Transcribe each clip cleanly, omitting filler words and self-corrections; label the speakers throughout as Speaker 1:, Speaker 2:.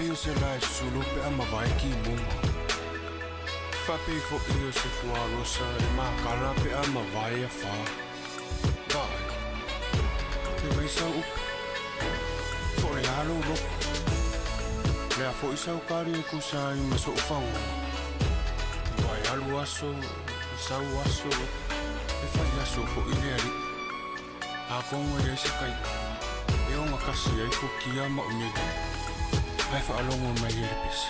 Speaker 1: Pei o se lae susulu pe a mavae kimuga. Faapei foʻi o se fuarosa e makala pe a mavae afā. Vaai, fai mai sau upu. Po o le a lou loto? O le a foʻi sau kali e tusa ai ma soʻu fagoga? Ua e alu aso, sau aso, e fai aso foʻi le alii. Atonu e leai se taimi e ogatasi ai futia ma umele, ae faalogo mai ai le pese.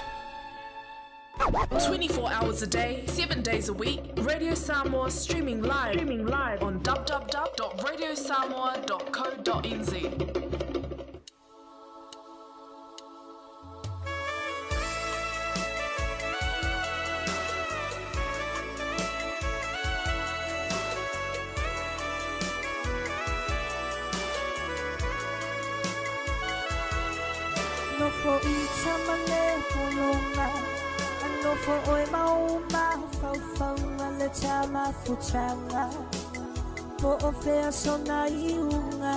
Speaker 2: 24 hours a day, 7 days a week, Radio Samoa streaming live, streaming live on www.radiosamoa.co.nz.
Speaker 3: Nofo i tama le polonga A nofo oe ma o mafaufauga le tama futanga Po o fea sona iuga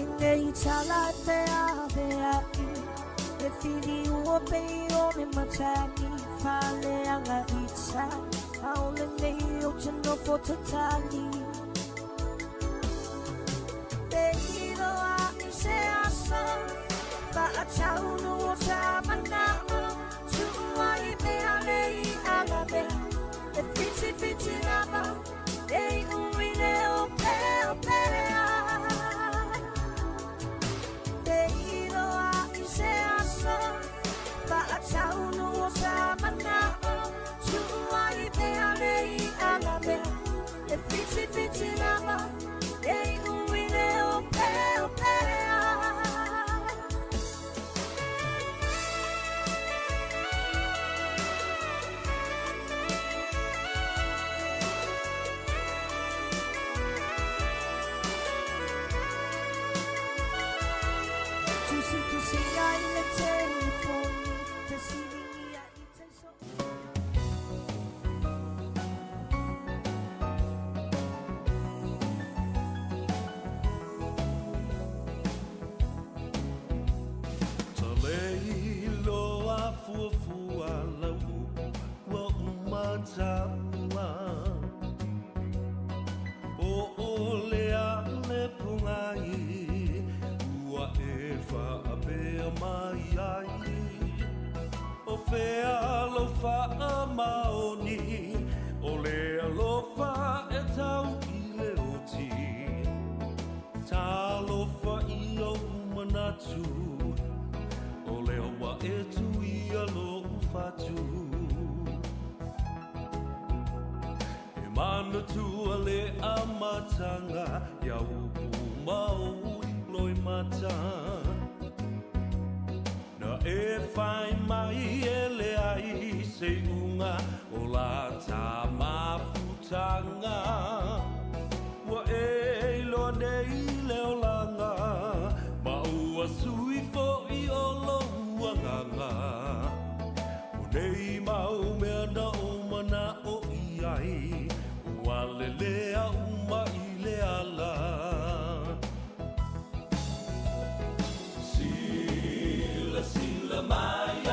Speaker 3: I nei tala e feaveai Le whiriu o pei o le matagi Faleaga i ta Aole nei o te nofo tatali Te iloa i se aso Faataunu o ta manao Tuua i mea nei alabe E whiti whiti lava E ui leo peo pea Te iloa i se aso Faataunu o ta manao Tuua i mea nei alabe E whiti whiti lava E ui leo peo pea Tusitusi ai le telefoni Fesiligia i te so
Speaker 4: Talei loa fuafua lau upu ua uma taua Po o le a le pogai ua e faapea mai ai O fea lou faamaoni o le alofa e tau i le oti Talofa i ou manatu O lea ua e tuia lou fatu E manatua le amataga Ia upu ma ou loimata Na e whai mai e leai se iuga o la ta mafutanga Ua e iloa nei le olaga ma ua sui foʻi o lou agaga O nei mau mea na ou manaʻo i ai Ua lelea uma i le ala Silasila mai a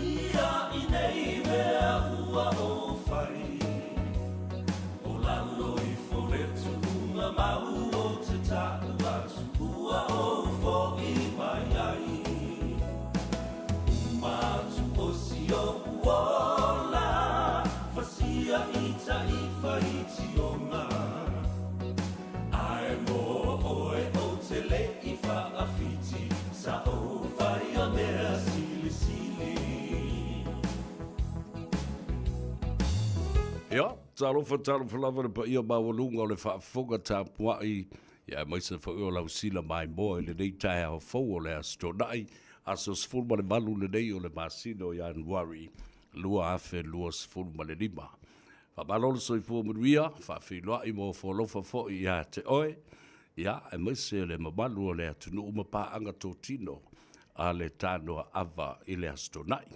Speaker 4: ia i nei mea ua ou fai O lalo ifo le tuunga mau o te taʻu atu ua ou foʻi mai ai Uma atu o si oʻu ola Fasia i taifa i Tionga Ae mo oe ou te le i faawhiti Sa ou whai a mea silisili.
Speaker 5: Ia, talofa, talofa lava le paia maualuga o le faafofoga tapuai, ia aemaise foi o lau sila maimoa i lenei taeao fou o le Aso Toonai, aso 18 lenei o le masina o Ianuari 2025. Faamalo le soifua manuia, faafeiloai ma ofo alofa foi ia te oe, ia, aemaise le mamalu o le atunuu ma paaga totino a le Tanoa Ava i le Aso Toonai.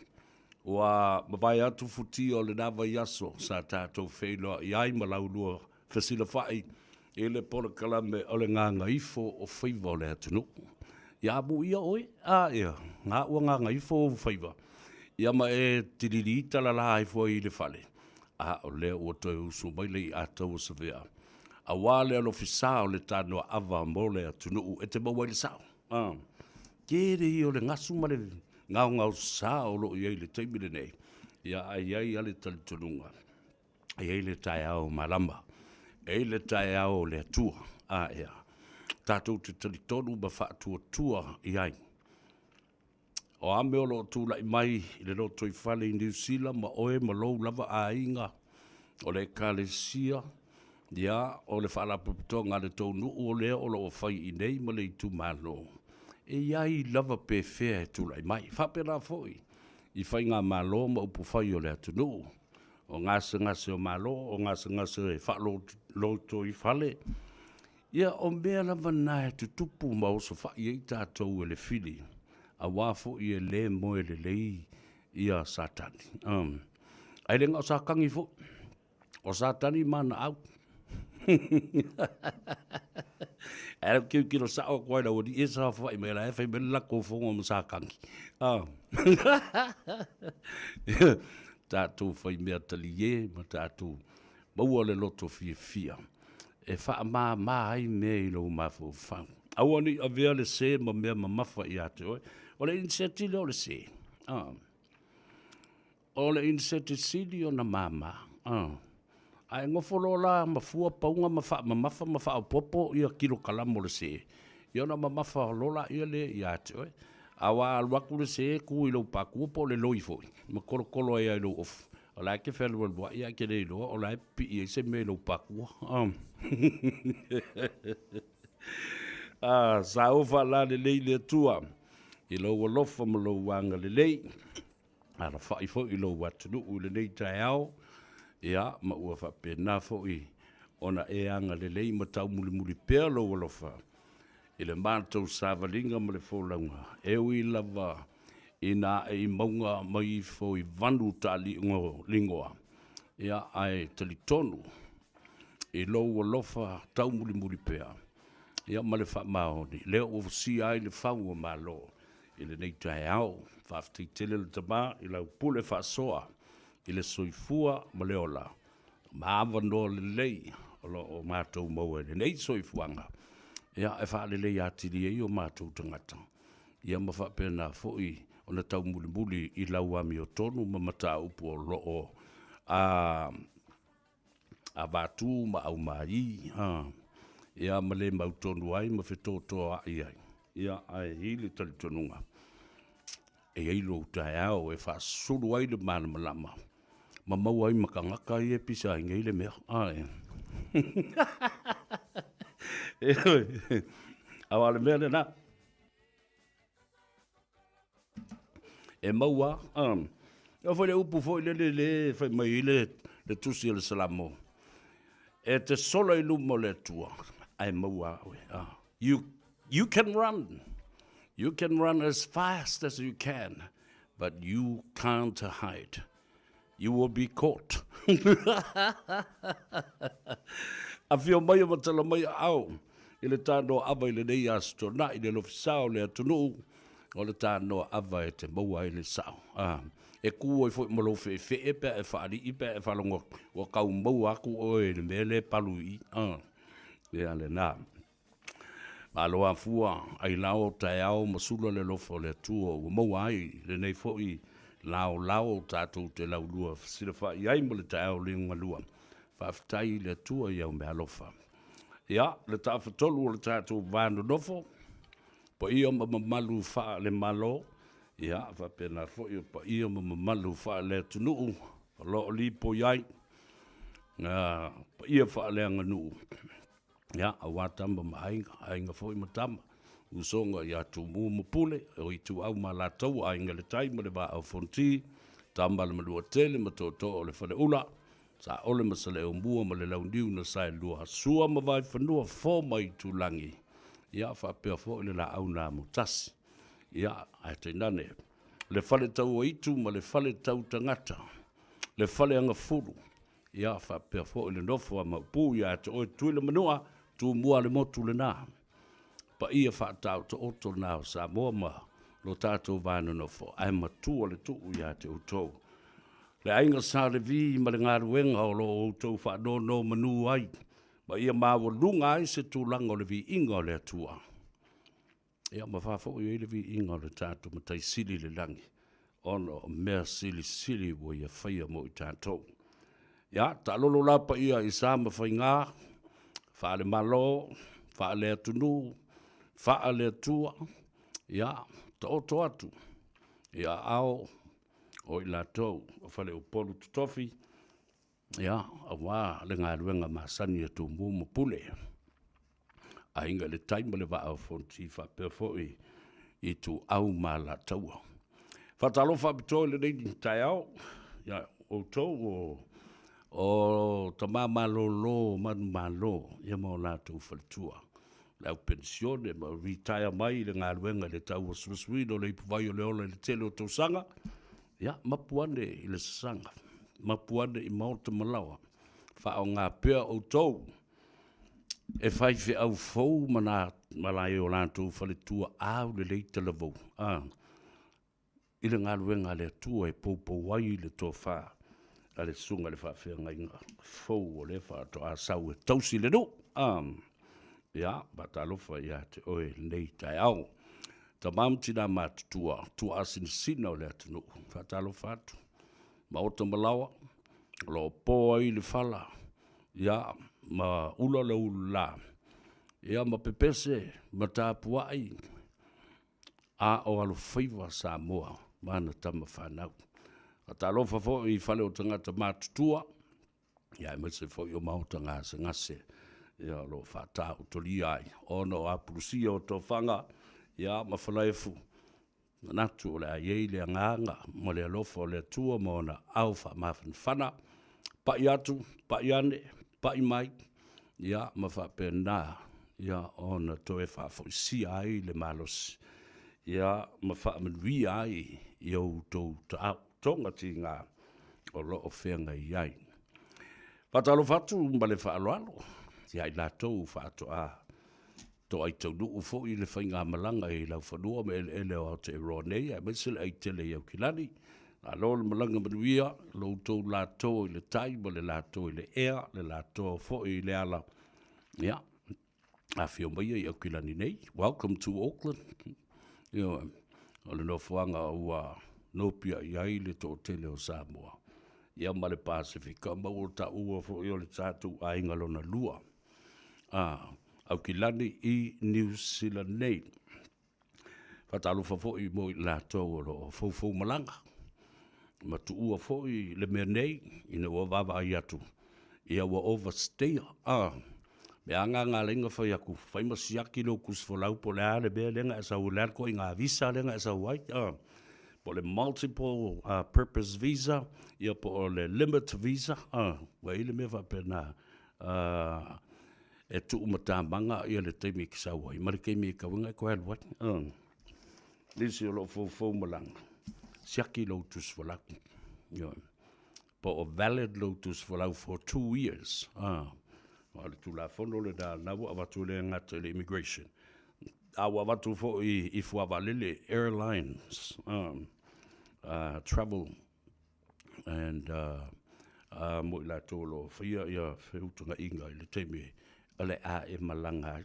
Speaker 5: Ua mavae atu futia o lena vaiaso sa tatou feiloai ai ma laulua fesilafai i le polokalame o le gagaifo o faiva o le atunuu. Ia amuia oe, a ia, na ua gagaifo ou faiva, ia ma e tilili talala ifo ai i le fale, a o lea ua toe usu mai le i'a tauasavea, auā le alofisa o le tanoaava mo le atunuu e te maua ai le sao. A, tele ia o le gasu ma le gaogaosa o lo o i ai i le taimi lenei, ia ae i ai lava le talitonuga, e i ai le taeao malama, e i ai le taeao o le Atua, a ea, tatou te talitonu ma faatuatua i ai. O a mea o lo o tulai mai i le lotoifale i Niu Sila ma oe ma lou lava aiga, o le Ekalesia, ia, o le faalapotopotoga a le tou nuu o lea o lo o fai i inei ma le itumalo, e i ai lava pe fea e tulai mai. E faapena foi i faigamalo ma upufai o le atunuu, o gasegase o Malo, o gasegase faalotoifale, ia o mea lava na e tutupu ma osofai ai tatou e le fili, aua foi e le moe lelei Satani. Ae le na o Satani foi, o Satani ma ana au. Ae ou te tilotilo sao atu lava i le aualii ia e saofai mai, o la e fai mai le latou fono ma Satani. Tatou fai mea talie ma tatou maua le loto fiafia e faamama ai mea i lou mafaufau. Aua ne i avea le se ma mea mamafa ia te oe. O le iniseti lea o le se. O le iniseti sili ona mama. A e nofo loa la ma fua pauga ma faamamafa ma faaopoopo ia kilokalama o le se, ia ona mamafa loa lea ia te oe. Aua a alu atu le se tu i lou patua po o le loi foi ma tolotolo ai lava i lou ofu, o la e te fealualuai ae e te le iloa o la e pipii ai se mea i lou patua. Saofa alalelei le Atua i lou alofa ma lou agalelei. Alafai foi i lou atunuu i lenei taeao, ia, ma ua faapena foi ona e agalelei ma taumulimuli pea lou alofa i le matou savaliga ma le folauga, e ui lava ina ae i mauga ma ifo i vanu taaligoa, ia, ae talitonu i lou alofa taumulimuli pea, ia, ma le faamaoni, lea ua fusia ai le fau o Malo i lenei taeao. Faafetai tele le Tama i lau pule faasoa i le soifua ma le ola ma avanoa lelei o lo o matou maua i lenei soifuaga, ia, e faaleleia atili ai o matou tagata, ia ma faapena foi ona taumulimuli i lau amiotonu ma mataupu o lo o avatu ma aumai, ia ma le mautonu ai ma fetotoai ai, ia, ae i ai le talitonuga, e i ai lou taeao e faasulu ai le malamalama ma maua ai ma tagata ia e pisa ai nei le mea. Ae. Aua o le mea lena. E maua, e oo foi le upu foi lele le fai mai ai le tusi o le Salamo, e te sola i luma o le Atua, ae maua au e. You can run, you can run as fast as you can, but you can't hide. You will be caught. Afio mai o matala mai aao i le tanoa ava i lenei aso tuanai i le lofisa o le atunuu o le tanoa ava e te maua ai le sao. Ah, e kū ai foi ma lou feefee pe a e faalii pe a e faalogo atu ua tau maua atu oe i le mea lea e palu i i. Ah, ia lena. Malo afua, ailao, taeao ma sula le alofa o le Atua ua maua ai lenei foi laolao tatou te laulua fesilafai ai ma le taeao liugalua. Faafetai i le Atua i au meaalofa. Ia, le tafatolu o le tatou va nonofo, paia ma mamalu faale-Malo, ia, faapena foi o paia ma mamalu faale-atunuu o lo o lipoi ai paia faaleaganuu. Ia, aua Tama ma Aiga, Aiga foi ma Tama, usoga ia Tumua ma Pule, o Ituau ma Alataua, Aiga i le Tai ma le Vaa o Fonoti, Tama a le Manuatele ma Tootoo o le Faleula, Saole ma Saleaaumua ma le Launiu na Saelua, Sua ma Vaifanua, Fofo ma Aitulagi, ia faapea foi le Laau na Amotasi, ia ae tainane le Faletauaitu ma le Faletautagata, le Faleagafulu, Ia faapea foi le nofo a Maopu ia te oe Tuilamanua, Tumua le motu lena. Paia faataotooto na o Samoa ma lo tatou va nonofo, ae matua le tuu ia te outou. Le aiga Sa Levi ma le galuega o lo o outou faanonomanu ai, ma ia maualuga ai se tulaga o le viiga o le Atua, ia ma faafoi ai le viiga o le tatou Matai Sili i le lagi, ona o mea silisili ua Ia faia mo i tatou. Ia, taalolo la paia i sa ma faiga, faale-Malo, faale-atunuu, faale-Atua, ia taoto atu i aao o i latou o faleupolu totofi, ia, aua le galuega masani a Tumua ma Pule, Aiga i le Tai ma le Vaa o Fonoti, faapea foi Ituau ma Alataua. Faatalofa faapitoa i lenei taeao ia outou o tama malolo manumalo ma o latou faletua, le au penisione ma retire mai le galuega i le tauasuasuina o le ipuvai o le ola i le tele o tausaga. Ia, mapu ane i le sasaga, mapu ane i maota ma laoa, faaaoga pea outou e faifeau fou ma o latou faletua aulelei talavou i le galuega a le Atua e poupou ai le tofa a le susuga i le faafeagaiga fou o lea faatoa sau e tausi le nuu. Ia, faatalofa ia te oe i lenei taeao. Tama ma tina matutua, tuaasinasina o le atunuu, faatalofa atu, maota ma laoa o lo o po ai le fala, ia, ma ula le ulula, ia ma pepese ma tapuai a o alofaiva Samoa ma ana tama fanau. Faatalofa foi i fale o tagata matutua, ia aemaise foi o maota gasegase ia o lo o faataotolia ai ona o apulusia o tofaga, ia ma falaefu. Manatu o le a i ai le agaga ma le alofa o le Atua ma ona aao faamafanafana, pai atu, pai ane, pai mai, ia ma faapena ona toe faafoisia ai le malosi, ia ma faamanuia ai i outou taotoga tiga o lo o feagai ai. Faatalofa atu ma le faaaloalo ia i latou faatoa toai taunuu foi le faigamalaga i laufanua ma eleele o Aotearoa nei, aemaise le aitele i Aukilani. Malo le malaga manuia, lo outou latoa i le tai ma le latoa i le ea, le latoa foi i le ala. Ia, afifio maia i Aukilani nei. Welcome to Auckland. Ioe, o le nofoaga ua nopiai ai le toatele o Samoa, ia ma le Pasefika, ma ua taua foi o le tatou aiga lona lua, Aukilani i Niu Sila nei. Faatalofa foi mo i latou o lo o foufou malaga, ma tuua foi le mea nei, ina ua vaavaai atu, ia ua overstay. Mea lava na ala ai ona fai atu, fai ma siaki lou tusifolau po o le a le mea lea na e sau ai, o le a le ituaiga visa lea na e sau ai, po o le multiple purpose visa, ia po o le limit visa, ua i ai le mea faapena, e tuumatamaga le taimi e te sau ai ma le taimi e tatau ai ona e toe alu ai. Nisi o lo o foufou malaga, siaki lou tusifolau, ioe, po o valid lou tusifolau for 2 years. O le tulafono lena na ua avatu e le gata i le immigration, a ua avatu foi i fuavaalele, airlines, travel and mo i latou o lo o faia ia feutagaiga i le taimi o le a e malaga ai.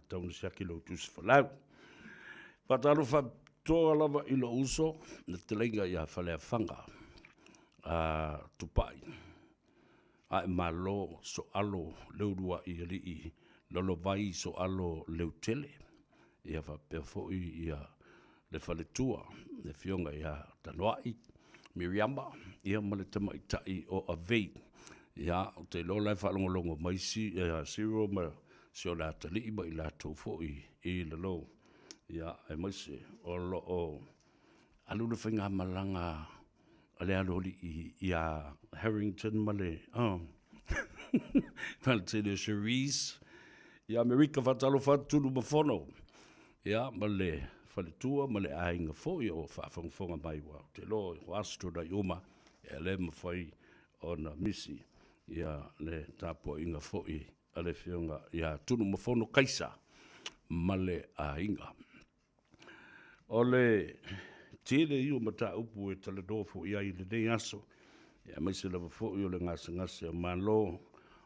Speaker 5: Tau ina siaki lou tusifolau. Faatalofa faapitoa lava i lou uso, le fetalaiga ia Faleafaga Tupai Aemalo Sooalo Leuluai Alii Lolovai Sooalo Leutele, ia faapea foi ia le faletua, le afioga ia Tanoai Miriama, ia ma le tamaitai o Avei. Ia, ou te iloa o la e faalogologo mai Cyril ma si ona atalii ma i latou foi i lalo, ia, aemaise o lo o alu le faigamalaga a le aloalii ia Harrington ma le faletele o Cherise i Amerika. Faatalofa atu Tulu ma Fono, ia, ma le faletua ma le aiga foi o faafogafoga mai, ua ou te iloa o astronaut uma, e le mafai ona misi ia le tapuaiga foi a le afioga ia Tunumafono Kaisa. ma le aiga. O le tele ia o mataupu e talanoa foi ai i lenei aso, aemaise lava foi o le gasegase o Malo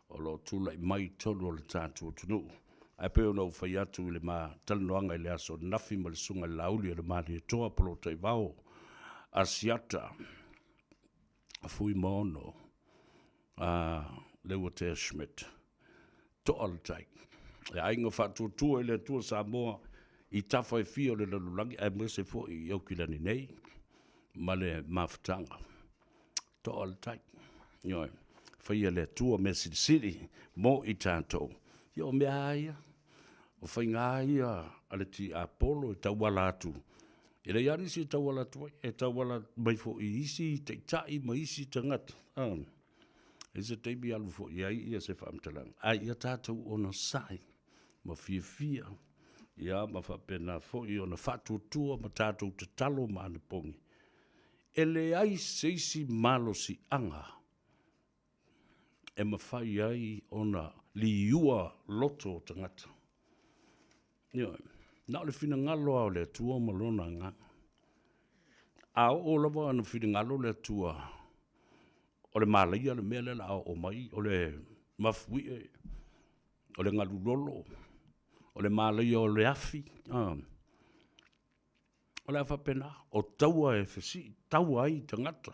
Speaker 5: o lo o tulai mai i totonu o le tatou atunuu. Ae pei ona ou fai atu i le ma talanoaga i le aso ananafi ma le Susuga i le Laauli a le Malietoa Polataivao Asiata Fuimaono Leuatea Schmidt, toa le tai. E aiga faatuatua i le Atua Samoa i tafa e fia o le lalolagi aemaise foi i Aukilani nei ma le mafutaga. Toa le tai. Ioe. Faia le Atua mea silisili mo i tatou. Ia o mea lava ia, o faiga lava ia a le tiapolo e tauala atu, e leai lava nisi e tauala atu ai, e tauala mai foi i isi taitai ma isi tagata, E i ai se taimi alu foi i ai se faamatalaga, ae ia tatou onosai ma fiafia, ia ma faapena foi ona faatuatua ma tatou tatalo ma anapogi. E leai se isi malosiaga e mafai ai ona liua loto o tagata. Ioe. Na o le finagalo lava o le Atua ma Lona Agaga. A oo lava ina finagalo le Atua o le malaia le mea lea o le a oo mai, o le mafuie, o le galulolo, o le malaia o le afi, o le a faapena. O taua e fesitaua ai tagata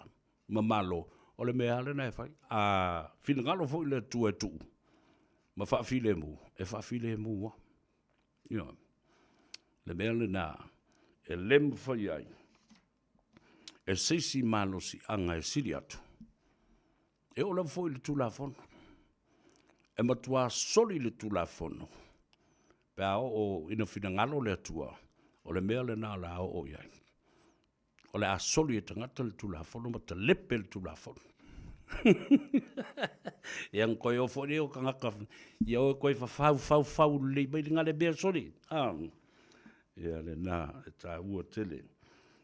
Speaker 5: ma Malo, o le mea lava lena e fai. A finagalo foi le Atua e tuu ma faafilemu, e faafilemu lava. Ioe. Le mea lena e le mafai ai e se isi malosiaga e sili atu, e oo lava foi i le Tulafono. E matua soli le Tulafono pe a oo ina finagalo le Atua, o le mea lena o le a oo i ai. O le a soli e tagata le Tulafono ma talepe le Tulafono. Ia na toe o foi lea o tagata, ia o e toe fafau fau fau lelei mai le gale mea soli. Ah. Ia lena e taua tele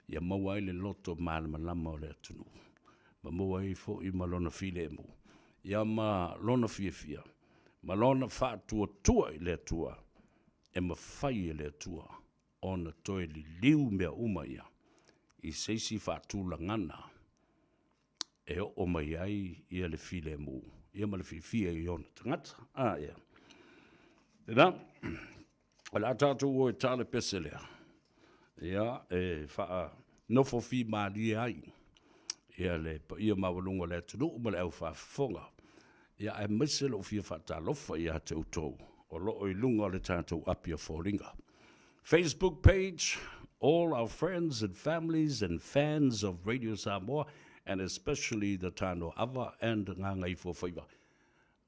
Speaker 5: ia maua ai le loto malamalama o le atunuu, ma maua ai foi ma lona filemu, ia ma lona fiafia, ma lona faatuatua i le Atua, e mafai e le Atua ona toe liliu mea uma ia i se isi faatulagana e oo mai ai ia le filemu ia ma le fiafia i ona tagata. A ia. Lena, o le a tatou o e ta le pese lea, ia, e faanofo fimalie ai ia le paia maualuga o le atunuu ma le aufaafofoga, ia aemaise lou fia faatalofa ia te outou o lo o i luga o le tatou api o foliga. Facebook page, all our friends and families and fans of Radio Samoa and especially the Tano Ava and Gagaifofaiva.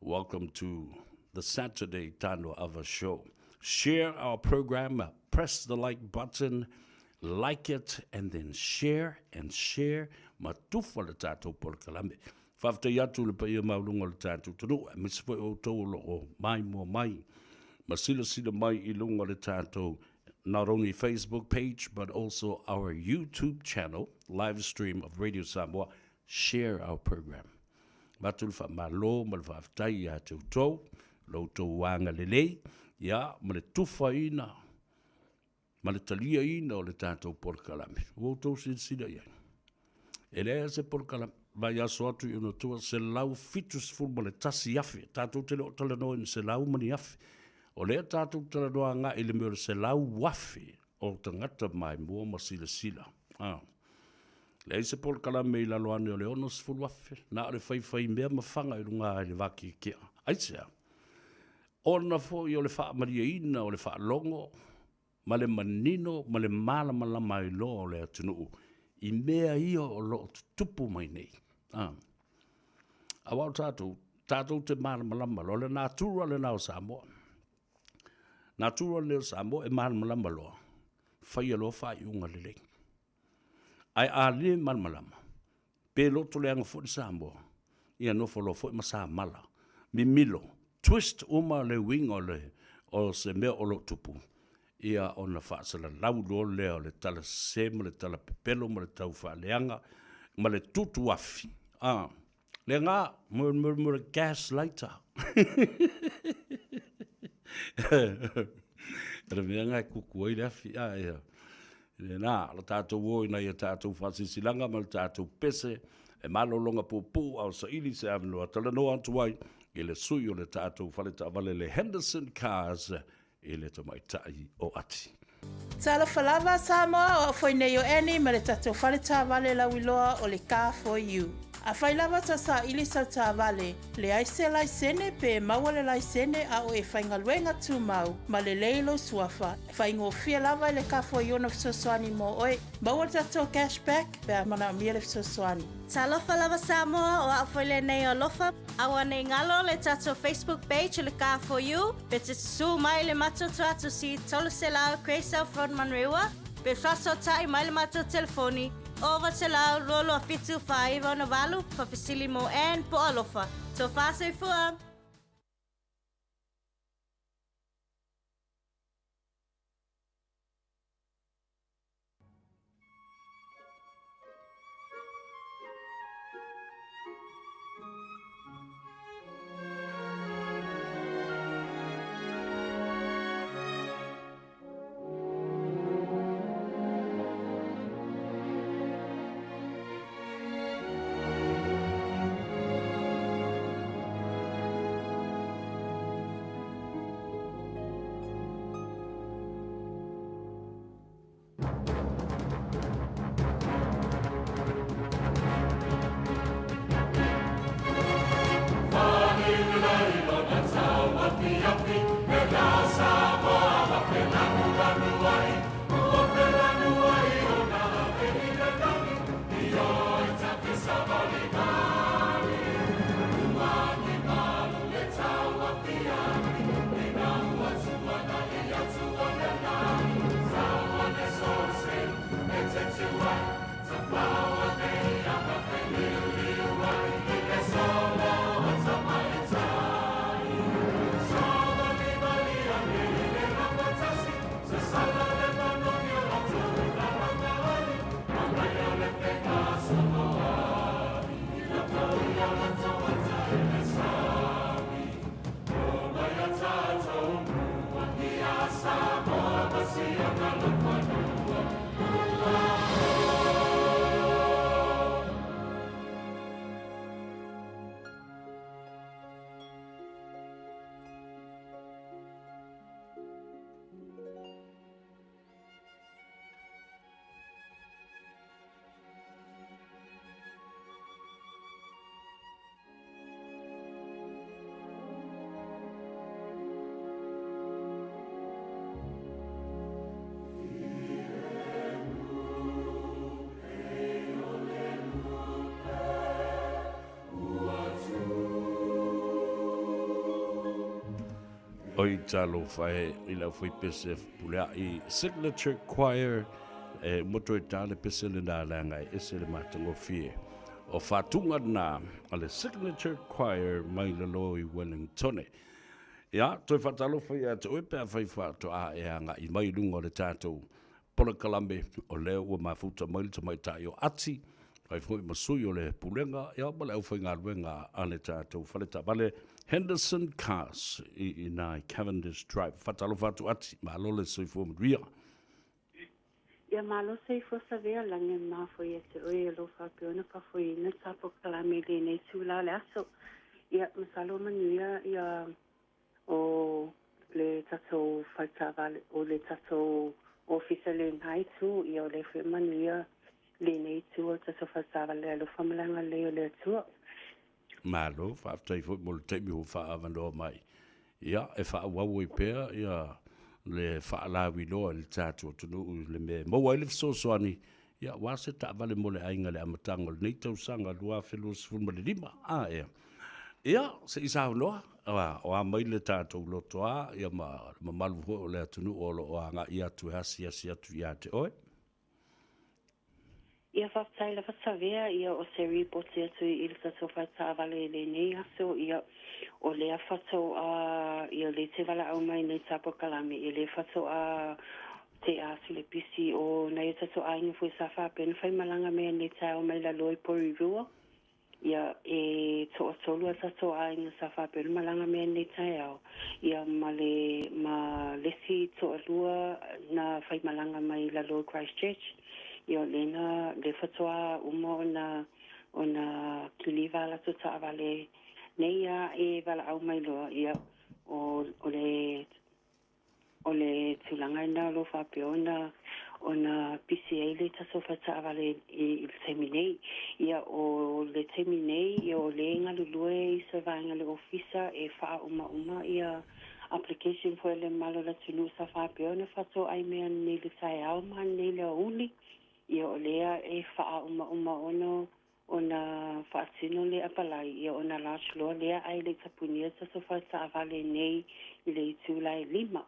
Speaker 5: Welcome to the Saturday Tano Ava show. Share our program, press the like button, like it and then share and share ma tufa le tatou polokalame. Faafetai atu i le paia maualuga o le tatou atunuu, aemaise foi outou o lo o maimoa mai ma silasila mai i luga o le tatou not only Facebook page but also our YouTube channel, live stream of Radio Samoa, share our program. Avatu le faamalo ma le faafetai ia te outou, lo outou agalelei, ia, ma le tufaina ma le taliaina o le tatou polokalame. Ua outou silasila i ai. E leai se polokalame, vaiaso atu i ona tua, 171,000. Tatou te le o talanoa i ni selau ma ni afe. O lea tatou te talanoa agai i le mea o le 100,000 o tagata maimoa ma silasila. Ah. Leai se polokalame i lalo ane o le 60,000, na o le faifaimea ma faga i luga i le vakiakia. Aisea? Ona foi o le faamalieina o le faalogo ma le manino ma le malamalama ai loa o le atunuu i mea ia o lo o tutupu mai nei. A. Aua o tatou, tatou te malamalama loa, o le natura lena o Samoa. Natura lea o Samoa e malamalama loa, faia loa faaiuga lelei. Ae a le malamalama, pe loto leaga foi le Samoa, ia nofo loa foi ma samala, mimilo, twist uma le uiga o le o se mea o lo o tupu, ia ona faasalalau loa lea o le tala sese ma le tala pepelo ma le tau faaleaga ma le tutuafi. A, lena, mo mo mo le gas lighter. O le mea lena e kuku ai le afi, a ia. Lena, o le tatou o i nai a tatou faasilasilaga ma le tatou pese e malologa puupuu a o saili se avanoa talanoa atu ai i le sui o le tatou fale taavale le Henderson Cars i le tamaitai o Ati.
Speaker 6: Talofa lava Samoa, o au foi nei o Annie ma le tatou fale taavale lauiloa o le Car For You. Afai lava ta saili sau taavale, leai se laisene pe maua le laisene a o e faigaluega tumau ma lelei lou suafa, faigofie lava i le Car For You ona fesoasoani mo oe. Maua le tatou cash back pe a manaomia le fesoasoani.
Speaker 7: Talofa lava Samoa, o au foi lenei o Alofa. Aua nei galo le tatou Facebook page o le Car For You, pe te susu mai le matou tuatusi 300 Grey South Road Manurewa, pe faasootai mai le matou telefoni 900 227 4968, faafesili mo Ann po o Alofa. Tofa soifua!
Speaker 5: Oi talofa e i lau foi pese fepuleai Signature Choir e uma toe ta le pese lena leaga e ese le matagofie. O faatuga lena a le Signature Choir mai lalo i Wellingtone. Ia, toe faatalofa ia te oe pe afai faatoa e agai mai i luga o le tatou polokalame o lea ua mafuta mai le tamaitai o Ati, fai foi ma sui o le Pulega ia ma le aufaigaluega a le tatou fale taavale Henderson Cars i ina i Cavendish Drive. Faatalofa atu Ati, malo le soifua manuia.
Speaker 8: Ia malo soifua savea lagi e mafua ia te oe o lo o faapea ona faafoeina le ta polokalame i lenei itula o le aso. Ia masalo manuia ia o le tatou faletaavale o le tatou ofisa i lena itu, ia o lea foi e manuia lenei itu o le tatou faletaavale le alofa ma le agalelei o le Atua.
Speaker 5: Malo, faafetai foi mo le taimi ua faaavanoa mai. Ia, e faaauau ai pea ia le faalauiloa i le tatou atunuu i le mea e maua ai le fesoasoani, ia aua se taavale mo le aiga i le amataga o lenei tausaga 2025. A ea. Ia, se i saunoa, o a mai le tatou lotoa ia ma le mamalu foi o le atunuu o lo o agai atu e asiasi atu ia te oe.
Speaker 8: Ia faafetai lava Savea, ia o se ripoti atu i le tatou fale taavale i lenei aso, ia o lea fatoa ia le te valaau mai nei ta polokalame, ia lea fatoa tea atu le pisi o nai o tatou aiga foi sa faapea ona faimalaga mai nei taeao mai lalo i Porirua. Ia, e toatolu a tatou aiga sa faapea ona malaga mai nei taeao, ia ma le ma le isi toalua na faimalaga mai lalo o Christchurch. Ia o lena le faatoa uma ona ona kiliva latou taavale nei ia e valaau mai loa. Ia o o le O le tulaga lena o lo o faapea ona ona pisi ai le tatou faletaavale i le taimi nei. Ia o le taimi nei, ia o lea e galulue i se vaega o le ofisa e faauma ia application foi a le mamalu o le atunuu sa faapea ona faatoai mai ananei i le taeao ma ananei i le aoauli. Ia o lea e faauma ona ona faatino le apalai, ia ona lodge loa lea ae le i tapunia le tatou faletaavale nei i le itula e 5.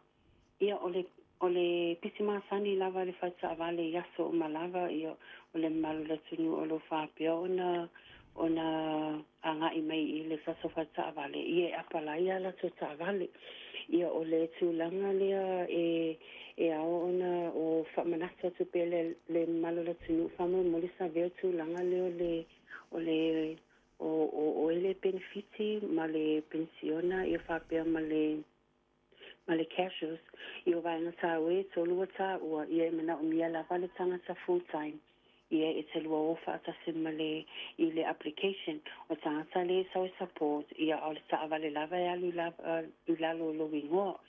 Speaker 8: Ia o le o le pisi masani lava le faletaavale i aso uma lava, ia o le mamalu o le atunuu o lo o faapea ona ona agai mai i le tatou faletaavale, ia e apalai a latou taavale. Ia o le tulaga lea e e ao ona o faamanatu atu pea le le mamalu o le atunuu faamolemole savea tulaga lea o le o le o o oe le penefiti ma le penisiona ia faapea ma le ma le casuals i o vaega tāua e tolu ua tāua ia e manaomia lava le tagata full time ia e te lua o faatasi ma le i le application o tagata le sau e support ia a o le taavale lava e alu lava i lalo o lou igoa.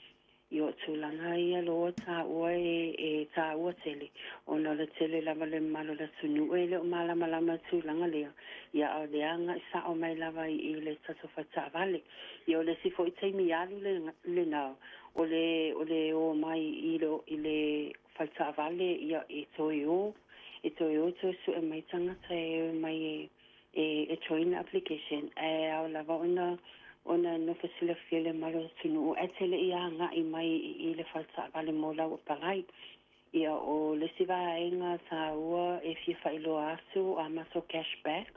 Speaker 8: Ia o tulaga ia loa tāua e e tāua tele ona o le tele lava le mamalu o le atunuu e le o malamalama i le tulaga lea ia a o le agai sao mai lava i le tatou faletaavale. Ia o le isi foi taimi alu le lena o le o le o mai i le i le faletaavale ia e toe o e toe o toe sue mai tagata e mai e e e join le application ae ao lava ona ona nofo silafia le mamalu o le atunuu ae te le i agai mai i le faletaavale mo lau apalai. Ia o le isi vaega tāua e fia faailoa atu a matou cash back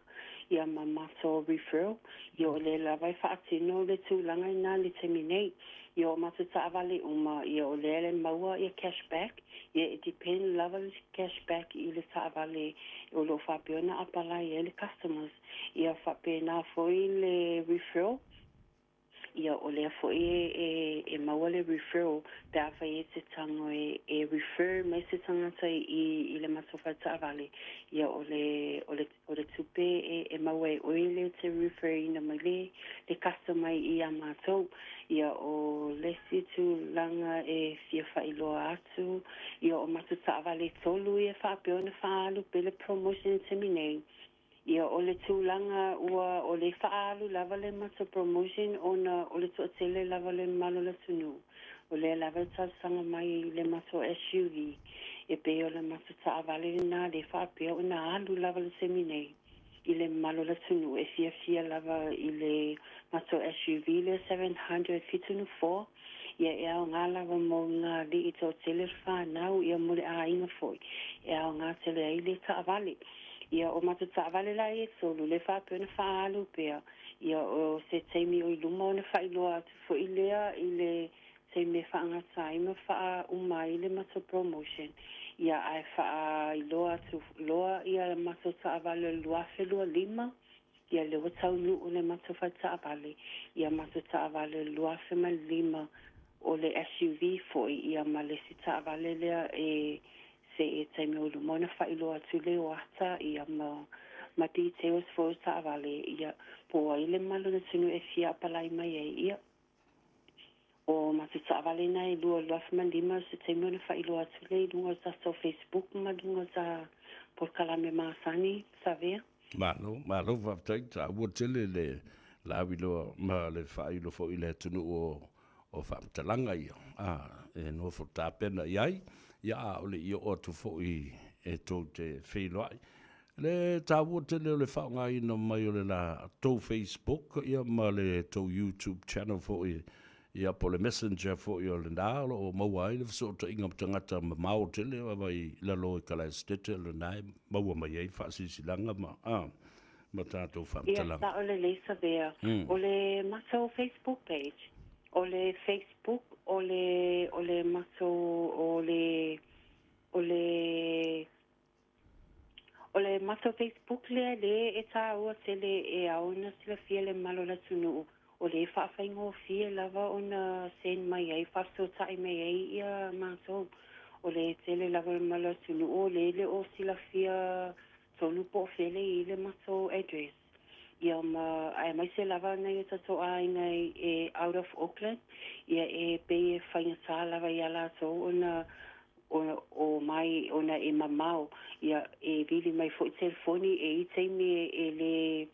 Speaker 8: ia ma matou referral ia o lea lava e faatino le tulaga lena i le taimi nei. Ia o matou taavale uma ia o lea e maua ia cash back ia e depend lava le cash back i le taavale o lo o faapea ona apalai ai le customers. Ia faapena foi le referral Ia, o lea foi e, e, e maua le referral pe afai e te tago e, e refer mai se tagata i, i le matou fale taavale, ia o le, o le, o le tupe e, e maua e oe lea te refer ina mai le, le customer ia matou. Ia, o le isi tulaga e fia faailoa atu, ia o matou taavale e tolu ia faapea ona faaalu pea le promotion i le taimi nei. Ia, o le tulaga ua o le faaalu lava le matou promotion ona o le toatele lava o le mamalu o le atunuu, o lea lava e talosaga mai i le matou SUV, e pei o le matou taavale lena le faapea ona alu lava le taimi nei i le mamalu o le atunuu e fiafia lava i le matou SUV lea 774. Ia, e aoga lava mo ngā alii toatele o le whānau, ia mo le āinga foi. E aoga tele ai le taavale. Ia, o matou taavale la ia e tolu, le faapea ona faaalu pea. Ia, o se taimi o i luma ona faailoa atu foi lea i le taimi e faagata ai ma faauma ai le matou promotion. Ia, ae faailoa atu loa ia matou taavale o le 2025, Ia lea ua taunuu le matou fale taavale, ia matou taavale 2005 o le SUV foi, ia ma le isi taavale lea e se e taimi o luma ona faailoa atu lea o ata ia ma ma details foi o taavale, ia po o ai le mamalu o le atunuu e fia apalai mai ai, ia o matou taavale na e lua 2005 se taimi ona faailoa atu lea i luga o le tatou Facebook ma luga o ta polokalame masani, Savea.
Speaker 5: Malo, malo faafetai, taua tele le lauiloa ma le faailo foi i le atunuu o o faamatalaga ia, a e nofo tapena i ai, ia a o le i oo atu foi e tou te feiloai. Le taua tele o le faaaogaina mai o le la tou Facebook ia ma le tou YouTube channel foi ia po o le Messenger foi o lena o lo o maua ai le fesootaiga ma tagata mamao tele lava i lalo i Kalaesetete o lena e maua mai ai faasilasilaga ma a ma tatou
Speaker 8: Ia,
Speaker 5: faamatalaga.
Speaker 8: sao lelei Savea. O le matou Facebook page, o le Facebook o le o le matou o le o le O le matou Facebook lea lea e tāua tele e ao ona silafia le mamalu o le atunuu, o lea e faafaigofie lava ona send mai ai, faafesootai mai ai ia matou. O le tele lava o le mamalu o le atunuu o lea e le o silafia tonu po o fea le i ai le matou address. Ia ma aemaise lava nai o tatou aiga e out of Auckland, ia e pei e faigata lava ia latou ona o mai ona e mamao, ia e vili mai foi telefoni e i ai taimi e le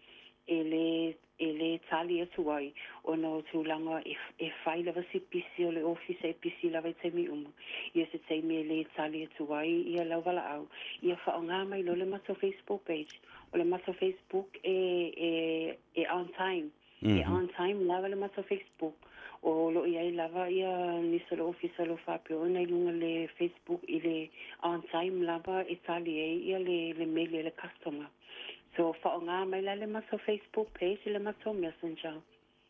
Speaker 8: e le e le tali atu ai ona o tulaga e e fai lava si pisi o le ofisa e pisi lava i taimi uma, ia se taimi e le tali atu ai ia lau valaau, ia faaaoga mai loa le matou Facebook page. O le matou Facebook e e e on time. E on time lava le matou Facebook. O lo o i ai lava ia nisi o le ofisa o lo o faapea ona i luga le Facebook i le on time lava e tali ai ia le le meli a le customer. So faaaoga mai la le matou Facebook page i le matou messenger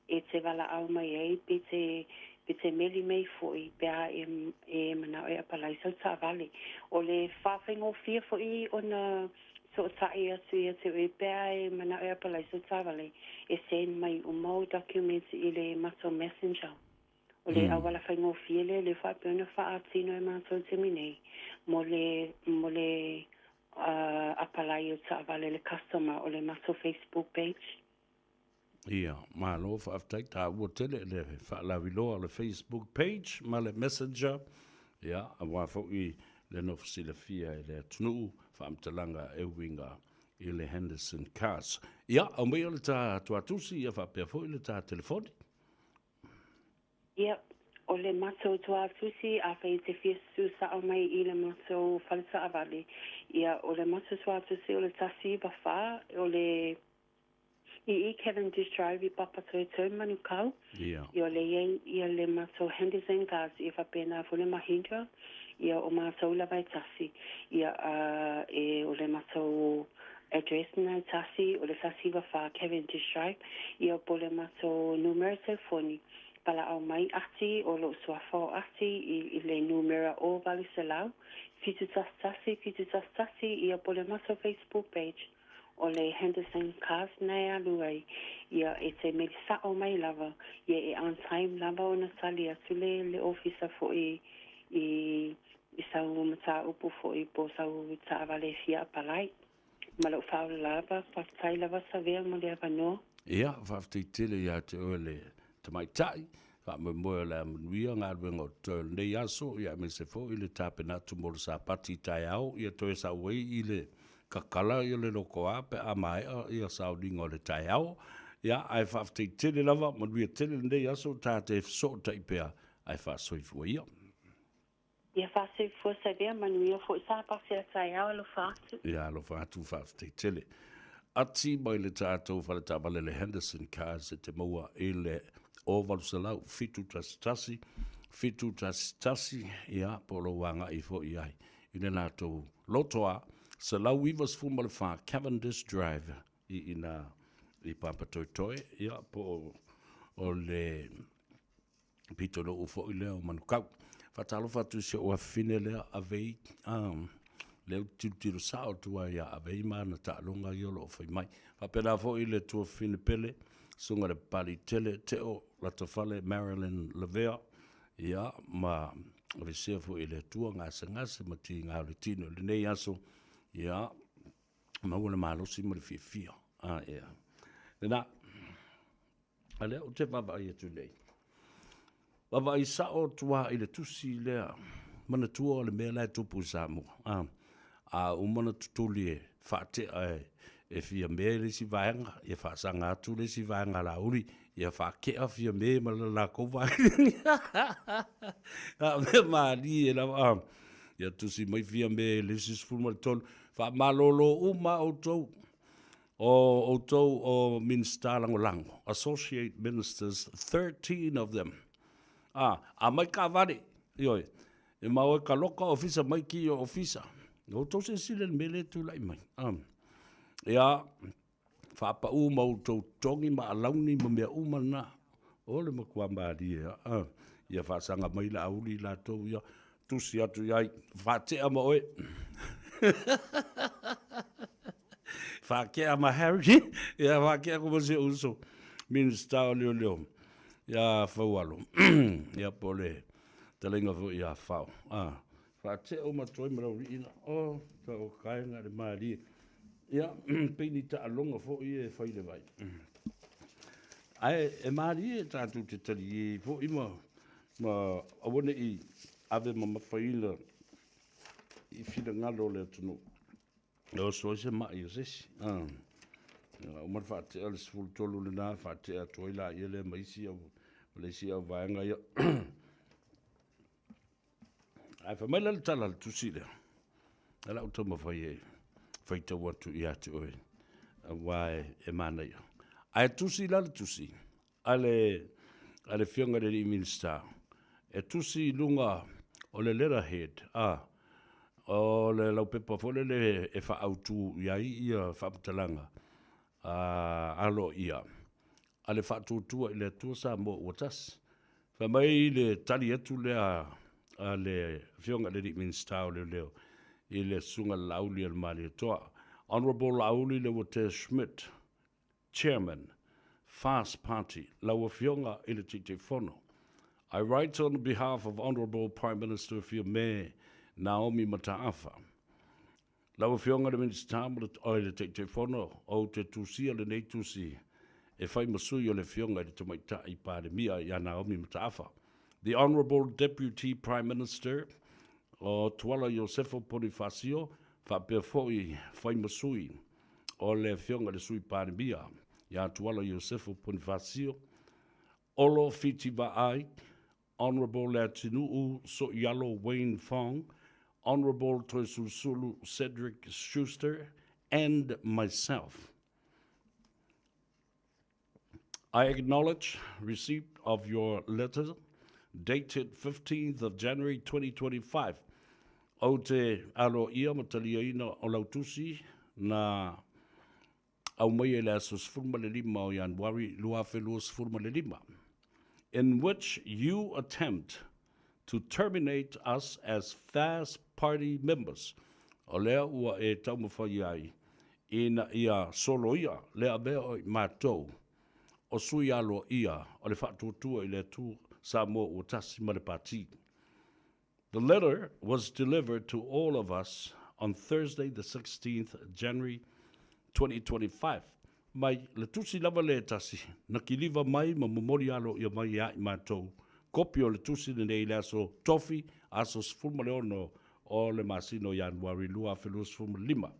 Speaker 8: e te valaau mai ai pe te pe te meli mai foi pe a e e manao e apalai sau taavale. O le faafaigofie foi ona Sootai atu ia te oe pe a e manao e apalai sau taavale e send mai uma ou documents i le matou messenger. O le auala faigofie lea lea faapea ona faatino e matou i le taimi nei mo le mo le apalai o taavale le customer o le matou Facebook page.
Speaker 5: Ia, malo faafetai, taua tele le faalauiloa o le Facebook page ma le Messenger, ia, aua foi le nofo silafia e le atunuu faamatalaga e uiga i le Henderson Cars. Ia, aumaia le ta tuatusi, ia faapea foi le ta telefoni.
Speaker 8: Ia, o le matou tuatusi, afai e te fia susu sao mai i le matou fale taavale, ia, o le matou tuatusi o le 194, o le I i Cavendish Drive i Papatoetoe, Manukau.
Speaker 5: Ia.
Speaker 8: Ia o lea i ai ia le matou Henderson Cars ia faapena foi le Mahindra, ia o matou lava e tasi. Ia a e o le matou address na e tasi, o le 194 Cavendish Drive, ia po o le matou numera telefoni, valaau mai Ati, o lou suafa o Ati i i le numera 0800 711 711, ia po o le matou Facebook page. O le Henderson Cars na e alu ai, ia e te meli sao mai lava, ia e on time lava ona tali atu le le ofisa foi i i sau mataupu foi po o sau taavale e fia apalai. Ma lou faaola lava, faafetai lava Savea mo le avanoa.
Speaker 5: Ia, faafetai tele ia te oe le tamaitai, faamoemoe o le a manuia galuega o totoe o lenei aso, ia aemaise foi le tapena atu mo le Sapati taeao, ia toe sau ai i le kakala ia le lotoa pe a maea ia sauniga o le taeao. Ia, ae faafetai tele lava, manuia tele lenei aso, ta te fesootai pea, ae faasoifua ia.
Speaker 8: Ia faasoifua Savea, manuia foi Sapati a taeao, alofa atu.
Speaker 5: Ia alofa atu, faafetai tele. Ati mai le tatou fale taavale le Henderson Cars e te maua i le 0800 711 711, ia, po o lou agai foi i ai i le latou lotoa 194 Cavendish Drive i ina i Papatoetoe, ia, po o le pitonuu foi lea o Manukau. Faatalofa atu i si ou afafine lea, Avei, lea ou te tilotilo sao atu ai ia Avei ma ana taaloga ia o lo o fai mai. Faapena foi le tuafafine pele, Susuga i le Papaliitele Teo Latafale Marilyn Lavea, ia, ma aveesea foi e le Atua gasegase ma tiga o le tino i lenei aso, ia, maua le malosi ma le fiafia. A, ia. Lena. A lea ou te vaavaai atu nei. Vaavaai sao atu lava i le tusi lea, manatua o le mea la e tupu i Samoa. A, a uma ona tutuli e faatea e, e Fiame le isi vaega, ia faasaga atu le isi vaega a Laauli, ia faakea Fiame ma le latou vaega. A mea malie lava. A, ia tusi mai Fiame i le isi 13, faamalolo uma outou. O outou o Minisita Lagolago, Associate Ministers, 13 of them. A, aumai taavale, ioe, e ma o e kaloka ofisa mai ki o ofisa. O outou silasila i le mea lea e tulai mai. A, ia, faapau ma outou totogi ma alauni ma mea uma na. O le matua malie lava. A, ia faasaga mai Laauli i latou ia, tusi atu i ai, faatea ma oe. Faatea ma Harry, ia faatea atu ma si ou uso Minista o Leoleo ia Faualo, ia po o le fetalaiga foi ia Fao. A, faatea uma atu ai ma Laulii, o, taokaina le malie. Ia, pei ni taaloga foi ia e fai i le vai. Ae e malie tatou te talie foi ma aua ne i ave mamafaina i finagalo o le atunuu. E oso ai se mai o se isi. Uma le faatea le 13 lena, faatea atu ai laia lea ma isi au, ma le isi au vaega ia. Ae fai mai la le tala a le tusi lea, o lau taumafai e faitau atu ia te oe, aua e manaia. Ae tusi la le tusi a le a le Afioga i le alii Minisita, e tusi i luga o le letterhead, a, o le laupepa foi lele e faaautu i ai ia faamatalaga aloaia a le Faatuatua i le Atua Samoa ua Tasi. Fai mai le tali atu lea a le Afioga i le alii Minisita o Leoleo i le Susuga Laauli a le Malietoa, Honourable Laauli Leuatea Schmidt, Chairman, FAST Party, lau Afioga i le Taitaifono. I write on behalf of Honourable Prime Minister Fiame Naomi Mataafa. Lau Afioga i le Minisita ma le, oi, le Taitaifono, ou te tusia lenei tusi e fai ma sui o le Afioga i le Tamaitai Palemia ia Naomi Mataafa. The Honourable Deputy Prime Minister o Tuala Iosefo Ponifasio faapea foi fai ma sui o le Afioga i le Sui Palemia ia Tuala Iosefo Ponifasio, Olo Fiti Vaai, Honourable Leatinuu Soialo Wayne Fong, Honourable Toesulusulu Cedric Schuster, and myself. I acknowledge receipt of your letter dated 15th of January 2025. Ou te aloaia ma taliaina o lau tusi na aumaia i le aso 15 o Ianuari 2025, in which you attempt to terminate us as FAST Party members, o lea ua e taumafai ai ina ia soloia le avea o i matou o sui aloaia o le Faatuatua i le Atua Samoa ua Tasi ma le Pati. The letter was delivered to all of us on Thursday the 16th January 2025. Mai le tusi lava lea e tasi, na kiliva mai ma momoli aloaia mai ia i matou kopi o le tusi lenei i le aso Tofi, aso 16 o le masina o Ianuari 2025.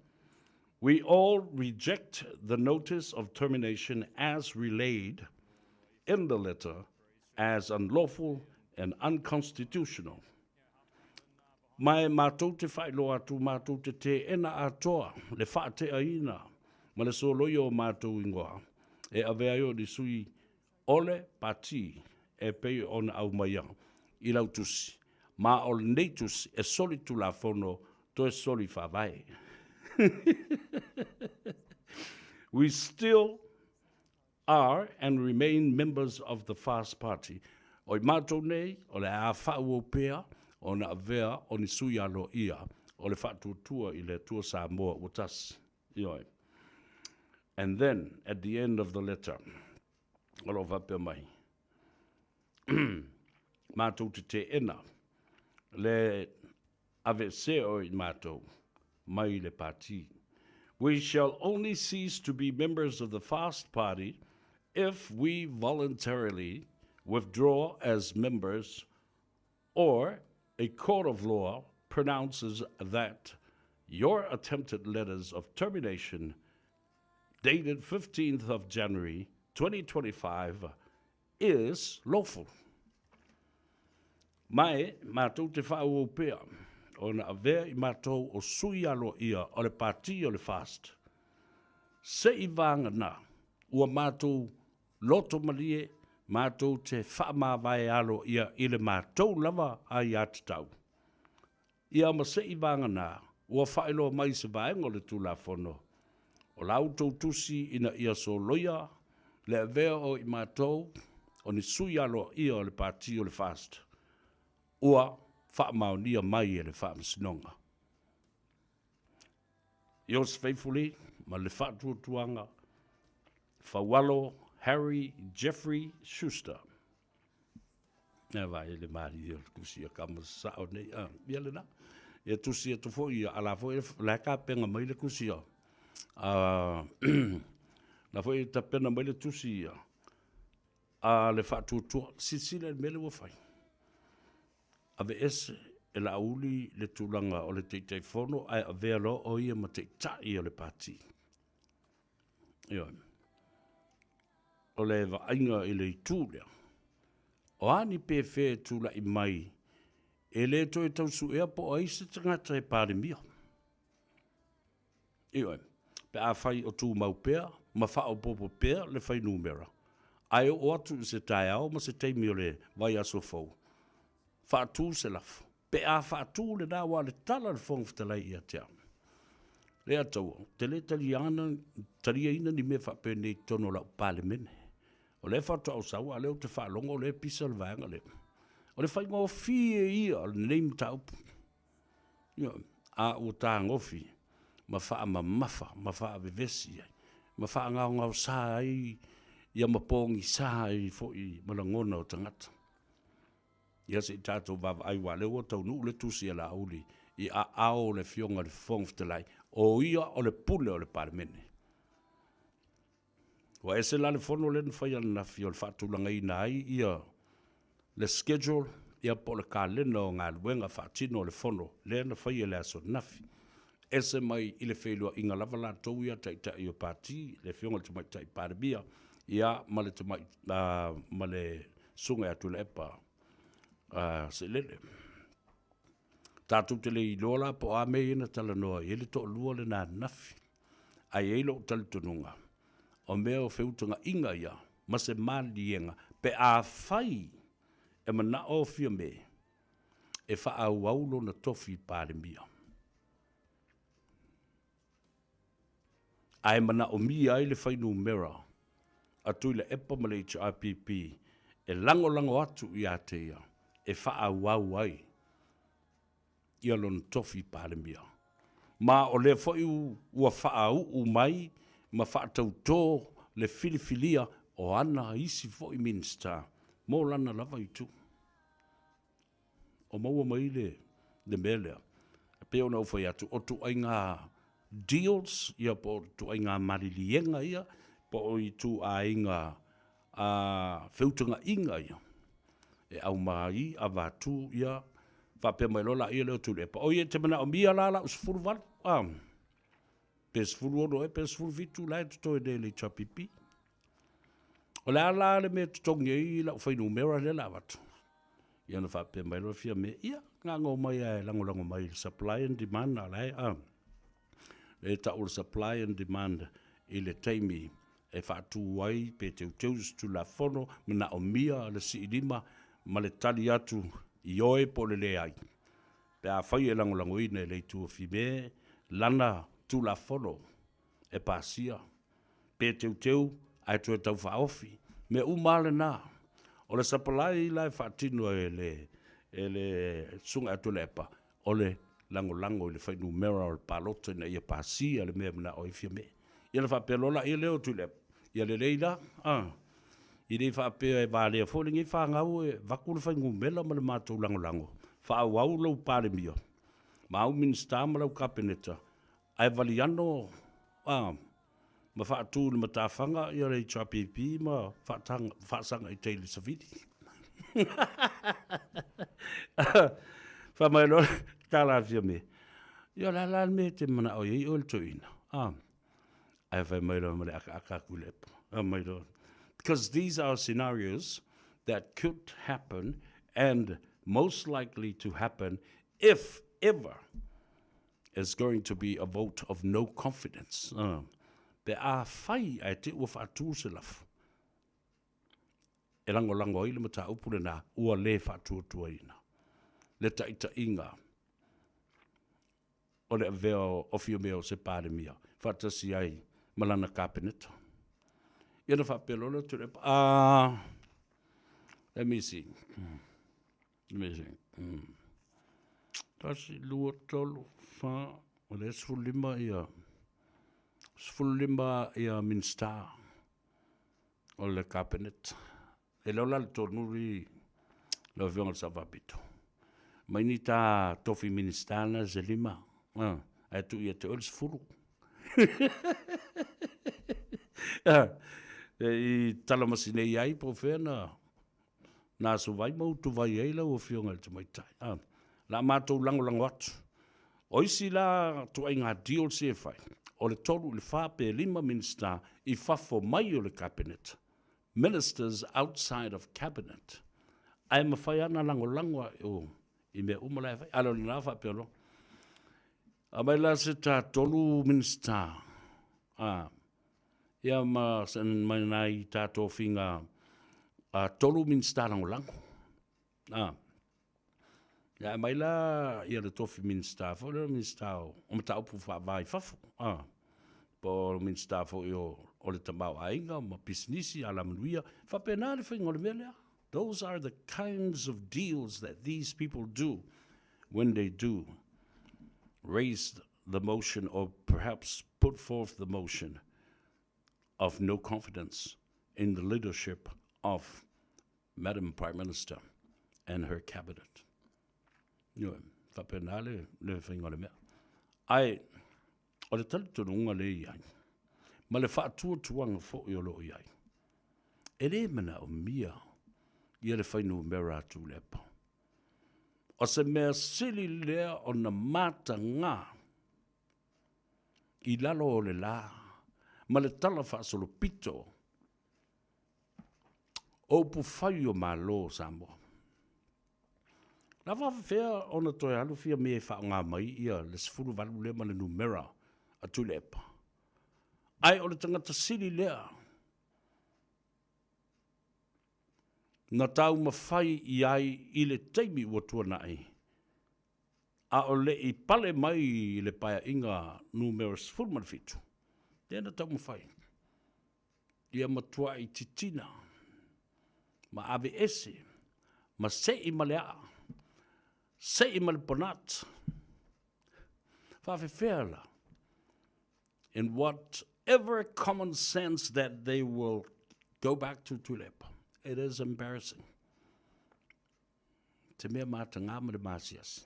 Speaker 5: We all reject the notice of termination as relayed in the letter as unlawful and unconstitutional. Ma e matou te faailoa atu, matou te teena atoa le faateaina ma le soloia o matou ingoa e avea ai o ni sui o le Pati e pei ona aumaia i lau tusi, ma o lenei tusi e soli tulafono toe soli faavae. We still are and remain members of the FAST Party. O i matou nei, o le a faaauau pea ona avea o ni sui aloaia o le Faatuatua i le Atua Samoa ua tasi. Ioe. And then, at the end of the letter, o lo o faapea mai, matou te teena le aveesea o i matou mai le Pati. We shall only cease to be members of the FAST Party if we voluntarily withdraw as members or a court of law pronounces that your attempted letters of termination dated 15th of January 2025 is lawful. Ma e matou te faaauau pea ona avea i matou o sui aloaia o le Pati o le FAST. Se i vagana ua matou loto malie matou te faamavae aloaia i le matou lava aiatatau. Ia ma se i vagana ua faailoa mai se vaega o le Tulafono o la outou tusi ina ia soloia le avea o i matou o ni sui aloaia o le Pati o le FAST ua faamaonia mai e le Faamasinoga. Yours faithfully, ma le faatuatuaga Faualo Harry Jeffrey Schuster. Ia vaai le malie o le tusi a kama sao nei, a, ia lena. Ia tusi atu foi ia, a la foi la e tapena mai le tusi a, a la foi e tapena mai le tusi ia a le faatuatua. Silasila i le mea lea ua fai. Aveese e Laauli le tulaga o le Taitaifono ae avea loa o ia ma Taitai o le Pati. Ioe. O le vaaiga i le itu lea, o a ni pefē e tulai mai e le toe tau suea po o ai se tagata e Palemia. Ioe, pe afai o tumau pea ma faaopoopo pea le fuainumera, ae oo atu i se taeao ma se taimi o le vaiaso fou, faatu se lafo. Pe a faatu lena aua o le tala a le Fofoga Fetalai ia te au, Leiataua, ou te le taliaina, taliaina ni mea faapenei i totonu o lau Palemene. O lea faatoa ou sau a o lea ou te faalogo o lea e pisa le vaega lea. O le faigofie ia o lenei mataupu. Ioe. A ua tagofi ma faamamafa ma faavevesi ai ma faagaogaosa ai ia ma pogisa ai foi ma lagona o tagata. Ia se i tatou vaavaai aua o lea ua taunuu le tusi a Laauli i aao o le Afioga i le Fofoga Fetalai, o ia o le pule o le Palemene. Ua ese la le fono lea na fai ananafi o le faatulagaina ai ia le schedule ia po o le kalena o galuega faatino o le fono lea na faia i le aso ananafi. Ese mai i le feiloaiga lava latou ia Taitai o Pati, le Afioga i le Tamaitai Palemia ia ma le tamai, ma le Susuga ia Tuilaepa Sailele. Tatou te le iloa la po o a mea ia na talanoa i ai le toalua lena ananafi. Ae i ai lou talitonuga, o mea o feutagaiga ia ma se maliliega pe afai e manao Fiame e faaauau lona tofi Palemia. Ae manaomia ai le fuainumera a Tuilaepa ma le HRPP e lagolago atu ia te ia e faaauau ai ia lona tofi Palemia. Ma o lea foi ua faauu mai ma faatauto le filifilia o ana isi foi Minisita mo lana lava itu. O maua mai le le mea lea, e pei ona ou fai atu, o ituaiga deals ia po o ituaiga maliliega ia, po o ituaiga feutagaiga ia e aumai avatu ia faapea mai loa laia lea o Tuilaepa, oi e te manaomia la lau 18 a, pe 16 ea pe 17 la e totoe nei e le HRPP. O le a la le mea e totogi ai lau fuainumera lea o le a avatu? Ia ona faapea mai loa Fiame, ia, gago mai lava e lagolago mai i le supply and demand a o la e, a, e tau o le supply and demand i le taimi e faatu ai pe teuteu se Tulafono, manaomia le siilima ma le tali atu ioe po o le leai. Pe afai e lagolagoina e le Itu o Fiame lana Tulafono e pasia, pe teuteu ae toe tau faaofi. Mea uma lava lena. O le supply la e faatino e le e le Susuga ia Tuilaepa, o le lagolago i le fuainumera o le palota ina ia pasia le mea e manao ai Fiame. Ia ona faapea loa laia lea o Tuilaepa, ia lelei la, a, e le faapea e valea foi lenei fanau e avatu le fuainumera ma le matou lagolago, faaauau lou Palemia ma au Minisita ma lau Kapeneta, ae valiano a, ma faatu i le matafaga ia le HRPP ma faasaga i tai i le savili. Fai mai loa le tala a Fiame, ia o le a la le mea e te manao i ai oe le toeaina? A, ae fai mai loa ma le akaaka atu i le epo. Fai mai loa, because these are scenarios that could happen and most likely to happen if ever is going to be a vote of no confidence. Pe afai ae te i ua faatu se lafo e lagolago ai le mataupu lena ua le faatuatuaina le taitaiga o le avea o Fiamē o se Palemia faatasi ai ma lana Kapeneta. Ia ona faapea loa lea o Tuilaepa, ah, let me see. Tasi, lua, tolu, fa, o lea e 15 ia. 15 ia Minisita o le Kapeneta. E le o la le tonu i lau Afioga i le Sao Faapito. Mai ni ta tofi Minisita na se lima, ae tuu ia te oe le 10. I talamasinei ai po o fea na na asovai ma utuvai ai lau Afioga i le Tamaitai. O le a matou lagolago atu. O isi la ituaiga deals ia e fai, o le 3 i le 4 pe 5 Minisita i fafo mai o le Kapeneta, Ministers outside of Cabinet, ae mafai lava ona lagolago i mea uma la e fai. A o lena faapea loa, aumai la se ta 3 Minisita, ia ma nai ta tofiga 3 Minisita Lagolago. Ia aumai la ia le tofi Minisita foi lea o le Minisita o Mataupu Faava i Fafo, po o le Minisita foi o le Tamaoaiga ma Pisinisi, Alamanuia. E faapena le faiga o le mea lea. Those are the kinds of deals that these people do when they do raise the motion or perhaps put forth the motion of no confidence in the leadership of Madam Prime Minister and her cabinet. Ioe, faapena le faiga o le mea. Ae, o le talitonuga lea e i ai, ma le faatuatuaga foi o lo o i ai, e le manaomia ia le fuainumera a Tuilaepa. O se mea sili lea ona mataga i lalo o le la ma le tala faasolopito o upufai o Malo o Samoa. Na faafefea ona toe alu Fiame e faaaoga mai ia le 18 lea ma le numera a Tuilaepa? Ae o le tagata sili lea na taumafai i ai i le taimi ua tuanai, a o le i pale mai i le Paeaiga numera 17, lea na taumafai ia matuai titina ma aveese ma sei ma le aa, sei ma le ponat. Faafefea la? In whatever common sense that they will go back to Tuilaepa. It is embarrassing. Te mea matagā ma le masiasi.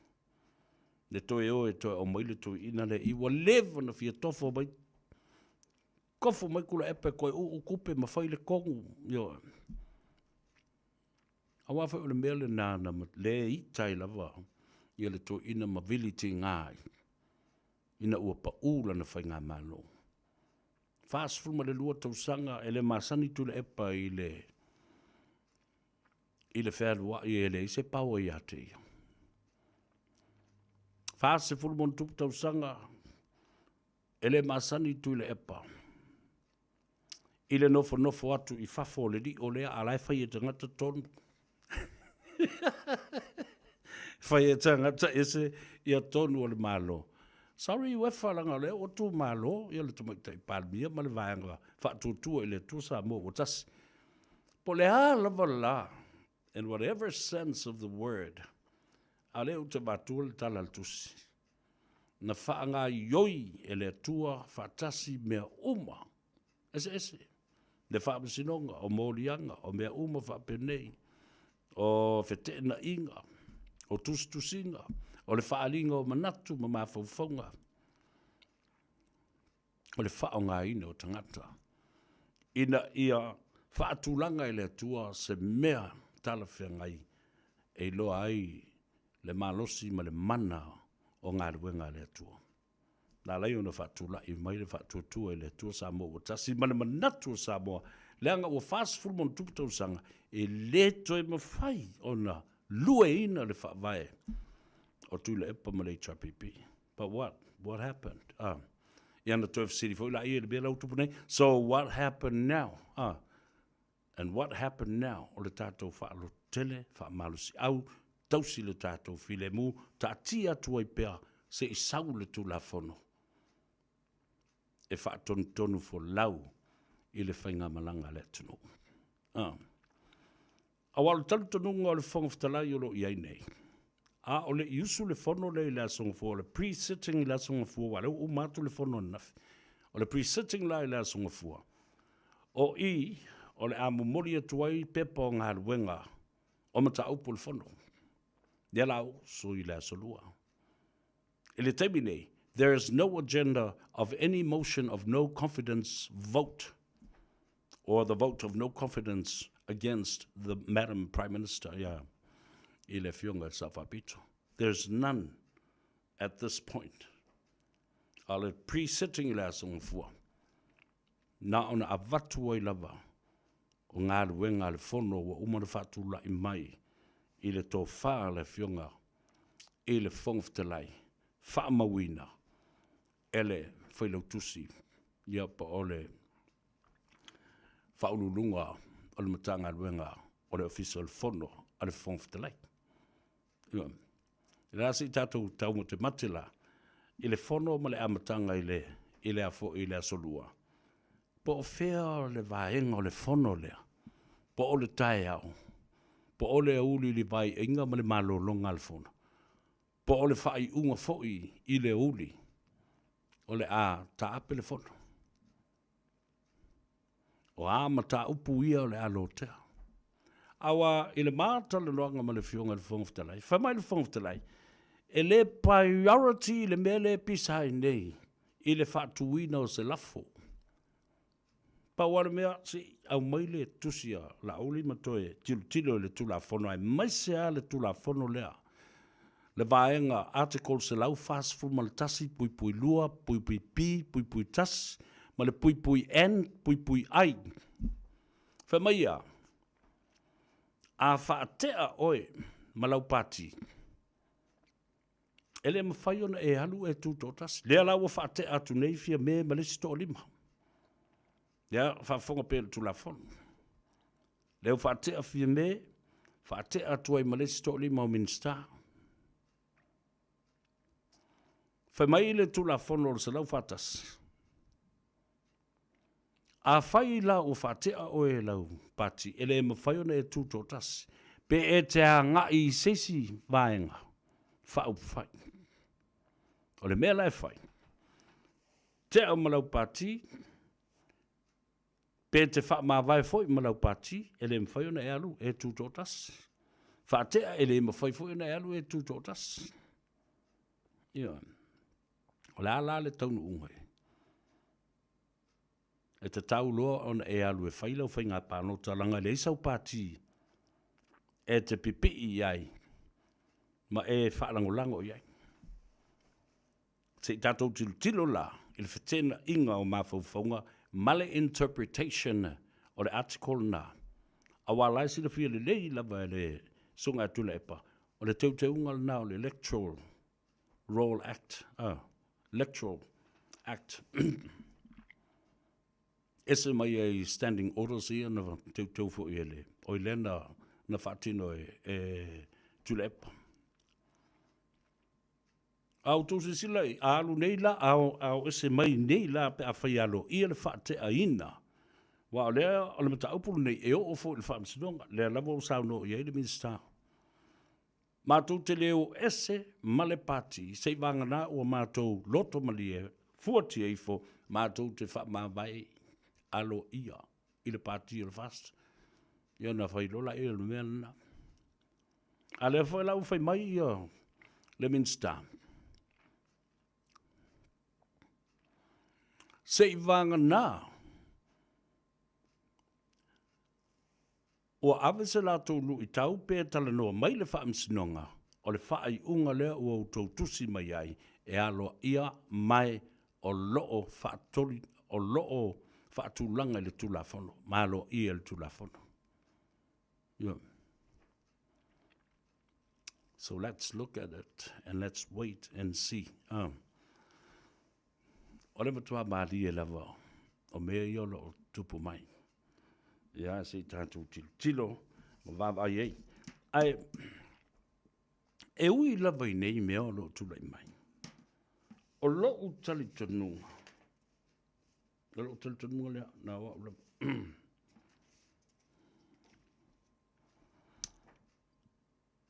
Speaker 5: Le toe o e toe aumai le toeaina lea i ua leva ona fia tofo mai, kofo mai Kulaepa e koe uu kupe ma fai le kogu. Ioe. Aua foi o le mea lena na le ita ai lava ia le toeaina ma vili tiga ai ina ua pau lana faigamalo. 42 tausaga e le masani Tuilaepa i le i le fealuai e leai se power ia te ia. 40 ma tausaga e le masani Tuilaepa i le nofonofo atu i fafo o le lio lea, a la e fai e tagata tonu. Fai e tagata ese ia tonu o le Malo. Sorry UEFA, leaga o lea ua tumalo ia le Tamaitai Palemia ma le Vaega Faatuatua i le Atua Samoa ua tasi. Po o le a lava la, in whatever sense of the word, a o lea ou te avatua le tala a le Tusi, na faagaoioi e le Atua faatasi mea uma eseese, le faamasinoga, o moliaga, o mea uma faapenei, o feteenaiga, o tusitusiga, o le faaaliga o manatu ma mafaufauga, o le faaaogaina o tagata ina ia faatulaga e le Atua se mea talafeagai e iloa ai le malosi ma le mana o galuega a le Atua. Na ala ai ona faatulai mai le faatuatua i le Atua Samoa ua tasi ma le manatu o Samoa, leaga ua 40 ma tausaga e le toe mafai ona lueina le faavae o Tuilaepa ma le HRPP. But what? What happened? Ia na toe fesili foi laia i le mea la ua tupu nei. So what happened now? And what happened now? O le tatou faalototele, faamalosiau, tausi le tatou filemu, taatia atu ai pea se i sau le Tulafono e faatonutonu folau i le faigamalaga a le atunuu. Aua o le talitonuga o le Fofoga Fetalai o lo o i ai nei, a o le i usu le fono lea i le Aso Gafua, o le pre-sitting i le Aso Gafua, aua o lea ua uma atu le fono ananafi. O le pre-sitting la i le Aso Gafua, o i o le a momoli atu ai pepa o galuega o mataupu o le Fono. Lea la usu i le Aso Lua. I le taimi nei, there is no agenda of any motion of no confidence vote or the vote of no confidence against the Madam Prime Minister, ia, i le Afioga i le Sao Faapito. There's none at this point. A o le pre-sitting i le Aso Gafua, na ona avatu ai lava o galuega a le Fono ua uma ona faatulai mai i le tofa a le Afioga i le Fofoga Fetalai, faamauina e le Failautusi, ia po o le Faauluuluga o le Matagaluega o le Ofisa o le Fono a le Fofoga Fetalai. Ia, la se i tatou taumatemate la i le fono ma le amataga i le i le afo i le aso lua. Po o fea le vaega o le fono lea, po o le taeao, po o le aoauli i le vaaiaiga ma le malologa a le fono, po o le faaiuga foi i le aoauli o le a taape le fono. O a mataupu ia o le a lotea. Aua i le ma talanoaga ma le Afioga i le Fofoga Fetalai, fai mai le Fofoga Fetalai, e le priority le mea lea e pisa ai nei i le faatuina o se lafo. Pau lava le mea, se i aumai le tusi a Laauli ma toe tilotilo i le Tulafono, aemaise lava le Tulafono lea, le vaega Article 141.2 puipui B puipui 1 ma le puipui N puipui I. Fai mai ia, a faatea oe ma lau pati, e le mafai ona e alu e tutoatasi. Lea la ua faatea atu nei Fiame ma le isi toalima. Lea faafofoga pea i le Tulafono. Lea ua faatea Fiame, faatea atu ai ma le isi toalima o Minisita. Fai mai le Tulafono o le 141, Afai la ua faatea oe e lau pati, e le mafai ona e tutoatasi, pe e te agai i se isi vaega faaupufai. O le mea la e fai, tea ma lau pati, pe te faamavae foi ma lau pati, e le mafai ona e alu e tutoatasi. Faatea, e le mafai foi ona e alu e tutoatasi. Ioe. O le a la le taunuuga? E tatau loa ona e alu e fai lau faiga palota leaga e leai sau pati e te pipii i ai ma e faalagolago i ai. Se i tatou tilotilo la i le feteenaiga o mafaufauga ma le interpretation o le article lena, aua o la e silafia lelei lava e le Susuga ia Tuilaepa, o le teuteuga lena o le Electoral Roll Act, Electoral Act. Ese mai ai Standing Orders ia na teuteu foi e le, oi lea na, na faatino e, e Tuilaepa. A outou silasila i, a alu nei la, a o, a o ese mai nei la pe afai e aloaia le faateaina, aua o lea, o le mataupu lenei e oo foi i le Faamasinoga, lea lava ua saunoa i ai le Minisita. Matou te le o ese ma le Pati seivagana ua matou loto malie fuatia ifo matou te faamavae aloaia i le Pati o le FAST. Ia ona fai loa lea o le mea lena. A lea foi la ua fai mai ia le Minisita, seivagana Ua ave se latou luitau pe talanoa mai le Faamasinoga, o le faaiuga lea ua outou tusi mai ai e aloaia mae o loo faatoli, o loo faatulaga i le Tulafono, ma aloaia i le Tulafono. Ioe. So let's look at it and let's wait and see. O le matua malie lava o mea ia o lo o tupu mai. Ia, se i tatou tilotilo ma vaavaai ai. Ae, e ui lava i nei mea o lo o tulai mai, o lou talitonuga, o lou talitonuga lea, na o au lava.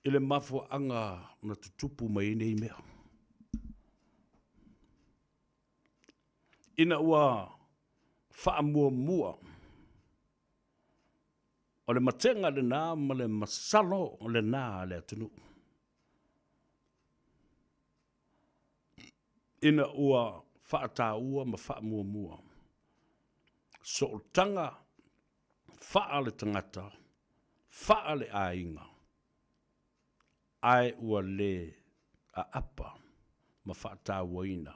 Speaker 5: I le mafuaaga na tutupu mai ai nei mea. Ina ua faamuamua o le matega lena ma le masalo lena a le atunuu. Ina ua faataua ma faamuamua sootaga faa le tagata, faa le aiga, ae ua le aapa ma faatauaina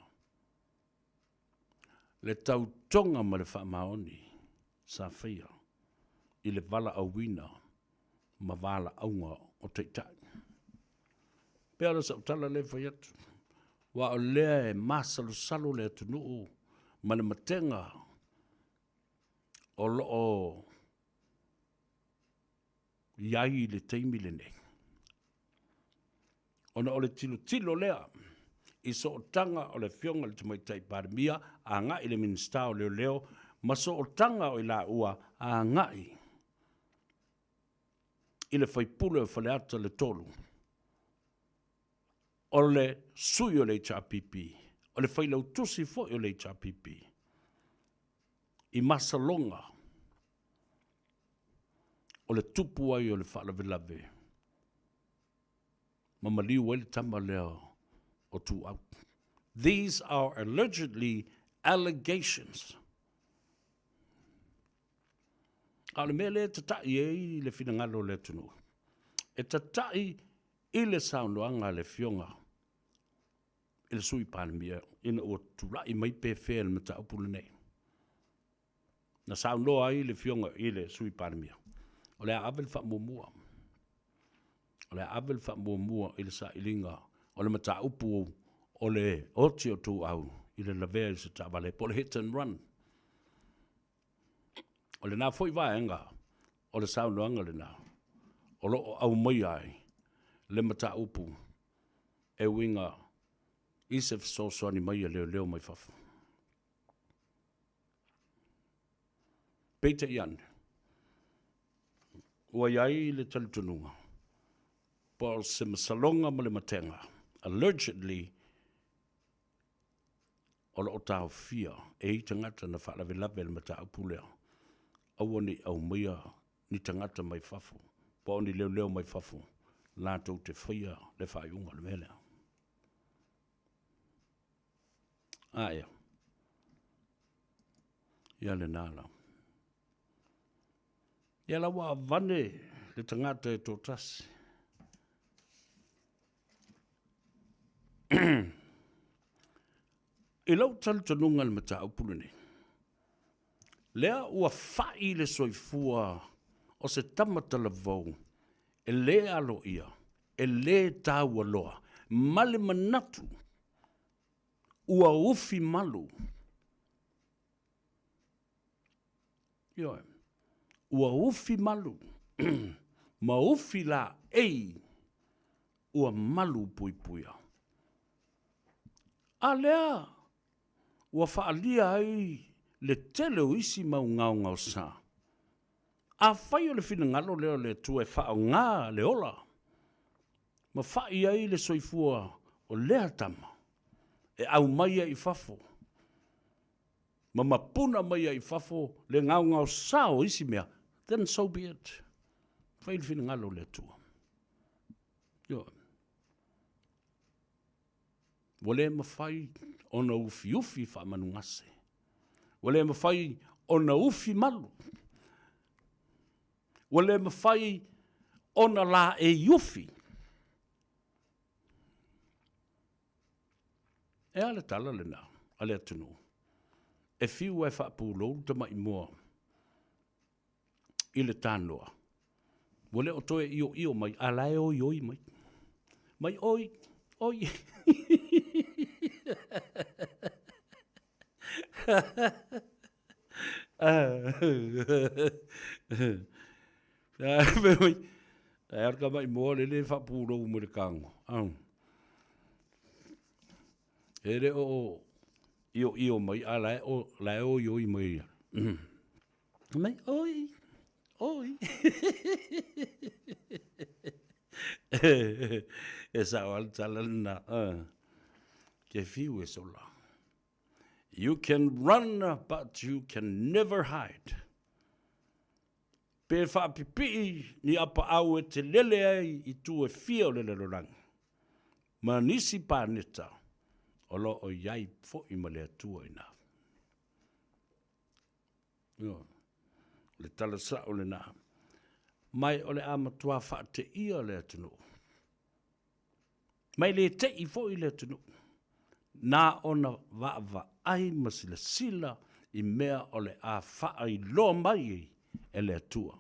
Speaker 5: le tautoga ma le faamaoni sa faia i le valaauina ma valaauga o taitai. Pei o sau tala lea e fai atu, aua o lea e masalosalo le atunuu ma le matega o lo o i ai i le taimi lenei. Ona o le tilotilo lea i sootaga o le Afioga i le Tamaitai Palemia agai i le Minisita o Leoleo ma sootaga o i laua agai i le faipule o Faleata le 3, o le sui o le HRPP, o le failautusi foi o le HRPP, i masaloga o le tupu ai o le faalavelave ma maliu ai le tama lea o Tuuau. These are allegedly allegations. A o le mea lea e tatai ai le finagalo o le atunuu, e tatai i le saunoaga a le Afioga i le Sui Palemia ina ua tulai mai pe fea le mataupu lenei. Na saunoa ai le Afioga i le Sui Palemia, o le a ave le faamuamua. O le a ave le faamuamua i le sailiga o le mataupu o le oti o Tuuau i le lavea i se taavale po o le hit and run. O lena foi vaega o le saunoaga lena o lo o aumaia ai le mataupu e uiga i se fesoasoani mai a leoleo mai fafo. Peitai ane, ua i ai le talitonuga po o se masaloga ma le matega, allegedly, o lo o taofia e i tagata na faalavelave le mataupu lea, aua ne i aumaia ni tagata mai fafo po o ni leoleo mai fafo latou te faia le faaiuga o le mea lea. A ea, ia lena la. Ia la ua avane le tagata e toatasi. I lou talitonuga i le mataupu lenei, lea ua fai le soifua o se tama talavou e le aloaia, e le taualoa, ma le manatu ua ufi malu. Ioe, ua ufi malu ma ufi laei ua malu puipuia. A lea ua faaalia ai le tele o isi mau gaogaosa. Afai o le finagalo lea o le Atua e faaaoga le ola ma fai ai le soifua o lea tama e aumai ai i fafo ma mapuna mai ai i fafo le gaogaosa o isi mea, then so be it. Fai le finagalo o le Atua. Ioe. Ua le mafai ona ufiufi faamanugase. Ua le mafai ona ufi malu. Ua le mafai ona laei ufi. E a le tala lena a le atunuu? E fiu e faapulou le tamai moa i le tanoa, ua le o toe ioio mai, a la e oioi mai. Mai oi, oi. Ae a le tamai moa lele e faapulou mai le tago. E le o ioio mai, a la e oioi mai ia. Mai, oi, oi. E sao lava le tala lena. Ke fiu e sola. You can run but you can never hide. Pe faapipii ni apaau e te lele ai i tu e fia o le lalolagi, ma nisi paneta o lo o i ai foi ma le Atua i ina. Ioe. O le tala sao lena. Mai o le a matua faateia le atunuu. Ma e le tei foi le atunuu. Na ona vaavaai ma silasila i mea o le a faailoa mai e le Atua.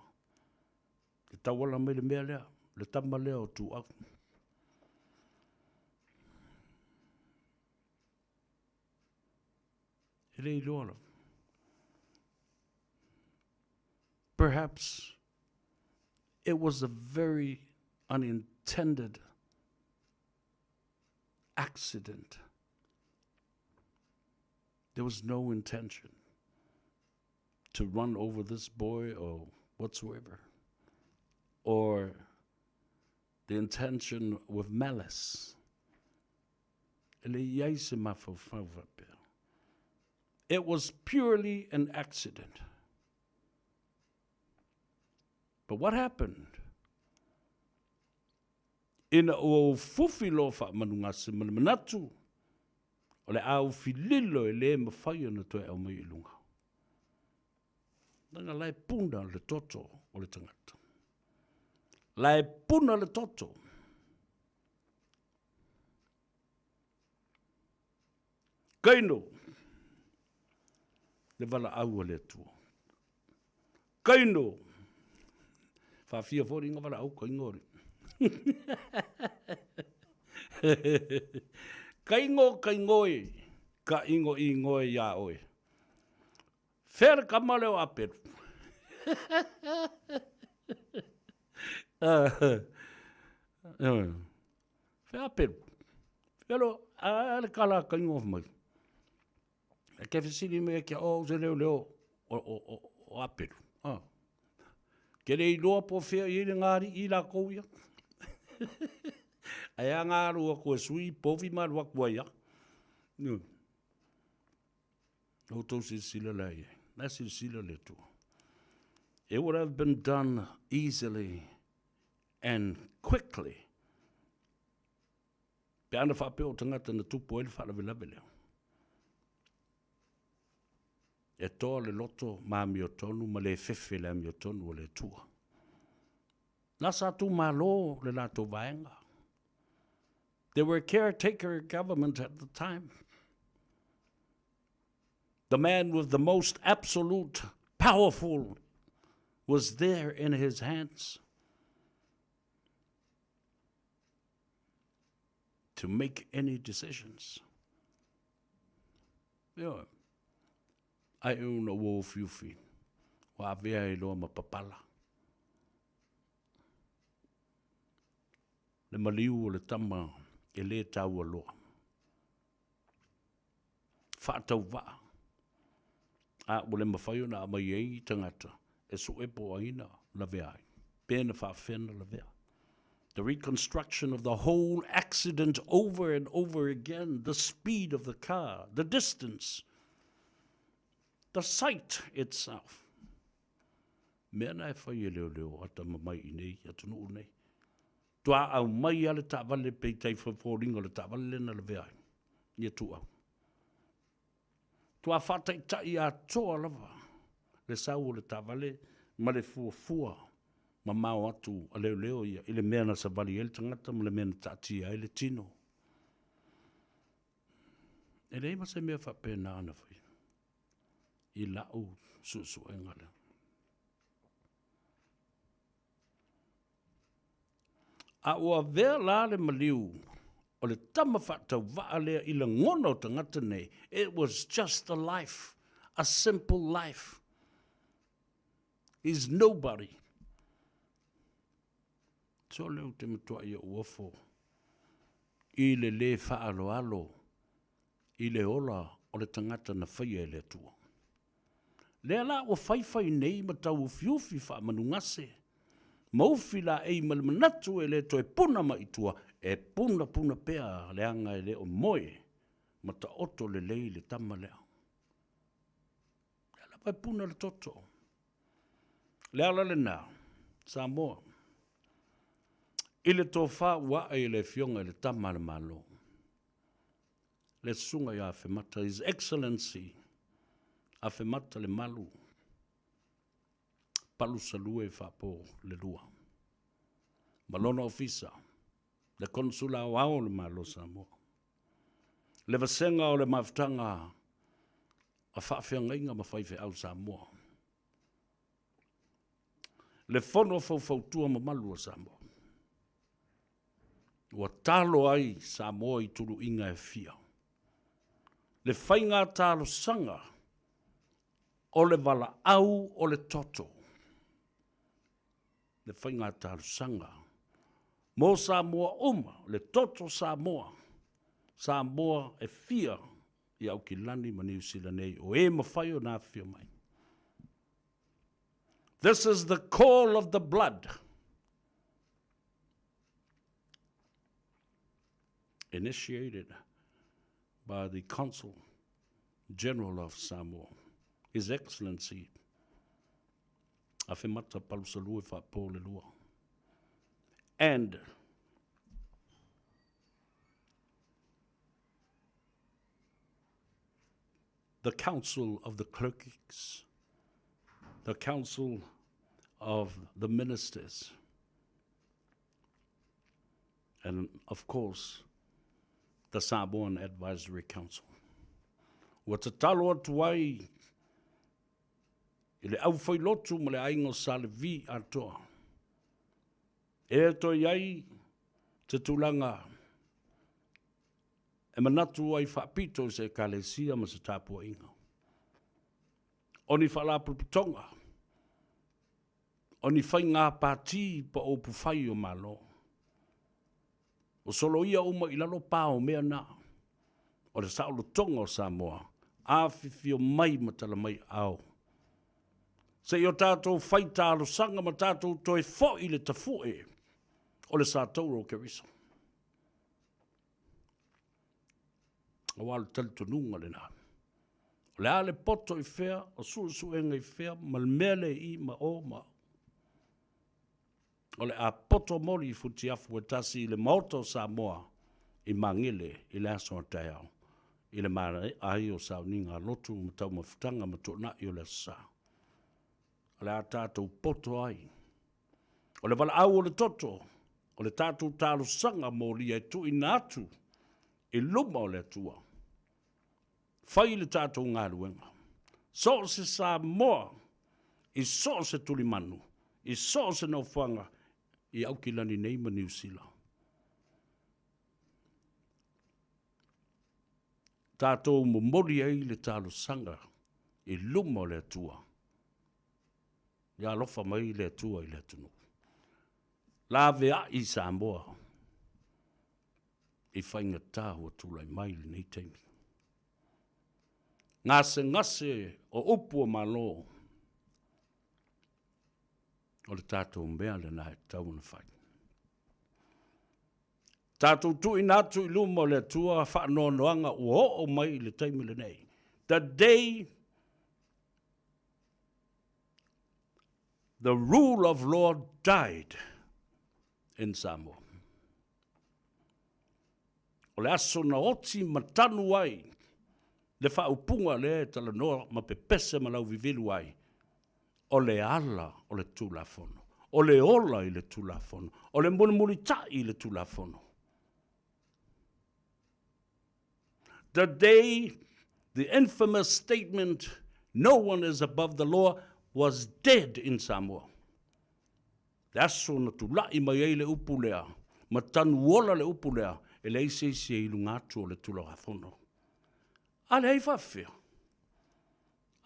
Speaker 5: E tauala mai le mea lea, le tama lea o Tuau. E le iloa lava. Perhaps it was a very unintended accident. There was no intention to run over this boy or whatsoever, or the intention with malice. E le i ai se mafaufau faapea. It was purely an accident. But what happened? Ina ua ufufi loa faamanugase ma le manatu o le a ufi lilo e le mafai ona toe aumai i luga. Leaga la e puna le toto o le tagata. La e puna le toto. Kaino le valaau a le Atua. Kaino faafia foi ringa valaau kaingo ri. Kaingo kaingoe ka ingo ingoe iā oe. Fea le kama lea o Apelu? Fea Apelu? Fea lo, a le kala a kaingo mai. E ke fesili mai kia o se leo leo o, o, o, o Apelu. Ah. Ke le iloa po fea i le ngā i la kou ia. Ai a ngā rua koe sui povi ma rua kua ia. Outou silasila la i ai. La silasila le Atua. It would have been done easily and quickly. Pe ana faapea o tagata na tupu ai le faalavelave lea. E toa le loto ma amiotonu ma le fefe le amiotonu o le Atua. Na sa tumalo le latou vaega. They were caretaker government at the time. The man with the most absolute powerful was there in his hands to make any decisions. Ioe. Ai e una ua ufiufi, ua avea ai loa ma papala. Le maliu o le tama e lē taua loa. Faatauvaa, a ua le mafai ona aumai ai tagata e sue po o ai na lavea ai, pe na faafefea na lavea. The reconstruction of the whole accident over and over again, the speed of the car, the distance, the site itself. Mea na e fai e leoleo ata mamai i nei atunuu nei. Toa aumai a le taavale pe i tai foliga o le taavale lea na lavea ai ia Tuau. Toa faataitai atoa lava le sau o le taavale ma le fuafua mamao atu a leoleo ia i le mea na savali ai le tagata ma le mea na taatia ai le tino. E leai ma se mea faapena na faia i lau suesuega lea. A ua avea la le maliu o le tama faatauvaa lea i lagona o tagata nei, it was just a life, a simple life. He's nobody. Sole ou te matuai ou ofo i le lē faaaloalo i le ola o le tagata na faia e le Atua. Lea la ua faifai nei ma tauufiufi faamanugase, ma ufi laei ma le manatu e le toe puna mai i tua, e punapuna pea leaga e le o moe ma taoto lelei le tama lea. Lava e puna le toto. Le ala lena, Samoa, i le tofa ua ae i le Afioga i le Tama a le Malo, le Susuga ia Afemata, His Excellency Afemata Lemalu Palusalue Faapo le Lua, ma lona ofisa, le Konesula Aoao o le Malo o Samoa, le vasega o le mafutaga a faafeagaiga ma faifeau Samoa, le Fono Faufautua mamalu a Samoa, ua talo ai Samoa i tuluiga e fia, le faiga talosaga o le valaau o le toto, le faiga talosaga mo Samoa uma, le toto Samoa, Samoa e fia i Aukilani ma Niu Sila nei, o e mafai ona afifio mai. This is the call of the blood. Initiated by the Consul General of Samoa, His Excellency Afemata Palusalue Faapo le Lua, and the Council of the Clerks, the Council of the Ministers, and of course, the Samoan Advisory Council. Ua tatalo atu ai i le aufailotu ma le aiga o Sa Levi atoa. E toe i ai te tulaga e manatu ai faapito i se Ekalesia ma se tapuaiga. O ni faalapotopotoga, o ni faiga pati po o upufai o Malo. O soloia uma i lalo pa o mea na, o le saolotoga o Samoa, afifio mai ma tala mai ao. Se i o tatou fai talosaga ma tatou toe foi i le tafue o le sa tauro o Keriso. Aua o le talitonuga lena. O le a le poto i fea, o suesuega i fea, ma le mea le i ma o ma o le a poto moli i futiafu e tasi i le Maota o Samoa i Magele i le aso a taeao i le maea ai o sauniga a lotu ma taumafataga ma tuanai o le Aso Sa. O le a tatou poto ai. O le valaau o le toto, o le tatou talosaga molia e tuuina atu i luma o le Atua. Fai le tatou galuega. So o se Samoa i so o se tulimanu, i so o se nofoaga i Aukilani nei ma Niu Sila. Tatou momoli ai le talosaga i luma o le Atua. Ia alofa mai le Atua i le atunuu. Laveai Samoa i faigata ua tulai mai i lenei taimi. Gasegase o upu o Malo, o le tatou mea lena e tatau ona fai. Tatou tuuina atu i luma o le Atua faanoanoaga ua oo mai i le taimi lenei. The day the rule of law died in Samoa. O le aso na oti ma tanu ai le faaupuga lea e talanoa ma pepese ma lauvivilu ai, o le ala o le Tulafono, o le ola i le Tulafono, o le mulimulitai i le Tulafono. The day the infamous statement, no one is above the law, was dead in Samoa. Le aso na tulai mai ai le upu lea, ma tanu ola le upu lea, e leai se isi e i luga atu o le Tulafono. A leai faafefea.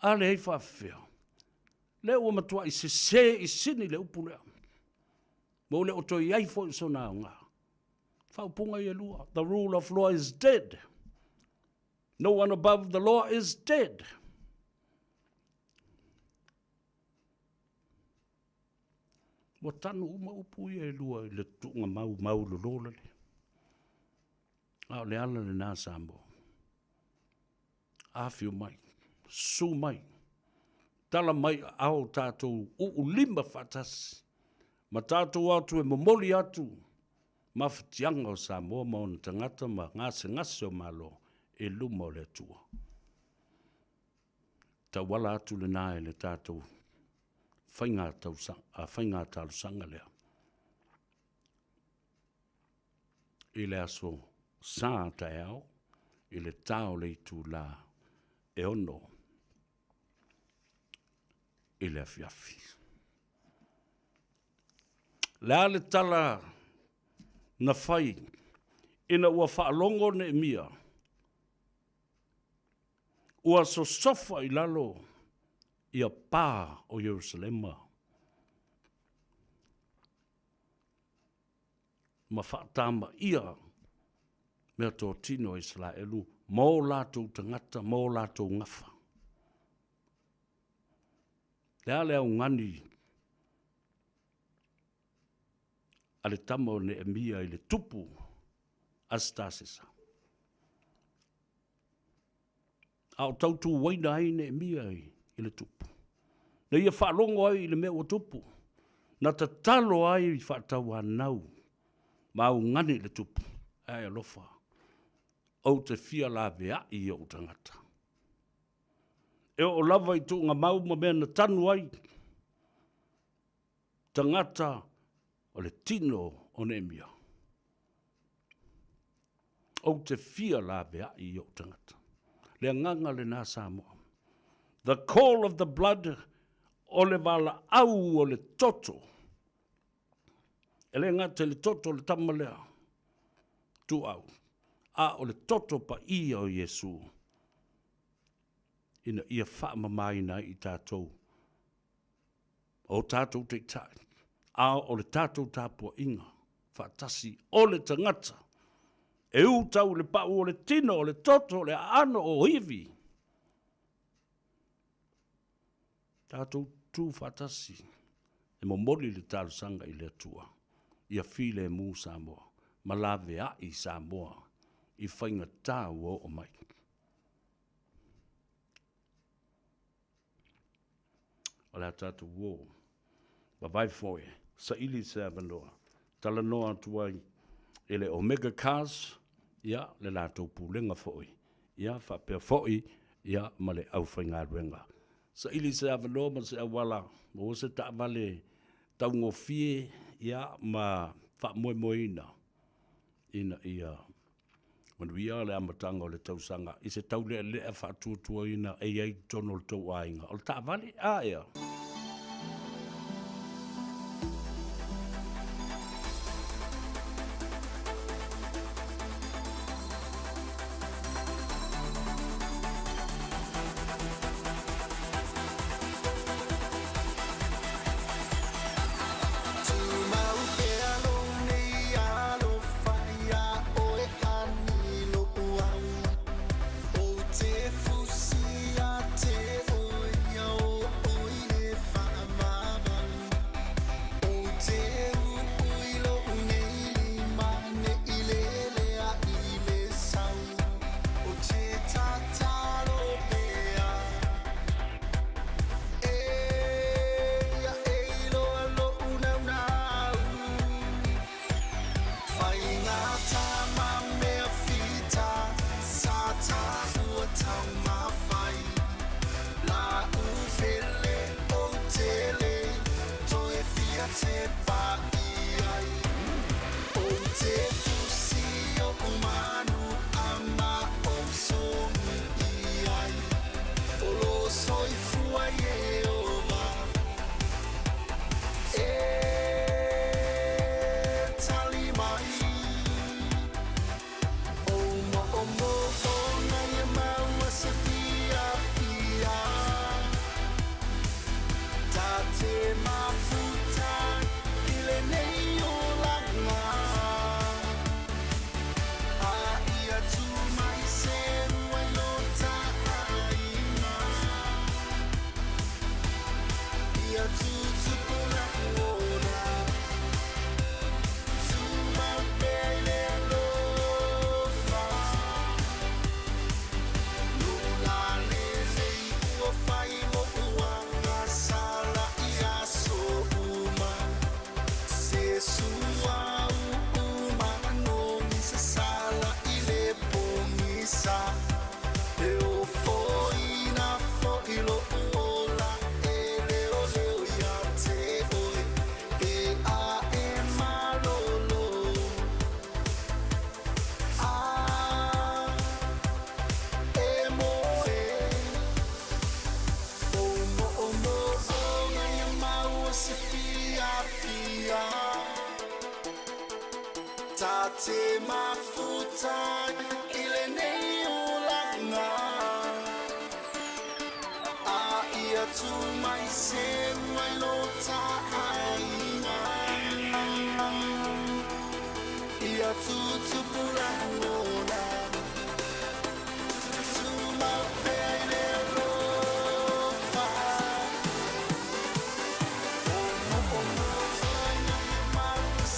Speaker 5: A leai faafefea. Lea ua matuai sese i sini le upu lea. Ma ua le o toe i ai foi sona aoga. Faaupuga ia e lua. The rule of law is dead. No one above the law is dead. Ua tanu uma upu ia e lua i le tuuga mau maulolo lele. A o le ala lena Samoa. Afio mai, susu mai. Tala mai aao tatou uulima faatasi ma tatou atu e momoli atu mafatiaga o Samoa ma ona tagata ma gasegase o Malo i luma o le Atua. Tauala atu lena i le tatou faiga tausaga, faiga talosaga lea. I le aso Sa taeao i le ta o le itula e 6 i le afiafi. Le a le tala na fai ina ua faalogo Neemia ua sosofa i lalo ia pa o Ierusalema ma faatamaia meatotino a Isaraelu ma o latou tagata ma o latou gafa. Le a le augani a le tama o Neemia i le tupu Asitasesa? A o tautuaina ai Neemia i le tupu, na ia faalogo ai i le mea ua tupu, na tatalo ai i faatauanau ma augani i le tupu, Ae alofa, ou te fia laveai i ou tagata. E oo lava i tuugamau ma mea na tanu ai tagata o le tino o Neemia. Ou te fia laveai i ou tagata. Le agaga lena Samoa. The call of the blood, o le valaau o le toto. E le gata i le toto o le tama lea, tuau, a o le toto paia o Iesu, ina ia faamamaina ai i tatou, o tatou taitai, a o le tatou tapuaiga faatasi o le tagata e u tau i le pau o le tino, o le toto, o le aano, o ivi. Tatou tu faatasi e momoli le talosaga i le Atua ia filemu Samoa ma laveai Samoa i faigata ua oo mai. O le a tatou o vavae foe, saili se avanoa, talanoa atu ai i le Omega Cars, ia, le latou pulega foi, ia, faapea foi, ia, ma le aufaigaluega. Saili se avanoa ma se auala, maua se taavale taugofie, ia, ma faamoemoeina ina ia manuia le amataga o le tausaga i se taulealea faatuatuaina e i ai i totonu o le tou aiga. O le taavale, a ea?
Speaker 3: Ta te mafuta i lenei olaga A ia tu mai seu ai lo ta aiga Ia tutupu lagona Tumau pea i le alofa
Speaker 9: 1.593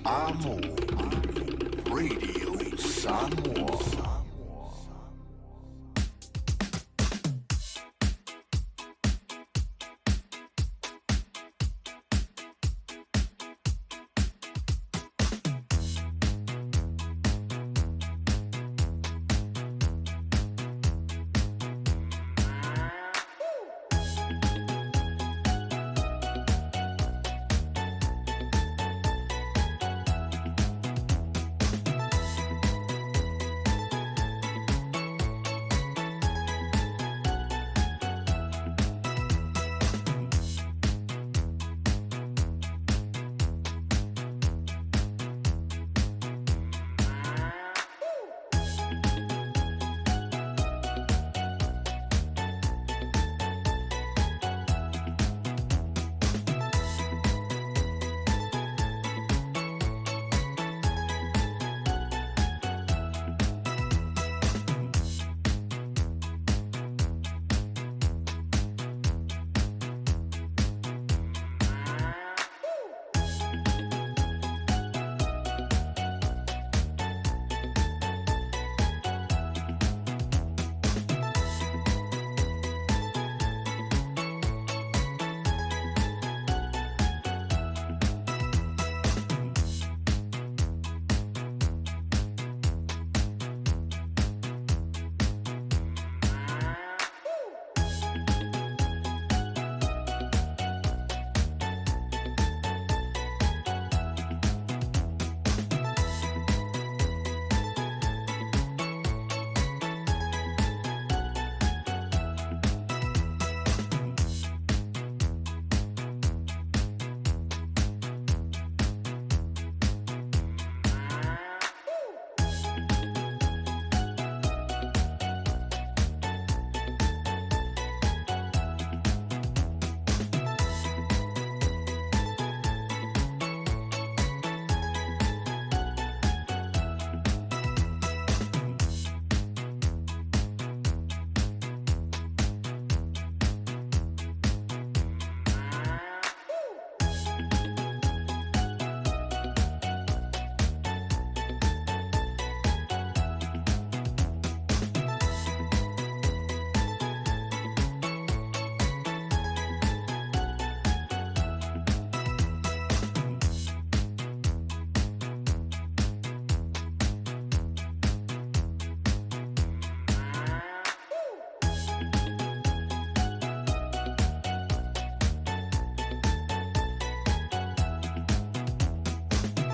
Speaker 9: Amo Radio Samoa.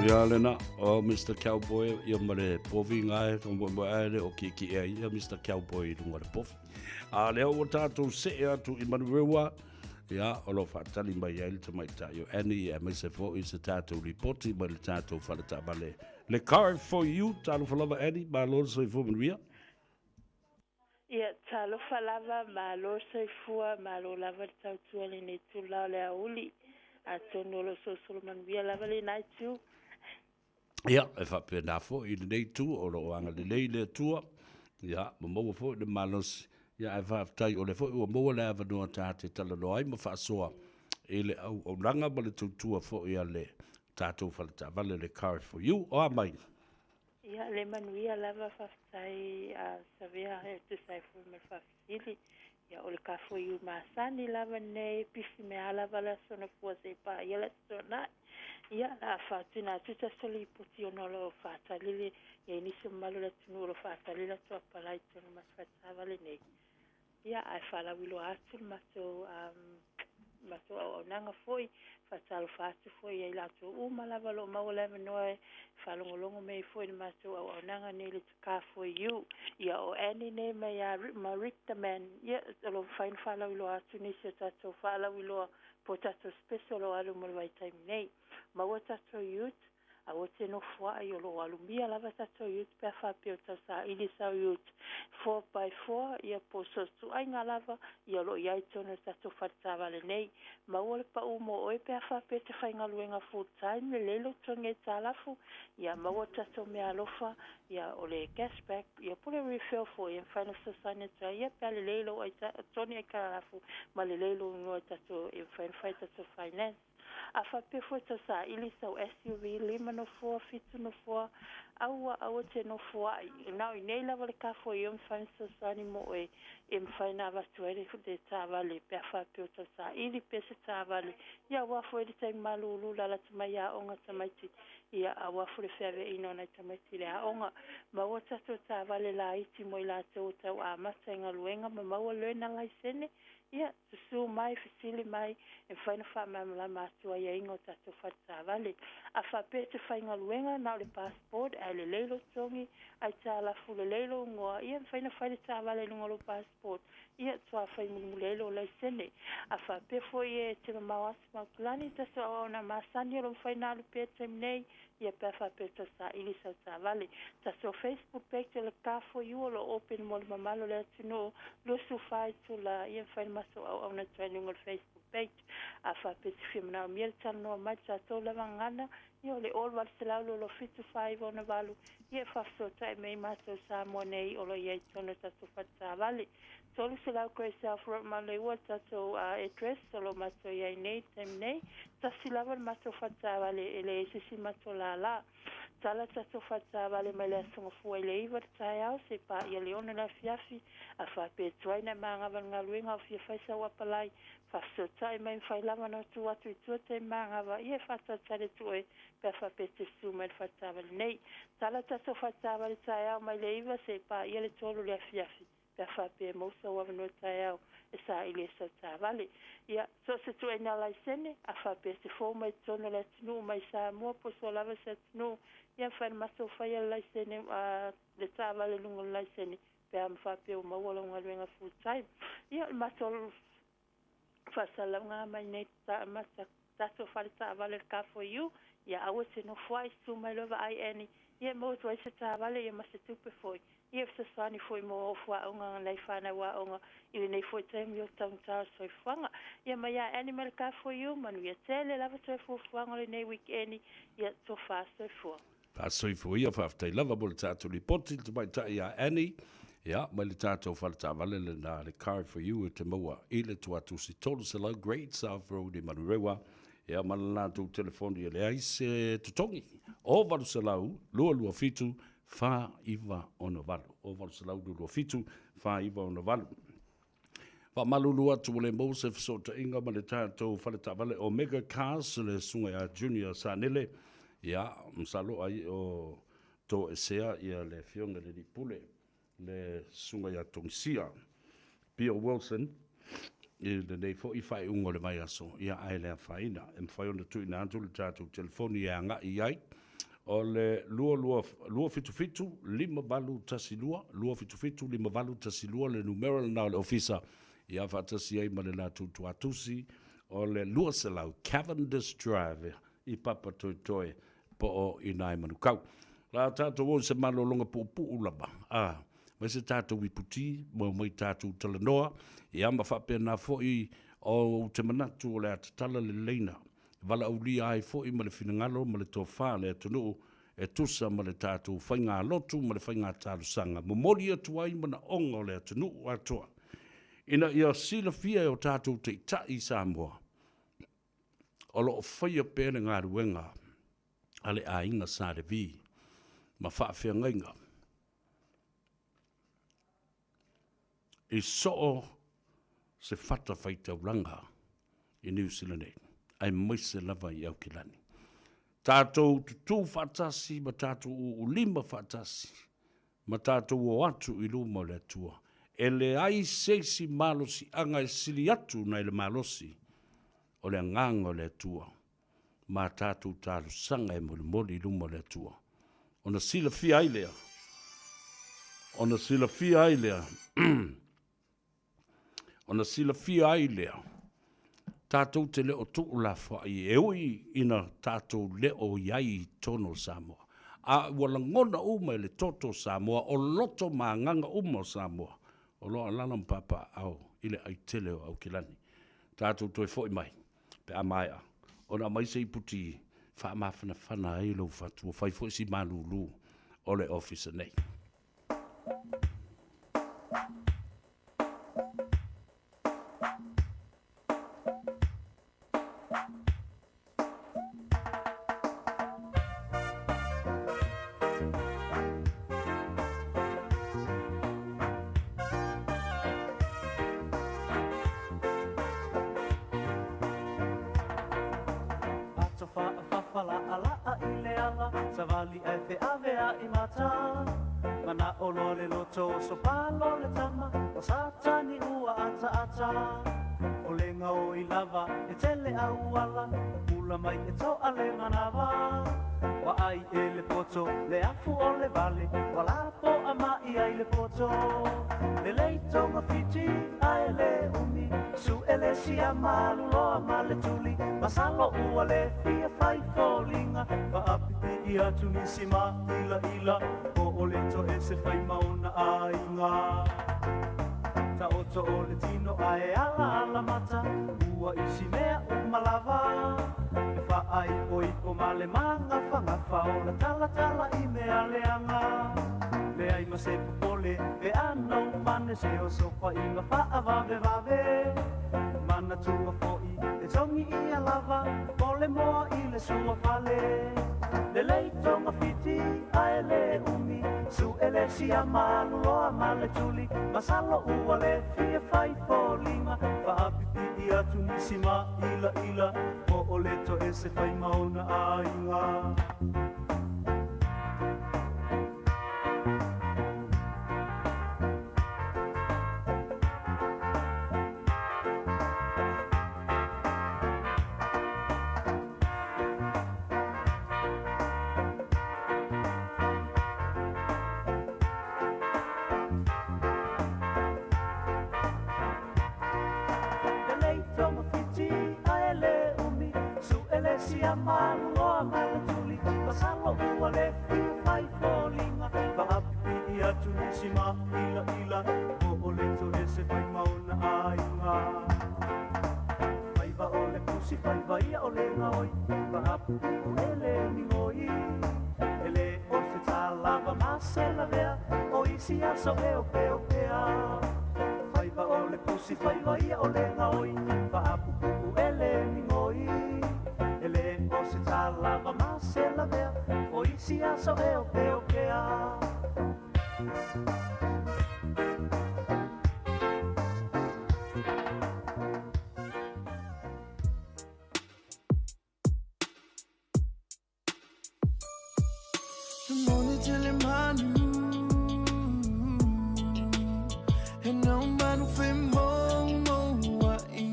Speaker 5: Ia lena, o Mr. Cowboy, ia ma le povi ngae, ka mo mo ae le o ki ki ea ia Mr. Cowboy i lunga le povi. A lea ua tātou see atu i Manurewa, ia, o lo whaatali mai ai le tamaitai o Annie, e mai se fo i se tātou ripoti mai le tātou whaletavale. Le car for you, talofa lava Annie, malo le soifua manuia.
Speaker 6: Ia, talofa lava, malo soifua, malo lava le tautua i lenei itula o le aoauli. Atonu o lo o solosolo manuia lava lena itu.
Speaker 5: Ia, e faapena foi i lenei itu, o lo o agalelei le Atua, ia, ma maua foi le malosi, ia, ae faafetai o lea foi ua maua le avanoa ta te talanoa ai ma faasoa i le auaunaga ma le tautua foi a le tatou faletaavale le Car for You. O a mai?
Speaker 6: Ia, le manuia lava, faafetai a Savea e tusa ai foi ma le faafesili. Ia, o le Car for You masani lava lenei, pisi mea lava le Aso Gafua seia paia le Aso Toonai. Ia, o le a faatuina atu se aso lipoti ona o lo o faatali le, i ai nisi o mamalu o le atunuu o lo o faatali le latou apalai i totonu o le matou faletaavale nei. Ia, ae faalauiloa atu le matou, um, matou auaunaga foi, faatalofa atu foi ia i latou uma lava o lo o maua le avanoa e faalogologo mai ai foi i le matou auaunaga nei le Car For You. Ia, o Annie nei mai ia ma Rick the Man, ia, o lo o mafai ona faalauiloa atu nisi o tatou faalauiloa po o tatou special o lo o alu mo le vaitaimi nei. Maua tatou ute, aua te nofoa'i, o lo o alumia lava tatou ute pe a faapea o tau saili sau ute 4x4, ia po o so o se ituaiga lava, ia o lo o i ai i totonu o le tatou faletaavale nei. Maua le pa'u mo oe pe a faapea e te faigaluega full time, lelei lou totogi aitalafu, ia maua tatou meaalofa, ia o le cash back, ia po o le refill foi e mafai ona fesoasoani atu ai, ia pe a lelei lou aita, totogi aitalafu ma lelei lou igoa i tatou, e mafai ona fai tatou finance. A faapea foi e tau saili sau SUV lima nofoa, fitu nofoa, aua, aua te nofoa'i, na o i inei lava le kafua e mafai ona fesoasoani mo oe e mafai ona avatu ai le, le taavale pe a faapea o tau saili pea se taavale, ia aua foi le taimi malulu lalata mai aoga tamaiti Ia, aua foi le feaveaiina o nai tamaiti i le aoga. Maua tatou taavale laiti mo i latou o tau amata i galuega ma maua learner laisene. Ia, susu mai, fesili mai, e mafai ona faamalamalama atu aiaiga o tatou faletaavale. A faapea e te faigaluega na o le passport ae lelei lou totogi, aitalafu lelei lou igoa, ia, e mafai ona fai le taavale i luga o lou passport, ia, toa fai mulimuli ai lou laisene. A faapea foi e te mamao atu ma Aukilani, tatou auauna masani o lo o mafai ona alu pea i le taimi nei, ia pe a faapea e tau saili sau taavale. Tatou Facebook page o le Car For You o lo o open mo le mamalu o le atunuu, 24 itula, ia mafai ona matou auauna atu ai i luga o le Facebook page. A faapea e te fia manaomia le talanoa mai i le tatou lava gagana, ia o le 0800 227 4968, ia e faafesootai mai ai matou Samoa nei o lo o i ai i totonu o tatou faletaavale. 300 Great South Road Maleua le tatou address o lo o matou i ai nei i le taimi nei. Tasi lava le matou faletaavale e leai se isi matou lala. Tala le tatou faletaavale mai le Aso Gafua i le 9 i le taeao seia paia le 6 i le afiafi. A faapea e tuai ona e manava i le galuega a o fia fai sau apalai, faafesootai mai mafai lava ona tuu atu i tua taimi manava, ia e faatalitali atu oe pe a faapea e te susu mai i le faletaavale nei. Tala le tatou faletaavale taeao mai le 9 seia paia le 3 i le afiafi. pe a faapea e maua sou avanoa taeao e saili ai sau taavale. Ia, so o se ituaiga laisene, a faapea e te fou mai totonu o le atunuu mai Samoa po o so lava se atunuu, ia mafai ona matou faia le laisene, a, le taavale i luga o le laisene pe a ma faapea ua maua lau galuega full time. Ia, o le matou faasalalauga mai nei ma tatou fale taavale le Car For You, ia aua e te nofo ai, susu mai loa vaai Annie, ia e maua atu ai se taavale ia ma se tupe foi, ia e fesoasoani foi mo ou fuaauga nai fanau aoga i lenei foi taimi o taugata o le soifuaga. Ia mai ia Annie mai le Car For You, manuia tele lava toe fuafuaga o lenei weekend, ia tofa soifua.
Speaker 5: Faasoifua ia, faafetai lava mo le tatou lipoti le tamaitai ia Annie. Ia, mai le tatou fale taavale lena le Car for You e te maua i le Tuatusi 300 Great South Road i Manurewa. Ia, ma le latou telefoni e leai se totogi. O 800 227 4968. O 800 227 4968. Faamalulu atu ua le maua se fesootaiga ma le tatou fale taavale Omega Cars le susuga ia Junior Sanele. Ia, masalo ai o toesea ia le afioga i le Alii Pule, le susuga ia Togisia Bill Wilson i lenei foi faaiuga o le vaiaso, ia ae le afaina. E mafai ona tuuina atu le tatou telefoni e agai i ai o le 277 5812, 277 5812 le numera lena o le ofisa, ia faatasi ai ma le latou tuatusi o le 200 Cavendish Drive i Papatoetoe po o i nai Manukau. La tatou o i se malologa puupuu lava, a, mai se tatou iputi, ma mai tatou talanoa, ia ma faapena foi o ou te manatu o le a tatala le leina. valaaulia ai foi ma le finagalo ma le tofa a le atunuu e tusa ma le tatou faigalotu ma le faigatalosaga, momoli atu ai manaoga o le atunuu atoa ina ia silafia e o tatou taitai i Samoa o lo o faia pea le galuega a le aiga Sa Levi ma faafeagaiga i soo se fatafaitaulaga i Niu Sila nei, aemaise lava i Aukilani. Tatou tutū faatasi ma tatou uulima faatasi ma tatou o atu i luma o le Atua. E leai se isi malosiaga e sili atu nai le malosi o le Agaga o le Atua ma a tatou talosaga e molimoli i luma o le Atua, ona silafia ai lea, ona silafia ai lea, ona silafia ai lea, tatou te le o tuulafoai e ui ina tatou le o i ai i totonu o Samoa, a ua lagona uma e le toto o Samoa, o loto ma agaga uma o Samoa, o lo o alaala ma papaaao i le aitele o Aukilani. Tatou toe foi mai pe a maea ona aumai se iputi faamafanafana ai lou fatu, ua fai foi si malulu o le ofisa nei.
Speaker 4: Ato faafafa laalaa i le ala Savali ae feaveai mata Manao loa le loto oso palo le tama O Satani ua ataata O le gaoi lava e tele auala Pupula mai e toa le manava Ua ai e le poto le afu o le vale Ua lapoa mai ai le poto Lelei togafiti ae le umi Sue le siama alu loa ma le tuli Masalo ua le fia fai foliga Faapipii atu nisi maʻilaʻila Po o le toese fai ma ona aiga Taoto o le tino ae ala ala mata Ua isi mea uma lava E faaipoipo ma le magafagafa O la talatala i mea leaga Leai ma se popole pe a nou mane Se oso faiga faavavevave Manatua foʻi e togi ia lava Po le moa i le suafale Lelei togafiti ae le umi Sue le siama alu loa ma le tuli Masalo ua le fia fai foliga Faapipii atu nisi maʻilaʻila Po o le toese fai ma ona aiga Lelei togafiti ae le umi Sue le siama alu loa ma le tuli Masalo ua le fia fai foliga Faapipii atu nisi maʻilaʻila Po o le toese fai ma ona aiga Faiva o le pusi faiva ia o le gaoi Faapuupuu e le migoi E le o se talava ma se lavea O isi aso e opeopea Faiva o le pusi faiva ia o le gaoi Faapuupuu e le migoi E le o se talava ma se lavea O isi aso e opeopea
Speaker 10: Moni tele manu E nau manu whe mo mo ai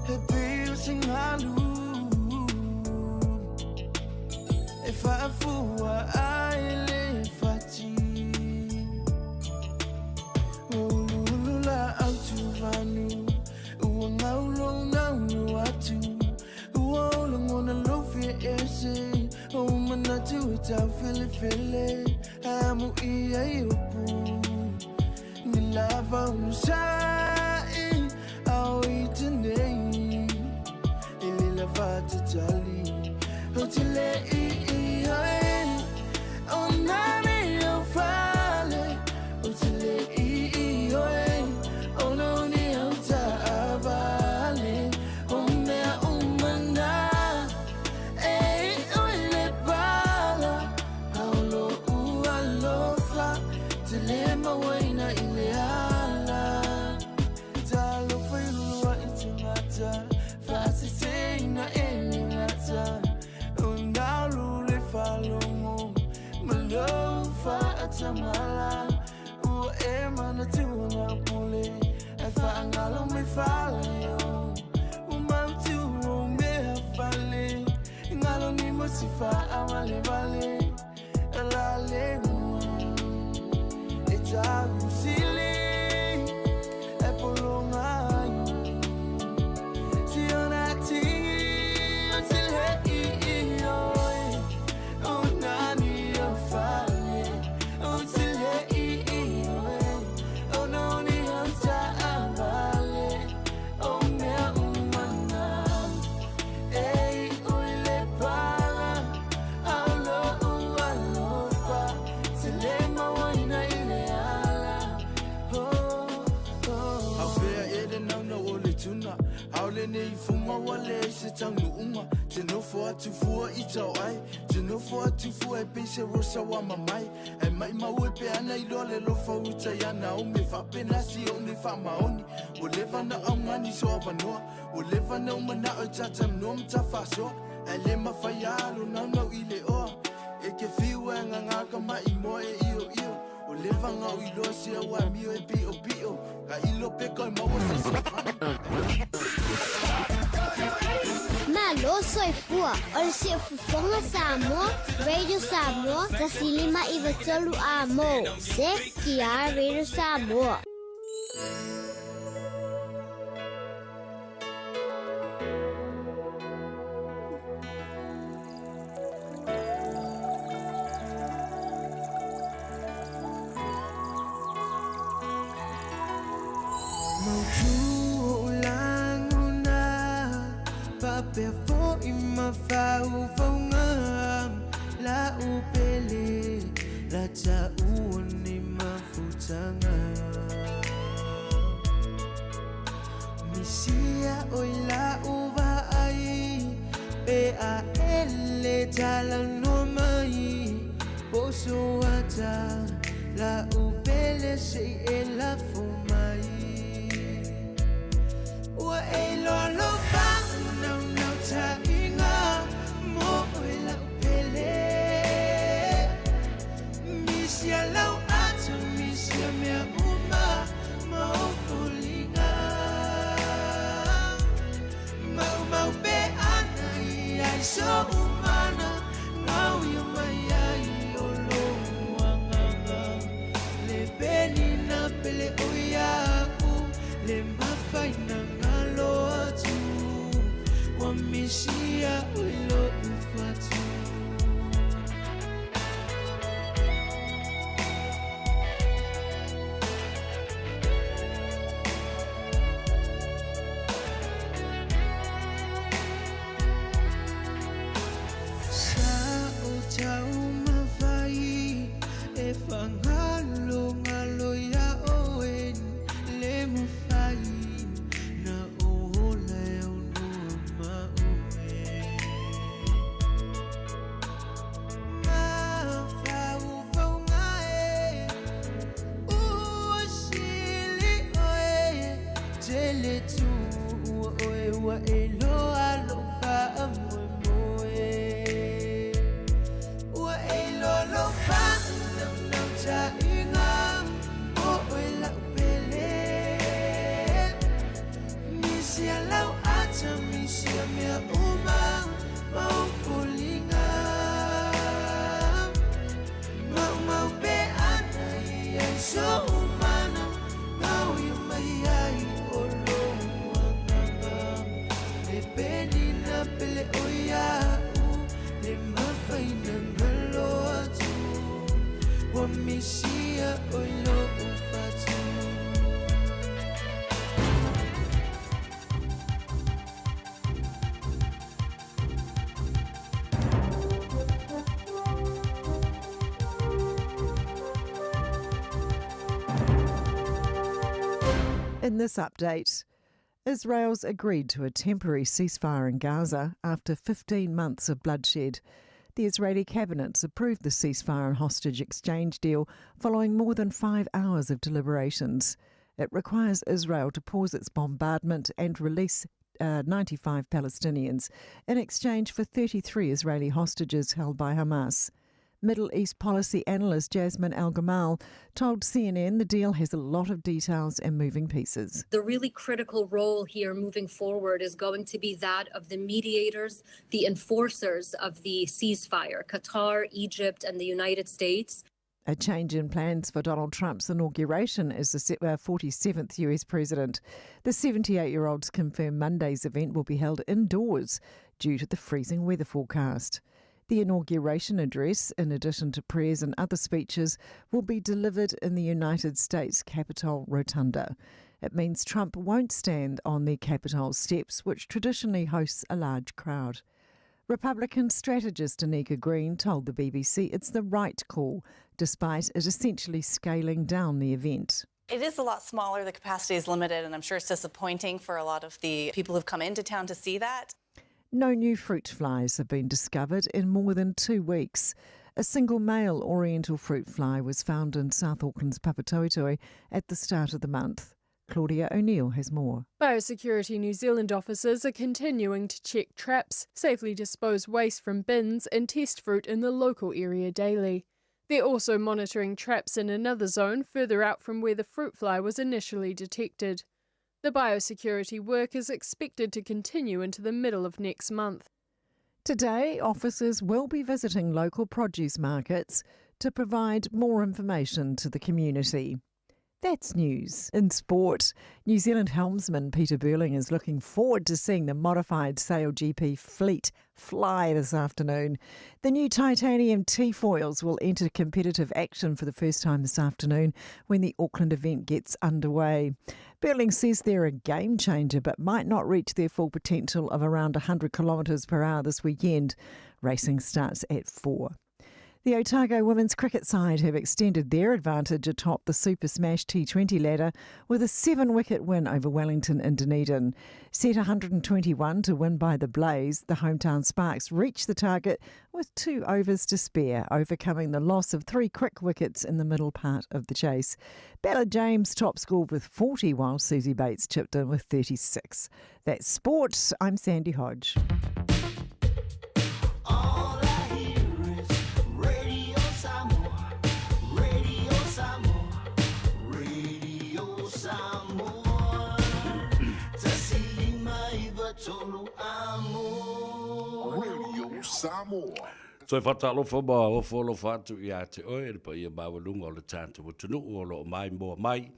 Speaker 10: He pio singalu E whaafua ai le fati Ulu la au tu vanu Ua ngaulo ngau atu Ua ola ngona lofi e ese O manatu e tau fele fele Amu i ai upu Ni lava unu sai Au i te Fa'avalevale la lengua E tausili E polonga ai Si ona tingi O tile i i oi O nani o fale O tile i i oi O noni o ta'avale O mea umana E i le pala Aulo ualofa Te le mawaina i le ala Oh, oh.
Speaker 11: Afea e le nauna o le tuna Aole nei funga wa le se taunuunga Te nofo atu fua i tau ai Te nofo atu fua e pese rosa wa mamai E mai mau e pe ana i loa le lofa uta i ana o me faapena si o ne faamaoni Ua leva na augani so avanoa Ua leva na umana'o i tatamanoa ma tafaasoa Ae lē mafai alo naunau i le oa E ke fiu e agagā ka maʻimoa e ioio O leva ga'u iloa sea ua amio e piʻopiʻo Ka ilo peka e maua se
Speaker 12: Malo soifua o le siufofoga Samoa, Radio Samoa, 1593 a mo. Se ki Radio Samoa.
Speaker 10: Papea fo'i mafaufauga la upele la ta'ua ni mafutaga misia oi la'u va'ai pe a ele talanoa mai poso ata la upele se'i e lafo mai ua e loa lofa naunau ta'iga mo oe la'u pele misia lau ata misia mea uma ma o foliga maumau pe ana ia i so'u mana gau ia mai ai o lou agaga le penina pele o ia'u le mafaina galo atu ua misia oi lo'u fatu. Sa o tau mawhai e whangalo ngalo ia oe le mawhai na o hola e au noa ma oe. Mafaufauga e ua sili oe tele tu ua oe ua e loa lo faamoemoe. Ua e loa lo faanaunau ta'iga mo oe la'u pele misia lau ata misia mea uma ma o foliga maumau pe ana ia i so'u mana gau ia mai ai o lou agaga le penina pele o ia'u le mafaina galo atu ua misia oi lo'u fatu.
Speaker 13: In this update, Israel's agreed to a temporary ceasefire in Gaza after 15 months of bloodshed. The Israeli cabinet's approved the ceasefire and hostage exchange deal following more than 5 hours of deliberations. It requires Israel to pause its bombardment and release 95 Palestinians in exchange for 33 Israeli hostages held by Hamas. Middle East policy analyst Jasmine El-Gamal told CNN the deal has a lot of details and moving pieces.
Speaker 14: The really critical role here moving forward is going to be that of the mediators, the enforcers of the ceasefire, Qatar, Egypt, and the United States.
Speaker 13: A change in plans for Donald Trump's inauguration as the 47th US president. The 78-year-old's confirmed Monday's event will be held indoors due to the freezing weather forecast. The inauguration address, in addition to prayers and other speeches, will be delivered in the United States Capitol Rotunda. It means Trump won't stand on the Capitol steps, which traditionally hosts a large crowd. Republican strategist Anika Green told the BBC it's the right call, despite it essentially scaling down the event.
Speaker 15: It is a lot smaller, the capacity is limited, and I'm sure it's disappointing for a lot of the people who've come into town to see that.
Speaker 13: No new fruit flies have been discovered in more than 2 weeks. A single male oriental fruit fly was found in South Auckland's Papatoetoe at the start of the month. Claudia O'Neill has more.
Speaker 16: Biosecurity New Zealand officers are continuing to check traps, safely dispose waste from bins and test fruit in the local area daily. They're also monitoring traps in another zone further out from where the fruit fly was initially detected. The biosecurity work is expected to continue into the middle of next month.
Speaker 13: Today, officers will be visiting local produce markets to provide more information to the community. That's news. In sport, New Zealand helmsman Peter Burling is looking forward to seeing the modified SailGP fleet fly this afternoon. The new titanium T-foils will enter competitive action for the first time this afternoon when the Auckland event gets underway. Burling says they're a game changer but might not reach their full potential of around 100 kilometres per hour this weekend. Racing starts at 4. The Otago women's cricket side have extended their advantage atop the Super Smash T20 ladder with a 7-wicket win over Wellington and Dunedin. Set 121 to win by the Blaze, the hometown Sparks reached the target with 2 overs to spare, overcoming the loss of 3 quick wickets in the middle part of the chase. Bella James top scored with 40, while Susie Bates chipped in with 36. That's sport. I'm Sandy Hodge.
Speaker 5: Toe faatalofa ma ofo alofa atu ia te oe, le paia maualuga o le tatou atunuu o loo maimoa mai,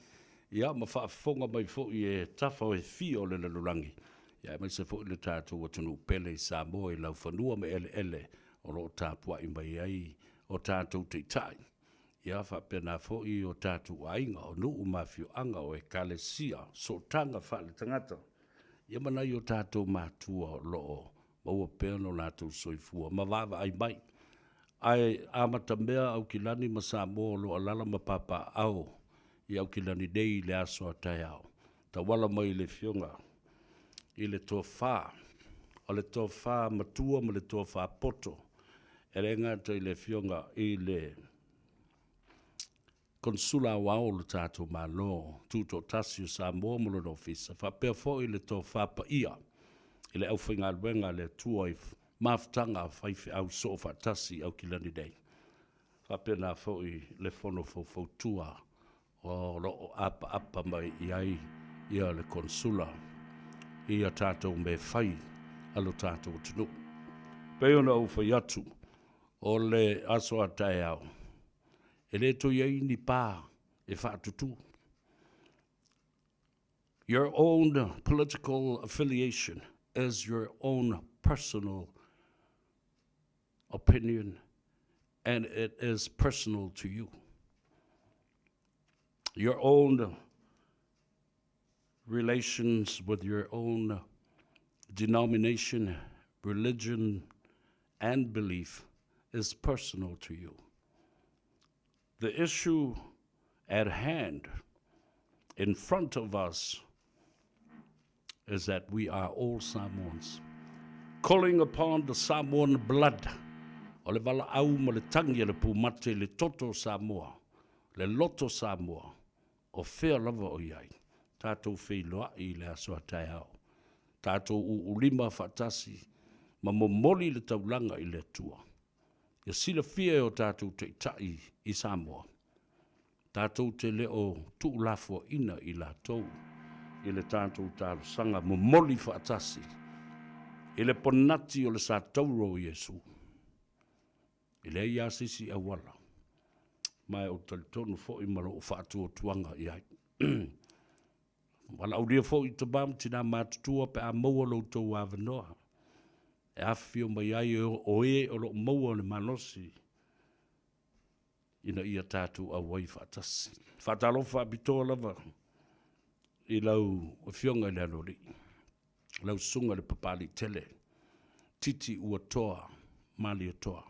Speaker 5: ia ma faafofoga mai foi e tafa o e fia o le lalolagi, ia aemaise foi le tatou atunuu pele i Samoa i laufanua ma eleele o loo tapuai mai ai o tatou taitai. Ia faapena foi o tatou aiga, o nuu ma afioaga o ekalesia, sootaga faaletagata, ia ma nai o tatou matua o loo maua pea no latou soifua ma vaavaai mai. Ae amatamea Aukilani ma Samoa o loo alaala ma papaaao i Aukilani nei i le aso a taeao. Tauala mai i le afioga i le tofa, o le tofa matua ma le tofa poto, e le gata i le afioga i le Konsula Aoao o le tatou Malo, Tutoatasi o Samoa ma lona Ofisa, faapea foi le tofa paia i le aufaigaluega a le Atua i mafutaga a faifeau soofaatasi i Aukilani nei. Faapena foi le fono faufautua o loo apaapa mai i ai ia le Konsula i a tatou mea fai a lo tatou atunuu. Pei ona ou fai atu, o le aso a taeao, e le toe i ai ni pa e faatutū. Your own political affiliation is your own personal opinion and it is personal to you. Your own relations with your own denomination, religion, and belief is personal to you. The issue at hand in front of us is that we are all Samoans, calling upon the Samoan blood, o le valaau ma le tagi a le pumate i le toto o Samoa, le loto Samoa, o fea lava o i ai, tatou feiloai i le aso a taeao, tatou uulima faatasi ma momoli le taulaga i le Atua. Ia silafia e o tatou taitai i Samoa, tatou te le o tuulafoaina i latou i le tatou talosaga momoli faatasi i le ponati o le sa tauro o Iesu. E leai lava se isi auala, ma e ou te talitonu foi ma lou faatuatuaga i ai. Valaaulia foi i tama ma tina matutua pe a maua lo outou avanoa e afifio mai ai o e o lo o maua le malosi ina ia tatou auai faatasi. Faatalofa faapitoa lava i lau Afioga i le Aloalii, lau Susuga i le Papaliitele Titi Uatoa Malietoa,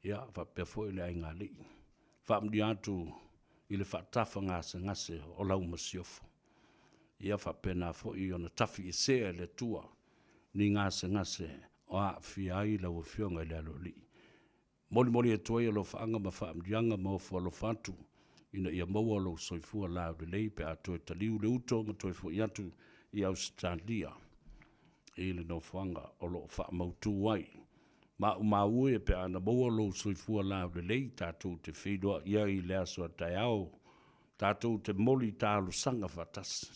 Speaker 5: ia faapea foi le aigaalii. Faamanuia atu i le faatafagasegase o lau masiofo. Ia faapena foi ona tafiesea e le Atua ni gasegase o aafia ai lau Afioga i le Aloalii. Molimoli atu ai alofaaga ma faamanuiaga ma ofo alofa atu ina ia maua lou soifua laulelei pe a toe taliu le uto ma toe foi atu i Ausetalia i le nofoaga o lo o faamautu ai. Maumau e pe a na maua lou soifua laulelei tatou te feiloai ai i le aso a taeao, tatou te moli talosaga faatasi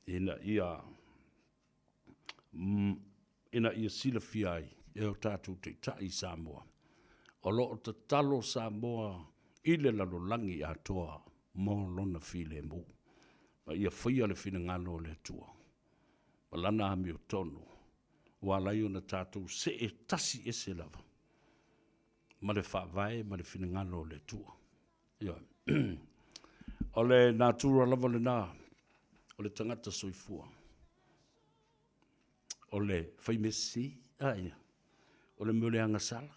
Speaker 5: ina ia silafia ai e o tatou taitai i Samoa, o lo o tatalo Samoa i le lalolagi atoa mo lona filemu, ma ia faia le finagalo o le Atua ma lana amiotonu, ua ala ai ona tatou see tasi ese lava ma le faavae ma le finagalo o le Atua. Ioe. O le natura lava lena o le tagata soifua, o le faimea sese, o le mea o le agasala,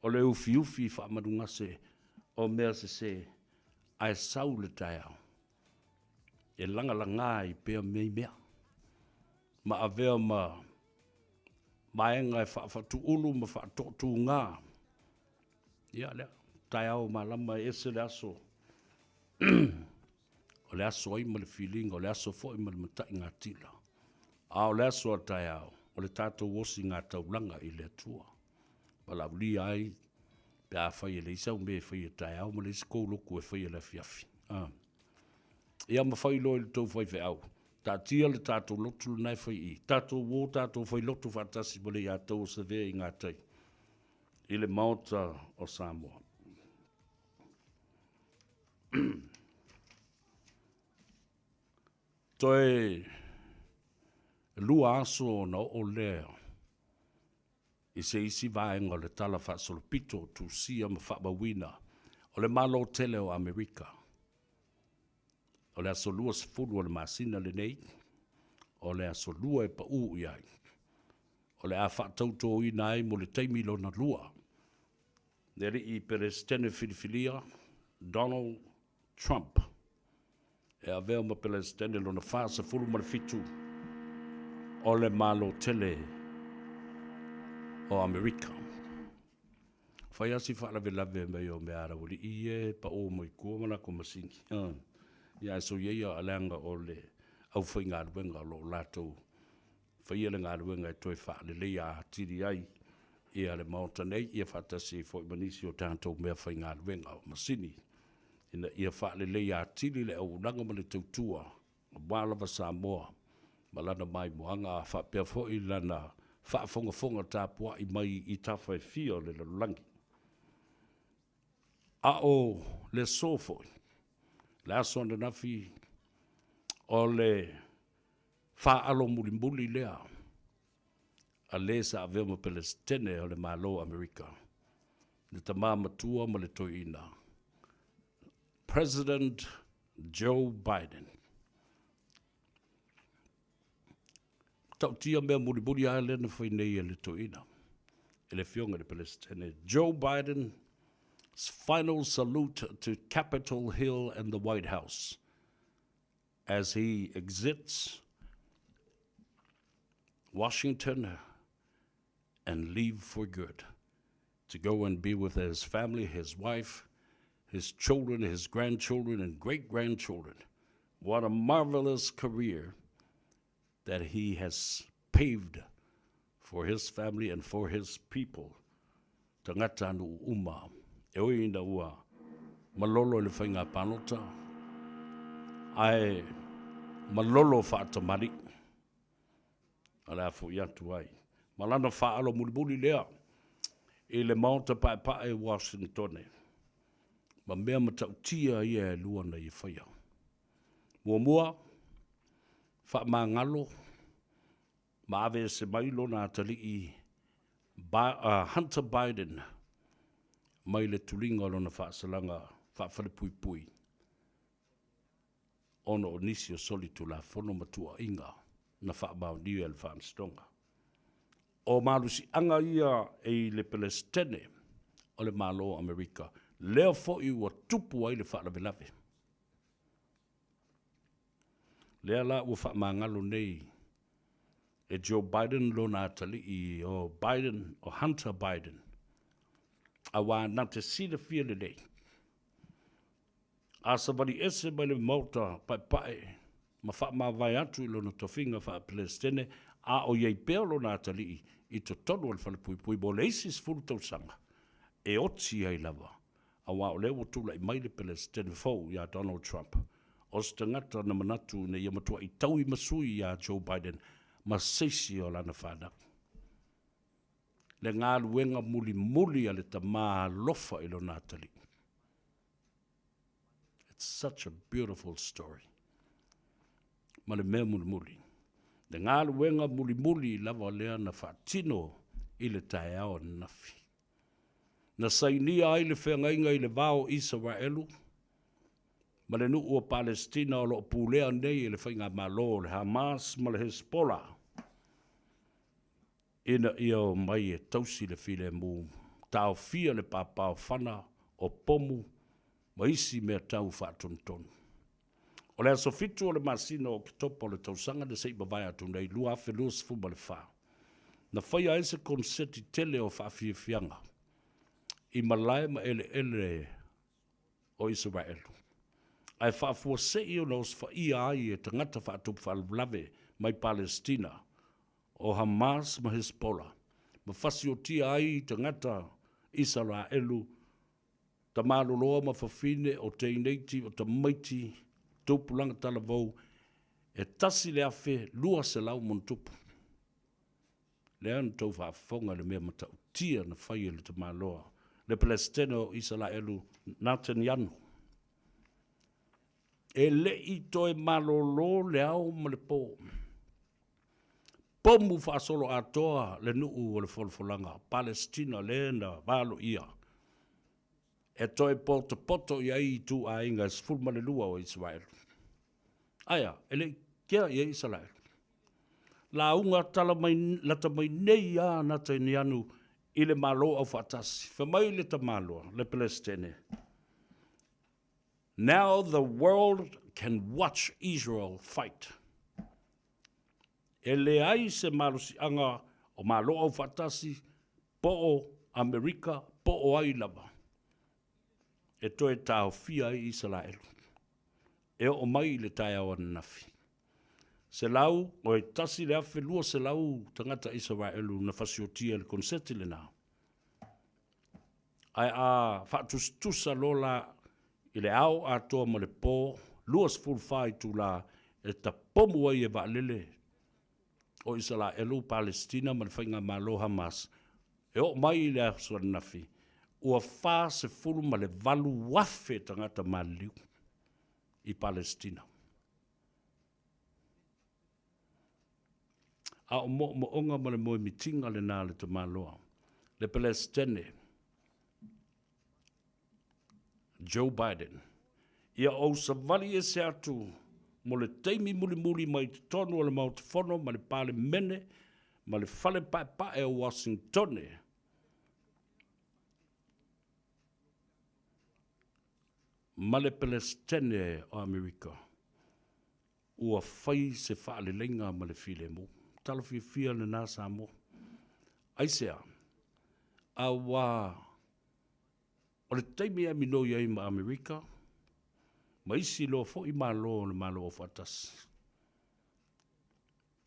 Speaker 5: o le ufiufi faamalugase o mea sese, ae sau le taeao e lagalaga ai pea nei mea, ma avea ma vaega e faafaatuulu ma faatoatuga. Ia lea, taeao malama e ese le aso, o le aso ai ma le filiga, o le aso foi ma le mataigatila, a o le aso a taeao, o le tatou osigataulaga i le Atua. Valaaulia ai pe a fai e leai sau mea e faia taeao ma leai se tou lotu e faia i le afiafi. Ia ma fai loa i le tou faifeau, taatia le tatou lotu lena e fai i i, tatou o tatou fai lotu faatasi ma le ia tou o Savea i gatai i le Maota o Samoa. Toe 2 aso ona oo lea i se isi vaega o le Tala Faasolopito tusia ma faamauina o le Malo tele o Amerika. O le aso 20 o le masina lenei, o le aso 2 e pau i ai, o le a faatautoina ai mo le taimi lona 2 le alii Peresetene filifilia Donald Trump e avea ma Peresetene lona 47 o le Malo tele o Amerika. Fai lava si faalavelave mai o mea a laualii ia e pao mai tua ma latou masini. Ia ae soia ia leaga o le aufaigaluega o lo o latou faia le galuega e toe faaleleia atili ai ia le Maota nei, ia faatasi ai foi ma nisi o tatou mea faigaluega o masini, ina ia faaleleia atili le auaunaga ma le tautua aua lava Samoa ma lana maimoaga, a faapea foi lana faafogafoga tapuai mai i tafa e fia o le lalolagi. A o le aso foi, le aso ananafi, o le faalo mulimuli lea a le sa avea ma Peresetene o le Malo o Amerika, le tama matua ma le toeaina, President Joe Biden. Tautia mea mulimuli lava lea na fai nei e le toeaina, e le afioga i le Peresetene. Joe Biden's final salute to Capitol Hill and the White House as he exits Washington and leave for good to go and be with his family, his wife, his children, his grandchildren, and great-grandchildren. What a marvelous career that he has paved for his family and for his people, tagata nuu uma, e ui ina ua malolo i le faiga palota, ae malolo faatamali'i. O le a fo'i atu ai ma lana faaalo mulimuli lea i le Maota Paepae i Uasinitone, ma mea matautia ia e lua na ia faia. Muamua, faamagalo ma aveese mai lona atalii Hunter Biden mai le tuliga o lona faasalaga faafalepuipui ona o nisi o solitulafono ma tuuaiga na faamaonia e le Faamasinoga. O malosiaga ia e i le Peresetene o le Malo o Amerika, lea foi ua tupu ai le faalavelave. Lea la ua faamagalo nei e Joe Biden lona atalii o Biden, o Hunter Biden, auā na te silafia lelei, a savali ese mai le Maota Paepae ma faamavae atu i lona tofiga faa-Peresetene, a o i ai pea lona atalii i totonu o le falepuipui mo le isi 10 tausaga, e oti ai lava, auā o lea ua tulai mai le Peresetene fou ia Donald Trump, o se tagata na manatu ina ia matua'i taui ma sui iā Joe Biden ma se isi o lana fanau. Le galuega mulimuli a le tamā alofa i lona atalii. It's such a beautiful story. Ma le mea mulimuli. Le galuega mulimuli lava lea na faatino i le taeao ananafi. Na sainia ai le feagaiga i le va o Isaraelu ma le nuu o Palestina o lo o pulea nei e le faigamalo o le Hamas ma le Hezbollah ina ia omai e tausi le filemu, taofia le papaofana o pomu ma isi mea tau faatonutonu. O le aso 7 o le masina o Oketopa o le tausaga na se i mavae atu nei 2024, na faia ai se koneseti tele o faafiafiaga i malae ma eleele o Isaraelu, ae faafuasei ona osofaia ai e tagata faatupu faalavelave mai Palesitina o Hamas ma Hezbollah, ma fasiotia ai tagata Isaraelu, tamaloloa ma fafine, o teineiti, o tamaiti, tupulaga talavou, e 1,200 ma ona tupu. Lea na tou faafofoga i le mea matautia na fai e le tamaloa, le Peresetene o Isaraelu, Nataniano. E le i toe malolo le ao ma le po. Pomu faasoloatoa le nuu o le folafolaga, Palesitina lea na valoia e toe potopoto i ai ituaiga e 12 o Isaraelu. Ae a? E le i kea i ai Isaraelu. Lauga tala mai, lata mai nei a Nataniano i le Malo Aufaatasi. Fai mai le tamaloa, le Peresetene, Now the world can watch Israel fight. E leai se malosiaga o Malo Aufaatasi po o Amerika po o ai lava e toe taofia ai Isaraelu. E oo mai i le taeao ananafi. Selau, o e 1,200 tagata Isaraelu na fasiotia i le koneseti lena. Ae a faatusatusa loa la i le ao atoa ma le po, 24 itula e tapomu ai e vaalele o Isaraelu, Palesitina ma le faigamalo Hamas, e oo mai i le aso ananafi, ua 48,000 tagata maliliu i Palesitina. A o moomooga ma le moemitiga lena a le tamaloa, le Peresetene Joe Biden, ia ou savali ese atu mo le taimi mulimuli mai totonu o le Maota Fono ma le Palemene ma le Fale Paepae o Uasingitone, ma le Peresetene o Amerika. Ua fai se faaleleiga ma le filemu. Tala fiafia lena Samoa. Aisea? Auā o le taimi e minoi ai ma Amerika ma isi loa foi Malo o le Malo Aufaatasi.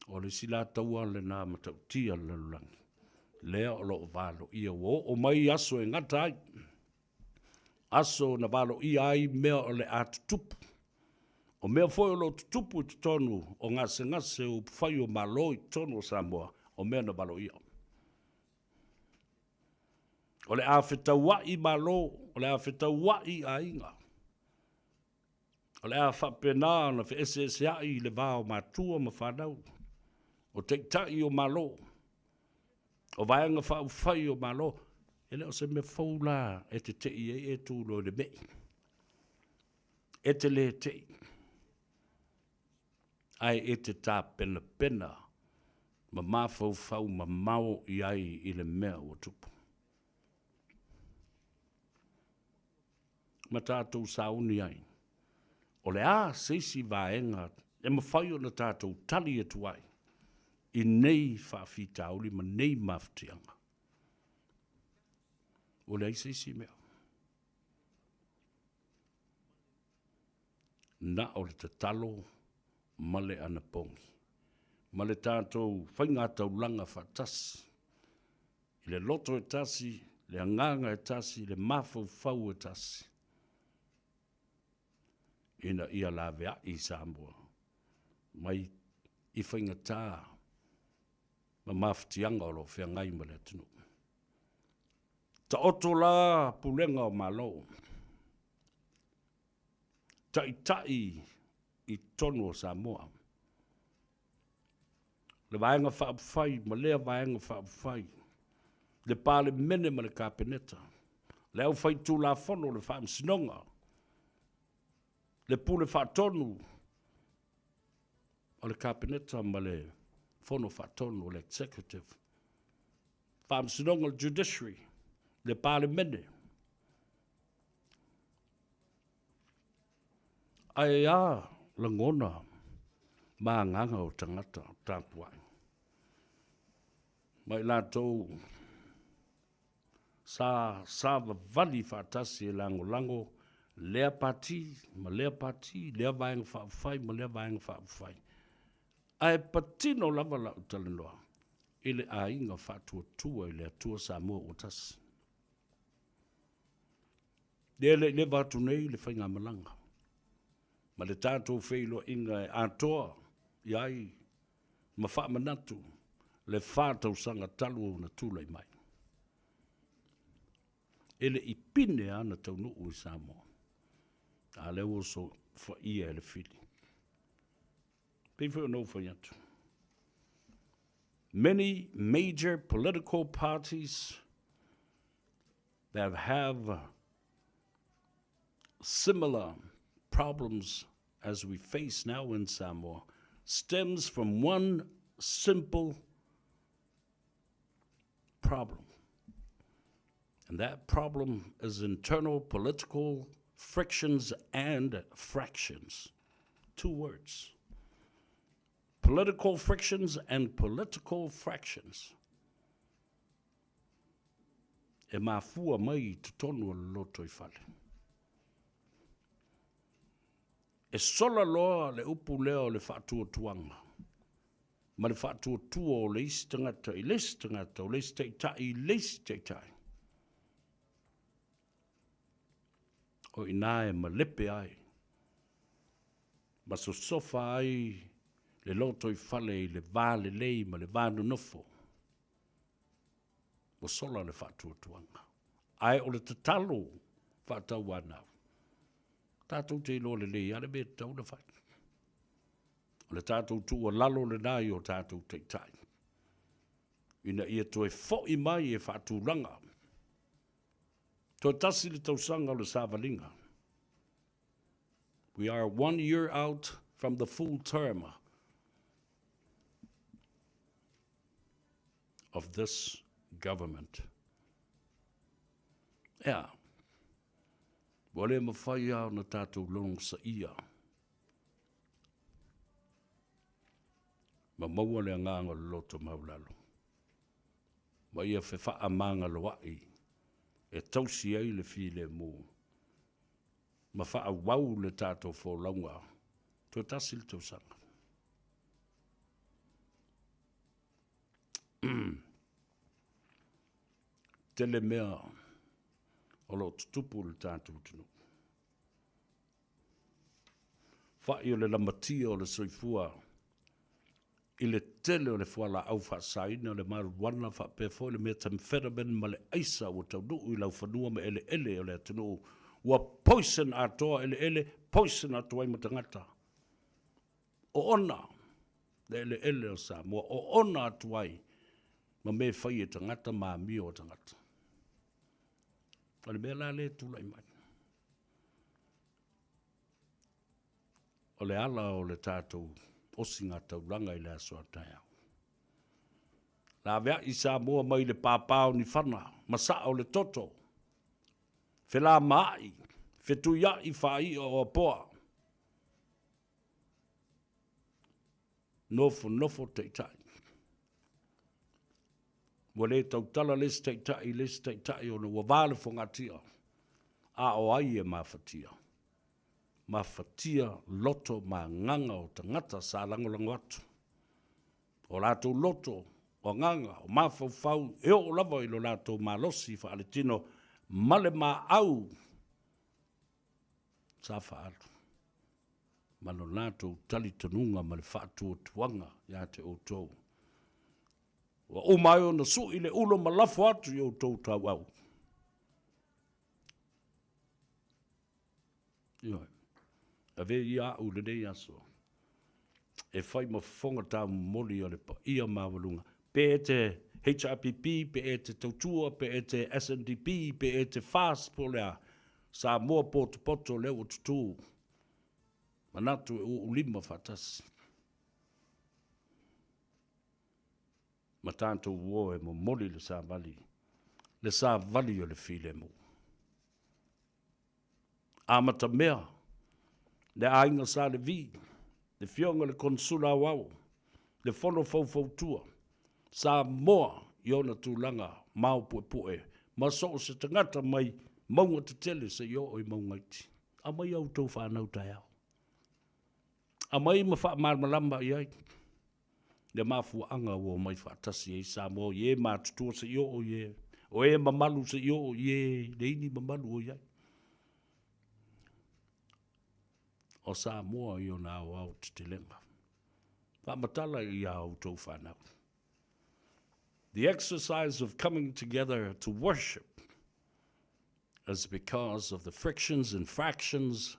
Speaker 5: O le isi la taua lena matautia a le lalolagi, lea o lo o valoia, ua oo mai aso e gata ai, aso na valoia ai mea o le a tutupu. O mea foi o lo o tutupu i totonu o gasegase o upufai o Malo i totonu o Samoa, o mea na valoia. O le a fetauai Malo, o le a fetauai aiga, O le a faapena ona feeseeseai le va o matua ma fanau, o taitai o Malo, o Vaega Faaupufai o Malo. E le o se mea fou la e te tei ai e tu loa i le me'i. E te le tei, ae e te tapenapena ma mafaufau mamao i ai i le mea ua tupu. Ma tatou sauni ai, o le a se isi vaega e mafai ona tatou tali atu ai i nei faafitauli ma nei mafatiaga? Ua leai se isi mea. Na o le tatalo ma le anapogi ma le tatou faigataulaga faatasi i le loto e tasi, le agaga e tasi, le mafaufau e tasi, ina ia laveai Samoa mai i faigata ma mafatiaga o lo o feagai ma le atunuu. Taoto la pulega o Malo, taitai i totonu o Samoa, le Vaega Faaupufai ma lea Vaega Faaupufai, le Palemene ma le Kapeneta, le Aufaitulafono, le Faamasinoga, le Pule Faatonu o le Kapeneta ma le Fono Faatonu o le Executive, Faamasinoga o le Judiciary, le Palemene. Ae a lagona ma agaga o tagata tapuai ma i latou sa savavali faatasi e lagolago lea pati ma lea pati, lea Vaega Faaupufai ma lea Vaega Faaupufai. Ae patino lava lau talanoa i le aiga faatuatua i le Atua Samoa ua tasi. Lea e le i leva atu nei le faigamalaga ma le tatou feiloaiga e atoa i ai ma faamanatu le fa tausaga talu ona tulai mai. E le i pine lava ona taunuu i Samoa, a o lea ua osofaia e le fili. Pei foi ona ou fai atu, many major political parties that have similar problems as we face now in Samoa stems from one simple problem. And that problem is internal political frictions and fractions. Two words. Political frictions and political fractions. E mafua mai i totonu o le lotoifale. E sola loa le upu lea o le faatuatuaga ma le faatuatua o le isi tagata i le isi tagata, o le isi taitai i le isi taitai. O i ina e malepe ai ma sosofa ai le lotoifale i le va lelei ma le va nonofo. Ua sola le faatuatuaga. Ae o le tatalo faatauanau, tatou te iloa lelei lava le mea e tatau ona fai. O le tatou tuualalo lena i o tatou taitai, ina ia toe foi mai e faatulaga. Toe tasi le tausaga o le savaliga. We are one year out from the full term of this government. Ea, ua le mafai lava ona tatou logosaia ma maua le agaga o le loto maualalo ma ia fefaamagaloa'i e tausi ai le filemu ma faaauau le tatou folauga toe tasi le tausaga. Tele mea o lo o tutupu i le tatou atunuu. Fa'i o le lamatia o le soifua i le tele o le fualaau faasaina, le marijuana faapea foi le methamphetamine ma le aisa ua taunuu i laufanua ma eleele o le atunuu, ua poison atoa eleele, poison atu ai ma tagata. Oona le eleele o Samoa, oona atu ai ma mea e fai e tagata ma amio a tagata. O le mea la lea e tulai mai, o le ala o le tatou osigataulaga i le aso a taeao. Laveai Samoa mai le pāpā o ni fana, masaa o le toto, felamaai, fetuiai faai'a o Apoa, nofonofo taitai. Ua le tautala le isi taitai i le isi taitai ona ua va le fogatia, a o ai e mafatia? Mafatia loto ma agaga o tagata sa lagolago atu. O latou loto, o agaga, o mafaufau e oo lava i lo latou malosi faaletino ma le maau sa faaalu ma lo latou talitonuga ma le faatuatuaga ia te outou. Ua uma ai ona sui le ulo ma lafo atu i outou tauau. Ioe. Ave ia au i lenei aso e fai ma fofoga taumomoli o le paia maualuga, pe e te HRPP, pe e te tautua, pe e te SNDP, pe e te FAST, po o le a, Samoa potopoto lea ua tutū, manatu e uulima faatasi. Ma tatou o e momoli le savali, le savali o le filemu. Amatamea, le aiga Sa Levi, le Afioga i le Konesula Aoao, le Fono Faufautua, Samoa i ona tulaga maopuepue ma so o se tagata mai mauga tetele seia oo i mauga iti. Aumai a outou fanau taeao. Aumai ma faamalamalama i ai le mafuaaga ua omai faatasi ai Samoa i e matutua seia oo i e, o e mamalu seia oo i e leai ni mamalu o i ai. O Samoa i ona aoaotetelega. Faamatala i a outou fanau. The exercise of coming together to worship is because of the frictions and fractions,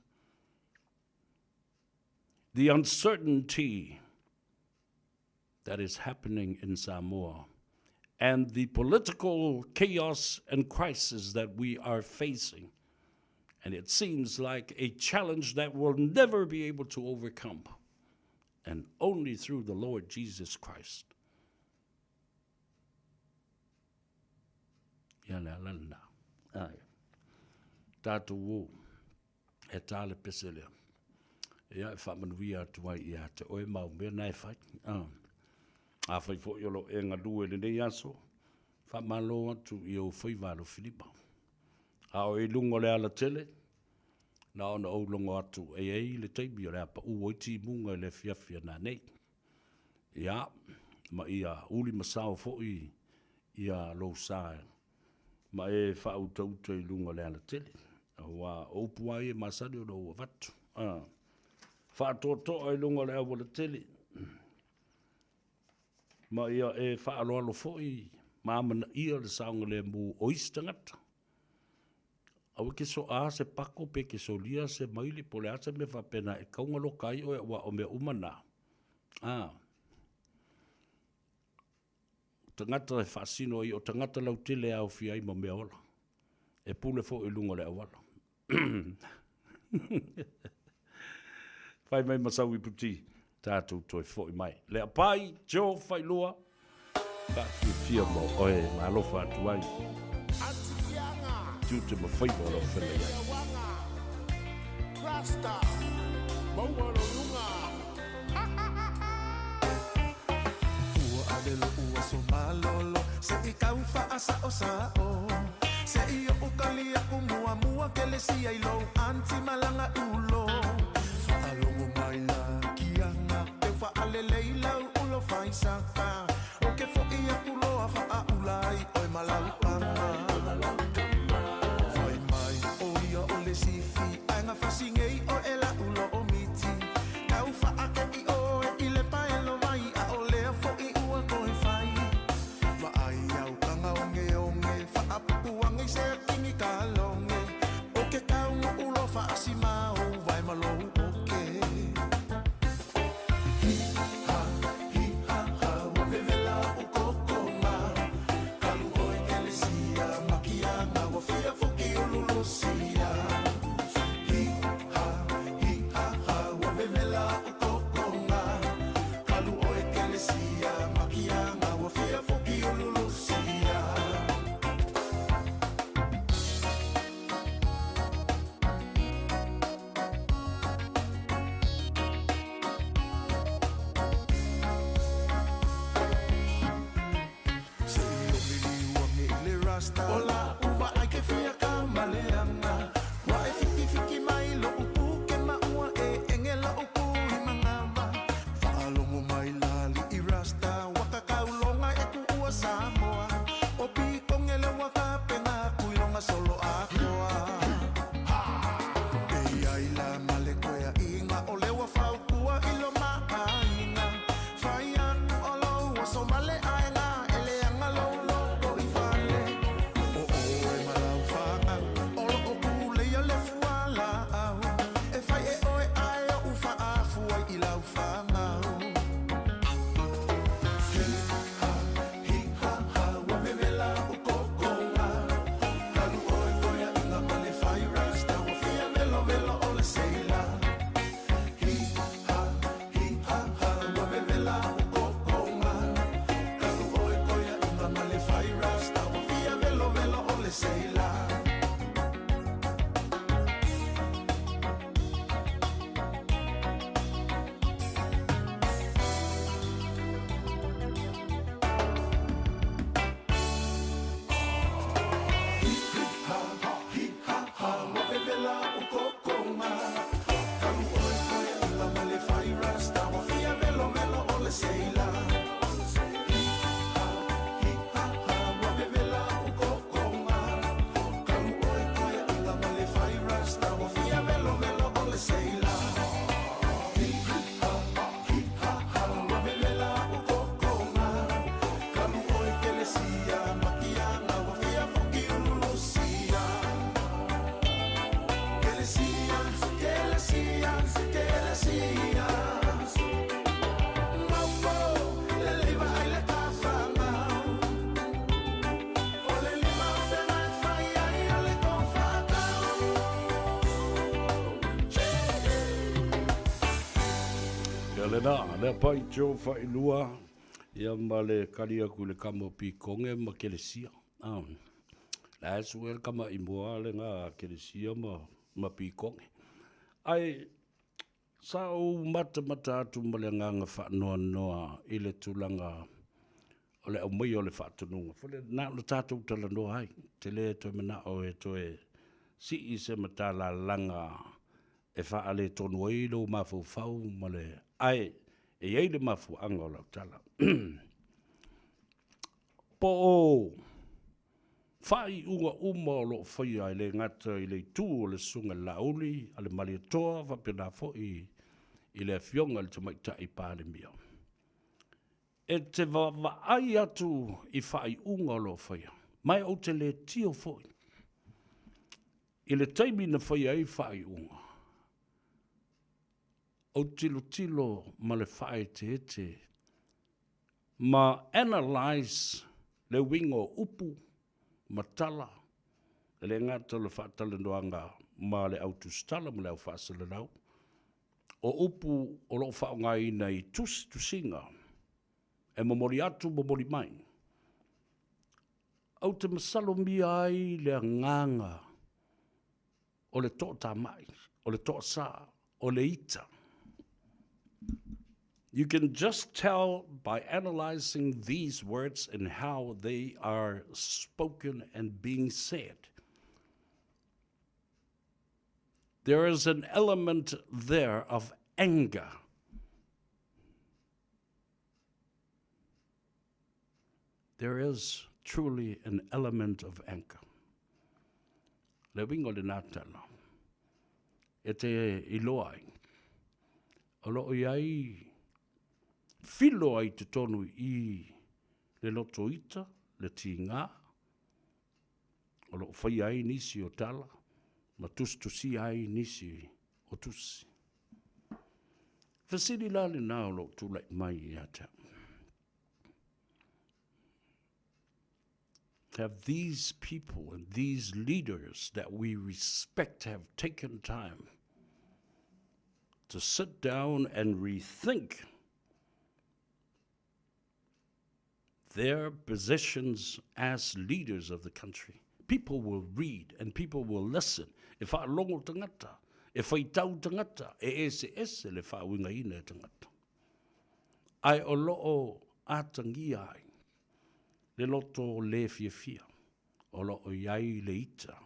Speaker 5: the uncertainty that is happening in Samoa, and the political chaos and crisis that we are facing. And it seems like a challenge that we'll never be able to overcome, and only through the Lord Jesus Christ. Ia le ala lena. Ai. Tātou o, e tā le pese lea. Ia, e faamanuia atu ai ia te oe ma au mea na e fai. Ah. Afai foi o lo o e galue i lenei aso, faamalo atu i ou faiva alofilima. A o i luga o le alatele, na ona ou logo atu e i ai le taimi o le a pau ai timuga i le afiafi a nanei. Ia, ma ia uli ma sao foi ia lou sa ma e faautauta i luga o le alatele. Aua o upu lava ia e masani ona ou avatu. A, faatoatoa i luga o le aualatele. Ma ia e faaaloalo foi ma amanaia le saogalemu o isi tagata. Aua e te soa se pako pe te solia se maili po o le a se mea faapena e taugaloka ai oe aua o mea uma na, a, o tagata e faasino ai, o tagata lautele e aofia ai ma mea ola. E pule foi i luga o le auala. Fai mai ma sau iputi, tatou toe foi mai. Leapai, Joe Failua, Faafiafia mo oe ma alofa atu ai. Tiute ma faiva o lau feagai ai.
Speaker 1: Rasta, maua lo luga.
Speaker 10: Ua ale loʻu aso malolo Se i kau faasaosao Se i oʻu kali aku muamua Kelesia i lou aunty malaga ulo Faalogo mai la kiaga Keu faalelei lau ulo faisaka O ke foʻi aku loa Faaʻula ai ʻoe ma lau paga.
Speaker 17: rasta O la uva ai ke fia ka maleanga Wa e fiki fiki mai lo upu ke maua e enge la upu i mangava Whaalongo mai la li i rasta Waka kaulonga e ku ua Samoa O pikonge le waka penga kuilonga solo akoa E ai la male koea inga o lewa faukua i lo maaina Fai anu o lo so male aenga ele anga lo loko i fale O oe malau whangau O lo o kule ia le fuala au E fai e oe ae o ufa afua i lau whangau Hi ha, hi ha ha, wa vevela o kokonga Kalu oe koea inga male fai rasta Wa fia velo velo o le seila Hi ha, hi ha ha, wa vevela o kokonga Kalu oe koea inga male fai rasta Wa fia velo velo o le seila
Speaker 5: Ia lena, lea pai tio whailua, ia ma le kari aku le kama o Pikonge ma Kelesia. Ah. La e sue le kama i mua le ngā Kelesia ma, ma Pikonge. Ai, sa ou mata mata atu ma le nganga whaanoa noa i le tulaga o le aumaia o le faatonuga. Fole na o le tātou talanoa ai, te le toe manao e toe sii se matalalaga e faaletonu ai lou mafaufau ma le ae e i ai le mafuaaga o lau tala. Po o faaiuga uma o loo faia e le gata i le itu o le Susuga i le Laauli a le Malietoa faapena foi i le Afioga i le Tamaitai Palemia. E te vaavaai atu i faaiuga o loo faia, ma e ou te le tio foi i le taimi na faia ai faaiuga. Ou tilotilo ma le faaeteete ma analyse le uiga o upu ma tala, e le gata o le faatalanoaga ma le au tusitala ma le au faasalalau, o upu o loo faaaogaina i tusitusiga e momoli atu momoli mai. Ou te masalomia ai le agaga o le toatamai, o le toasa, o le ita. You can just tell by analyzing these words and how they are spoken and being said. There is an element there of anger. There is truly an element of anger. Le uiga o lena tala, e te iloa ai, o loo i ai filo ai totonu i le loto ita, le tiga, o loo faia ai nisi o tala, ma tusitusia ai nisi o tusi. Fesili la lena o loo tulai mai ia te au. Have these people and these leaders that we respect have taken time to sit down and rethink their positions as leaders of the country? People will read and people will listen. E faalogo tagata, e faitau tagata, e eseese le faauigaina e tagata. Ae o loo atagia ai le loto le fiafia. o lo o i ai le ita.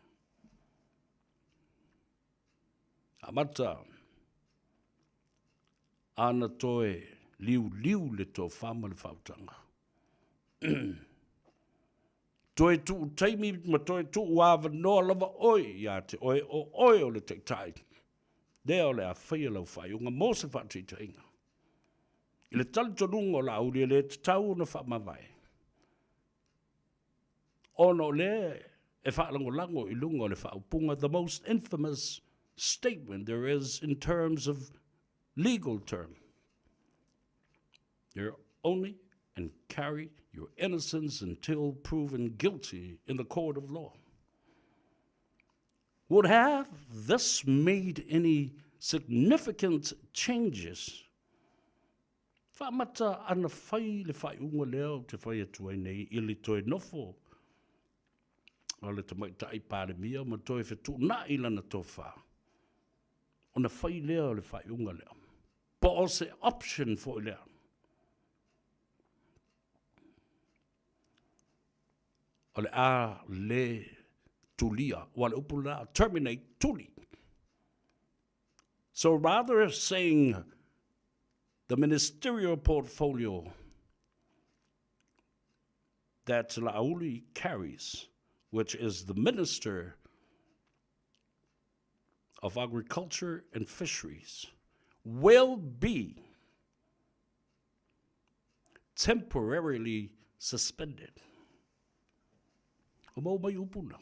Speaker 5: Amata ana toe liuliu le tofa ma le faautaga. Toe tuu taimi ma toe tuu avanoa lava oe ia te oe o oe o le taitai. Lea o le a faia lau faaiuga mo se faataitaiga. I le talitonuga o Laauli e le tatau ona faamavae, ona o lea e faalagolago i luga o le faaupuga the most infamous statement there is in terms of legal term. You're only and carry your innocence until proven guilty in the court of law. Would have this made any significant changes? Faamata ana fai le faaiuga lea ou te fai atu ai nei i le toe nofo o le Tamaitai Palemia ma toe fetuunai lana tofa, ona fai lea o le faaiuga lea. Po o se option foi lea. O le a le tulia, aua o le upu lena, terminate, tuli. So rather saying the ministerial portfolio that Laauli carries, which is the Minister of Agriculture and Fisheries, will be temporarily suspended. O mau mai upu na.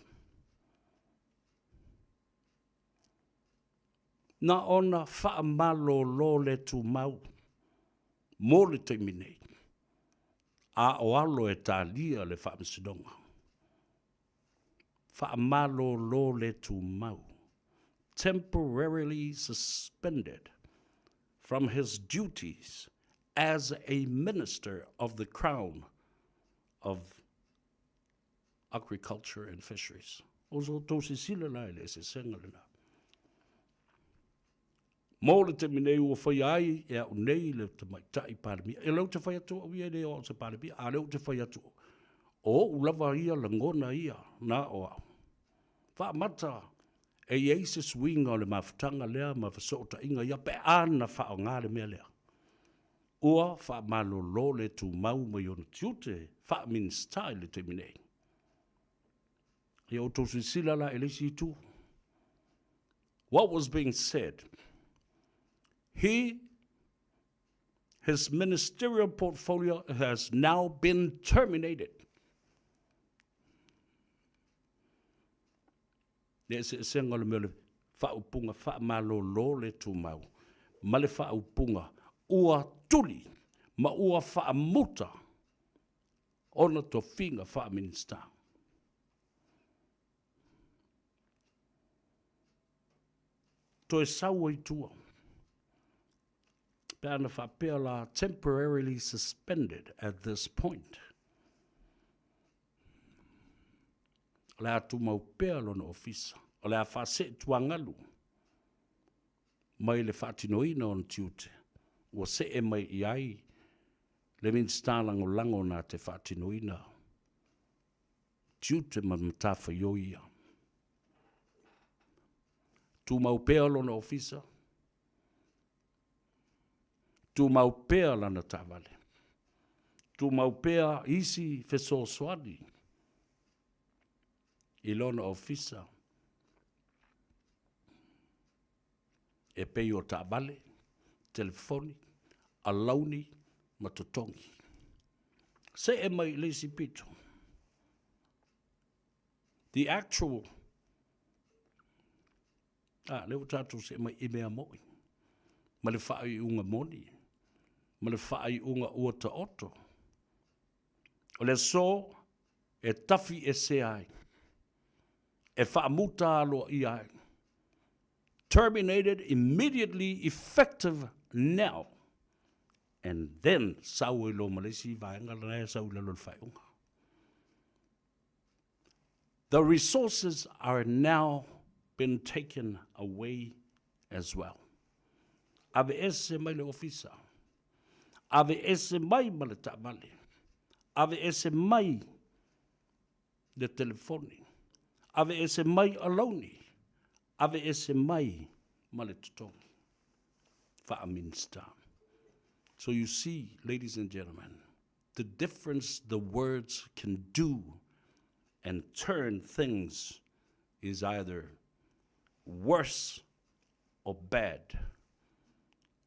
Speaker 5: Na ona faamalolo le tumau mo le taimi nei, a o alo e talia le Faamasinoga. Faamalolo le tumau, temporarily suspended from his duties as a Minister of the Crown of Agriculture and Fisheries. O so outou silasila la i le eseesega lena. Mo le taimi nei ua faia ai e au nei le Tamaitai Palemia. E lea ou te fai atu au ia e le o au o se Palemia, a o lea ou te fai atu o ou lava ia lagona ia na o au. Faamata e i ai se suiga o le mafutaga lea ma fesootaiga ia pe a na faaaoga le mea lea. Ua faamalolo le tumau mai ona tiute faa-Minisita i le taimi nei. Ia outou silasila la i le isi itu. What was being said? He, his ministerial portfolio has now been terminated. Le eseesega o le mea o le faaupuga faamalolo le tumau ma le faaupuga ua tuli ma ua faamuta ona tofiga faa-Minisita. Toe sau ai tua pe ana faapea la temporarily suspended at this point. O le a tumau pea lona ofisa, o le a faaseetuagalu mai le faatinoina o ona tiute, ua see mai i ai le Minisita Lagolago na te faatinoina tiute ma matafaioi ia. Tumau pea lona ofisa, tumau pea lana taavale, tumau pea isi fesoasoani i lona ofisa e pei o taavale, telefoni, alauni ma totogi. See mai i le isi pito. The actual, a, lea ua tatou see mai i mea moni, ma le faaiuga moni, ma le faaiuga ua taoto. O le aso e tafi esea ai, e faamuta aloaia ai, terminated immediately effective now, and then sau ai loa ma le isi vaega lena e sau i lalo o le faaiuga. The resources are now been taken away as well. Aveese mai le ofisa, aveese mai ma le taavale, aveese mai. Le telefoni. Aveese mai alauni. Aveese mai ma le totogi. Faa-Minista. So you see, ladies and gentlemen, the difference the words can do and turn things is either worse or bad,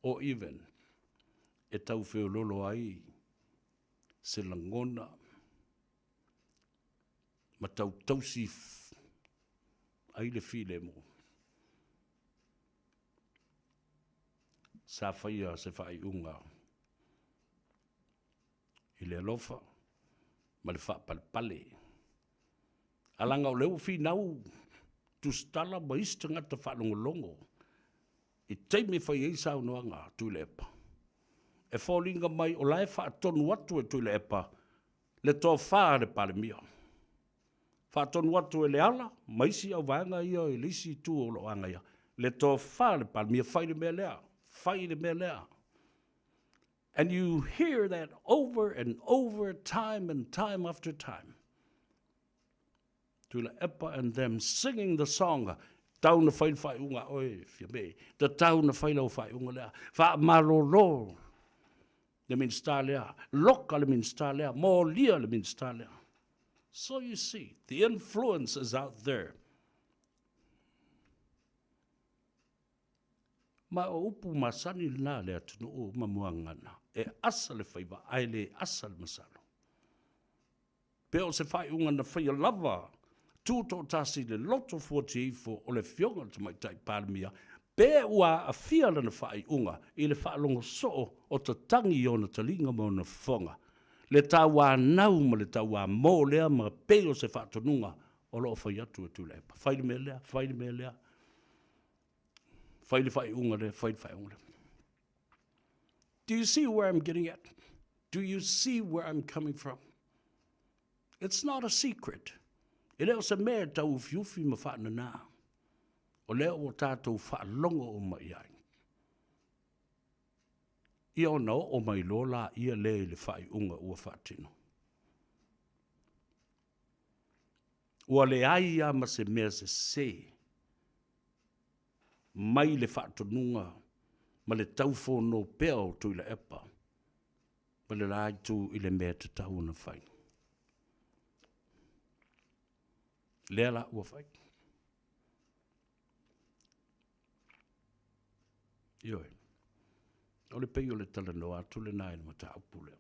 Speaker 5: or even e tauwheololo ai se lagona ma tautausi ai le filemu. Sa faia se faaiuga i le alofa ma le faapalepale. A laga o lea ua finau tusitala ma isi tagata faalogologo i taimi e fai ai saunoaga a Tuilaepa, e foliga mai o la e faatonu atu e Tuilaepa le tofa a le Palemia. Faatonu atu e Leala ma isi auvaega ia i le isi itu o lo o agaia, le tofa a le Palemia, fai le mea lea, fai le mea lea. And you hear that over and over, time and time after time. Tuilaepa and them singing the song, tau na fai le faaiuga a oe, Fiame, tatau na fai lau faaiuga lea, faamalolo le Minisita lea, loka le Minisita lea, molia le Minisita lea. So you see, the influence is out there. Ma o upu masani lena a le atunuu ma muagana, e asa le faiva ae le asa le masalo. Pe o se faaiuga na faia lava tutoatasi i le loto fuatiifo o le Afioga i le Tamaitai Palemia, pe ua aafia lana faaiuga i le faalogo soo o tatagi i ona taliga ma ona fofoga, le tauanau ma le tauamo lea ma pei o se faatonuga o lo o fai atu e Tuilaepa. Fai le mea lea, fai le mea lea, fai le faaiuga lea, fai le faaiuga lea. Do you see where I'm getting at? Do you see where I'm coming from? It's not a secret. E le o se mea e tauufiufi ma faananā. O lea ua tatou faalogo uma i ai. Ia ona oo mai loa laia lea i le faaiuga ua faatino. Ua leai lava ma se mea sese mai le faatonuga ma le taufono pea o Tuilaepa ma le la itu i le mea e tatau ona fai. Lea la ua fai. Ioe. O le pei o le talanoa atu lena i le mataupu lea.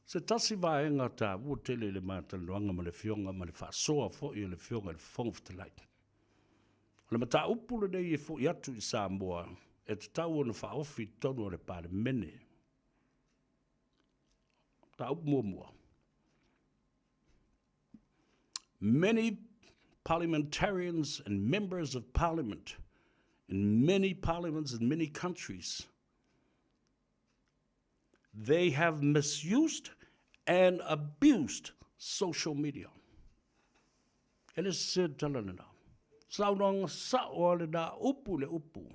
Speaker 5: Se tasi vaega taua tele i le ma talanoaga ma le Afioga ma le faasoa foi a le Afioga i le Fofoga Fetalai. O le mataupu lenei e foi atu i Samoa e tatau ona faaofi i totonu o le Palemene. Mataupu muamua. Many parliamentarians and members of parliament in many parliaments in many countries they have misused and abused social media. E le sese tala lena. Saunoaga sao lava lena upu i le upu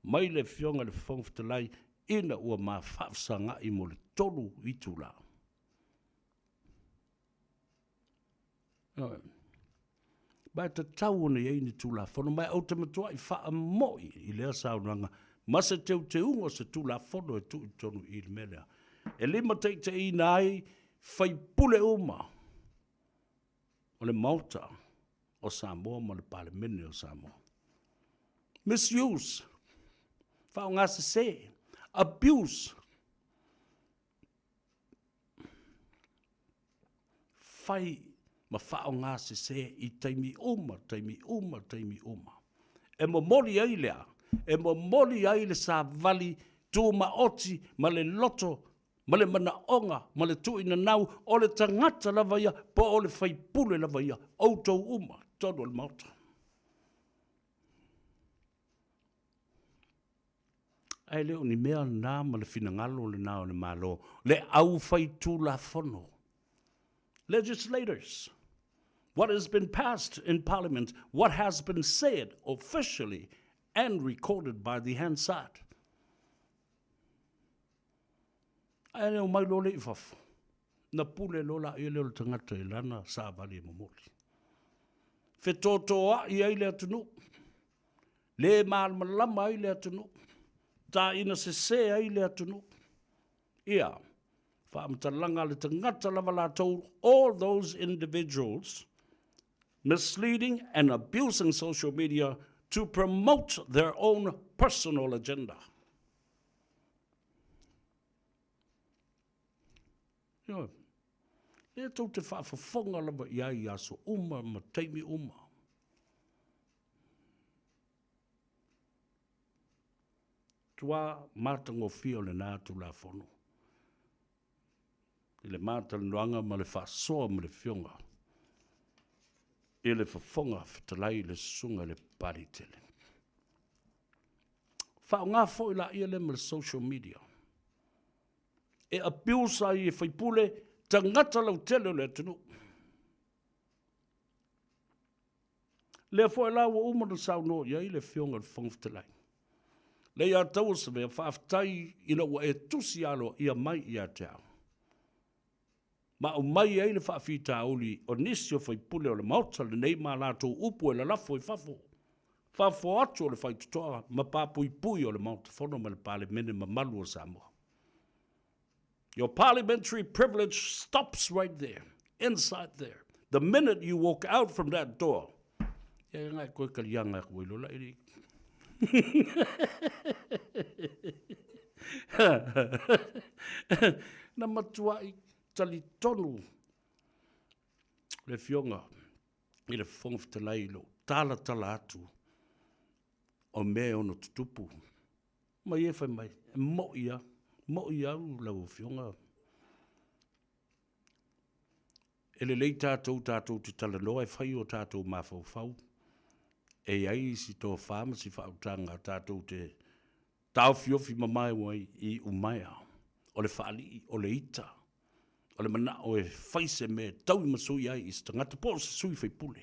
Speaker 5: mai le Afioga i le Fofoga Fetalai ina ua ma faafesaga'i mo le 3 itula. Ma e tatau ona i ai ni Tulafono, ma ou te matuai faamo'i i lea saunoaga ma se teuteuga o se Tulafono e tuu i totonu i i le mea lea, e limataitaiina ai faipule uma o le Maota o Samoa ma le Palemene o Samoa. Misuse, faaaogasese, abuse, Fai ma faaaoga sese i taimi uma, taimi uma, taimi uma. E momoli ai le a? E momoli ai le savali tumaoti ma le loto ma le manaoga ma le tuuinanau o le tagata lava ia po o le faipule lava ia, outou uma i totonu o le Maota. Ae le o ni mea lena ma le finagalo lena o le Malo, le aufaitulafono. Legislators, what has been passed in Parliament, what has been said officially and recorded by the Hansard. Ae le o mai loa lea i fafo. Na pule loa laia lea o le tagata i lana savali e momoli. Fetotoai ai le atunuu, le malamalama ai le atunuu, taina sese ai le atunuu. Ia, faamatalaga a le tagata lava latou, all those individuals misleading and abusing social media to promote their own personal agenda. Ioe. Lea tou te faafofoga lava i ai i aso uma ma taimi uma. Tua matagofie o lena Tulafono i le matalanoaga ma le faasoa ma le Afioga i le Fofoga Fetalai le Susuga i le Papaliitele. Faaaoga foi laia lea ma le social media e abuse ai e faipule tagata lautele o le atunuu. Lea foi la ua uma ona saunoa i ai le Afioga i le Fofoga Fetalai. Leiataua Savea, faafetai ina ua e tusi aloaia mai ia te au ma aumai ai le faafitauli o nisi o faipule o le Maota lenei ma latou upu e lalafo i fafo, fafo atu o le faitotoa ma papuipui o le Maota Fono ma le Palemene mamalu o Samoa. Your parliamentary privilege stops right there, inside there. The minute you walk out from that door, ia ngai koe kalianga aku ai lola ili. Na matuai talitonu le Afioga i le Fofoga Fetalai i lou talatala atu o mea e ono tutupu. Ma ia fai mai, e mo'i lava, mo'i au lau Afioga. E lelei tatou tatou te talanoa e fai o tatou mafaufau, e i ai si tofa ma si faautaga tatou te taofiofi mamao ai i iumaea o le faalii, o le ita, o le manao e fai se mea e tauimasui ai i se tagata po o se sui faipule.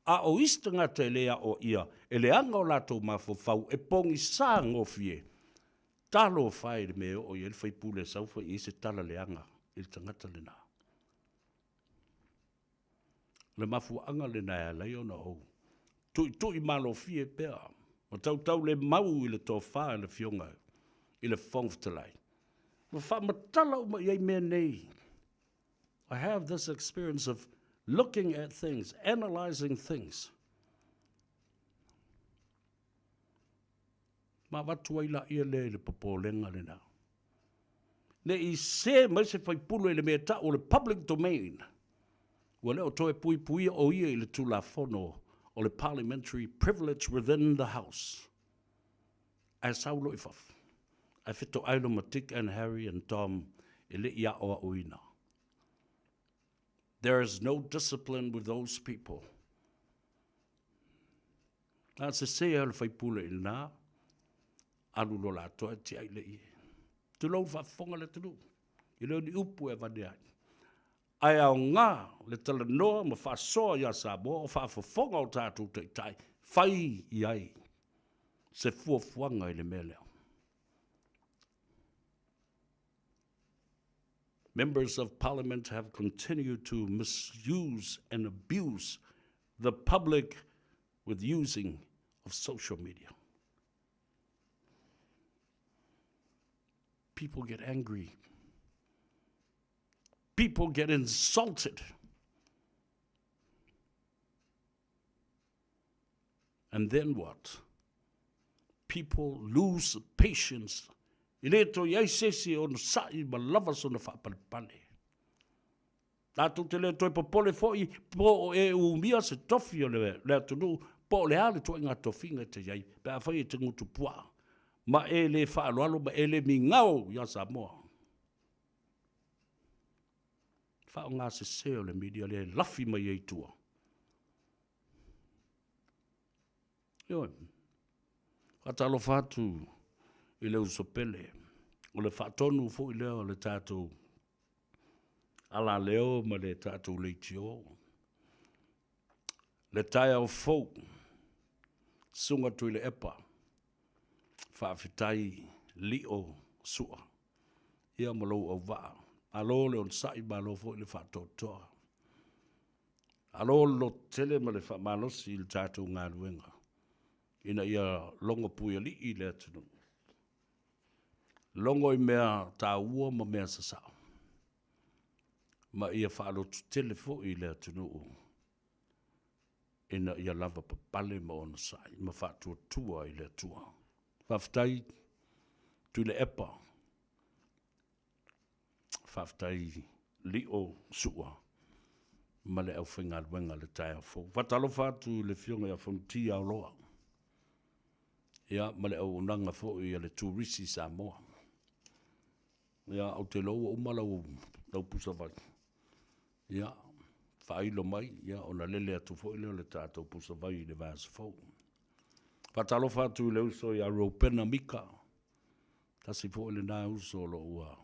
Speaker 5: A o isi tagata e le aoaia e leaga o latou mafaufau e pogisa gofie, talofa e i le mea e oo i ai le faipule e sau fai i ai se tala leaga i le tagata lena. O le mafuaaga lena e ala ai ona ou tuitui malofie pea ma tautaulemau i le tofa i le Afioga i le Fofoga Fetalai, ma faamatala uma i ai mea nei. I have this experience of looking at things, analyzing things. Ma avatu ai laia lea i le popolega lena. Ne i se mai se faipule i le mea tau o le public domain, ua le o toe puipuia o ia i le Tulafono o le Parliamentary Privilege within the House. Ae sau loa i fafo, ae fetoai loa ma Dick and Harry and Tom e le i aoaoina. There is no discipline with those people. A sese lava le faipule i lena, alu loa latou ae tiai le ie. Tulou faafofoga le atunuu, e le o ni upu e avane ai. Ae aoga le talanoa ma faasoa ia Samoa o faafofoga o tatou taitai, fai i ai se fuafuaga i le mea lea. Members of Parliament have continued to misuse and abuse the public with using of social media. People get angry. People get insulted. And then what? People lose patience. E le toe i ai se isi e onosai ma lava sona faapalepale. Tatou te le toe popole foi po o e umia se tofi o le, le atunuu, po o le a le tuaiga tofiga e te i ai, pe afai e te gutu puaa, ma e le faaaloalo ma e le migao iā Samoa. Faaaoga sese o le media lea e lafi mai ai i tua. Ioe. Faatalofa atu i le uso pele, o le faatonu foi lea o le tatou alaleo ma le tatou leitio. Le taeao fou, Susuga Tuilaepa, faafetai Lio Sua, ia ma lou auvaa. Malo le onosai, malo foi le faatoatoa. Malo le lototele ma le faamalosi i le tatou galuega ina ia logo puialii le atunuu. Logo i mea taua ma mea sasao, ma ia faalototele foi le atunuu ina ia lavapapale ma onosai ma faatuatua i le Atua. Faafetai Tuilaepa, faafetai Lio Sua ma le aufaigaluega i le taeao fou. E faatalofa atu i le Afioga ia Fonoti Aoloa, ia ma le auaunaga foi a le Turisi Samoa. Ia, ou te iloa ua uma lau pusa vai, ia faailo mai ia ona lele atu foi lea o le tatou pusa vai i le vaiaso fou. Faatalofa atu i le uso ia Ropena Mika, tasi foi lena uso o lo o ua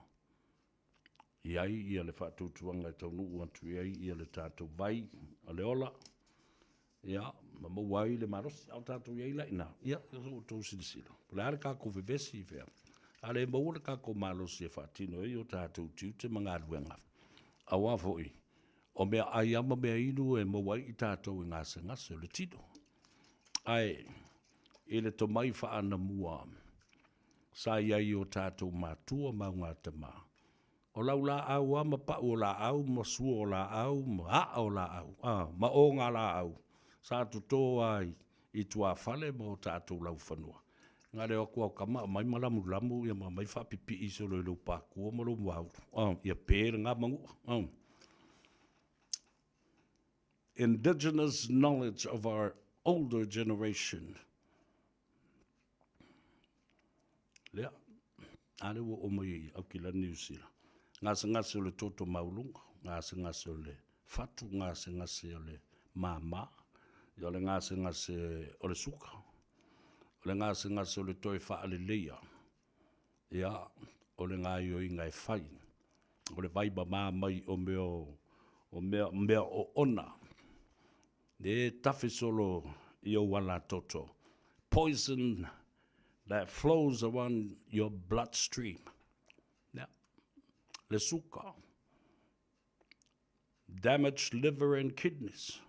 Speaker 5: i ai ia le faatuatuaga e taunuu atu i ai ia le tatou vai o le ola, ia, ma maua ai le malosi. A o tatou i ai la i ina, ia, se i outou silasila, po o le a le tatou vevesi, a le maua le tatou malosi e faatino ai o tatou tiute ma galuega, aua foi o meaai lava ma meainu e maua ai tatou i gasegase o le tino. Ae i le tomai faaanamua sa i ai i o tatou matua ma augatama, o laulaau lava ma pau o laau ma sua o laau ma aa o laau, a, ma ogalaau sa toto lava i tuafale ma o tatou laufanua. Na o le o atu lava o tama aumai ma lamulamu ma aumai faapipii solo i lou patua ma lou muaulu, a, ia pe lena manua. Indigenous knowledge of our older generation. Lea, a lea ua oo mai i Aukilani Niu Sila, gasegase o le toto maualuga, gasegase o le fatu, gasegase o le mama, ia o le gasegase o le suka, o le gasegase o le toe faaleleia, ia, o le gaoioiga e fai, o le vaimama mai o mea oona e tafe solo i ou alatoto, poison that flows around your blood stream. Ia, le suka, damaged liver and kidneys.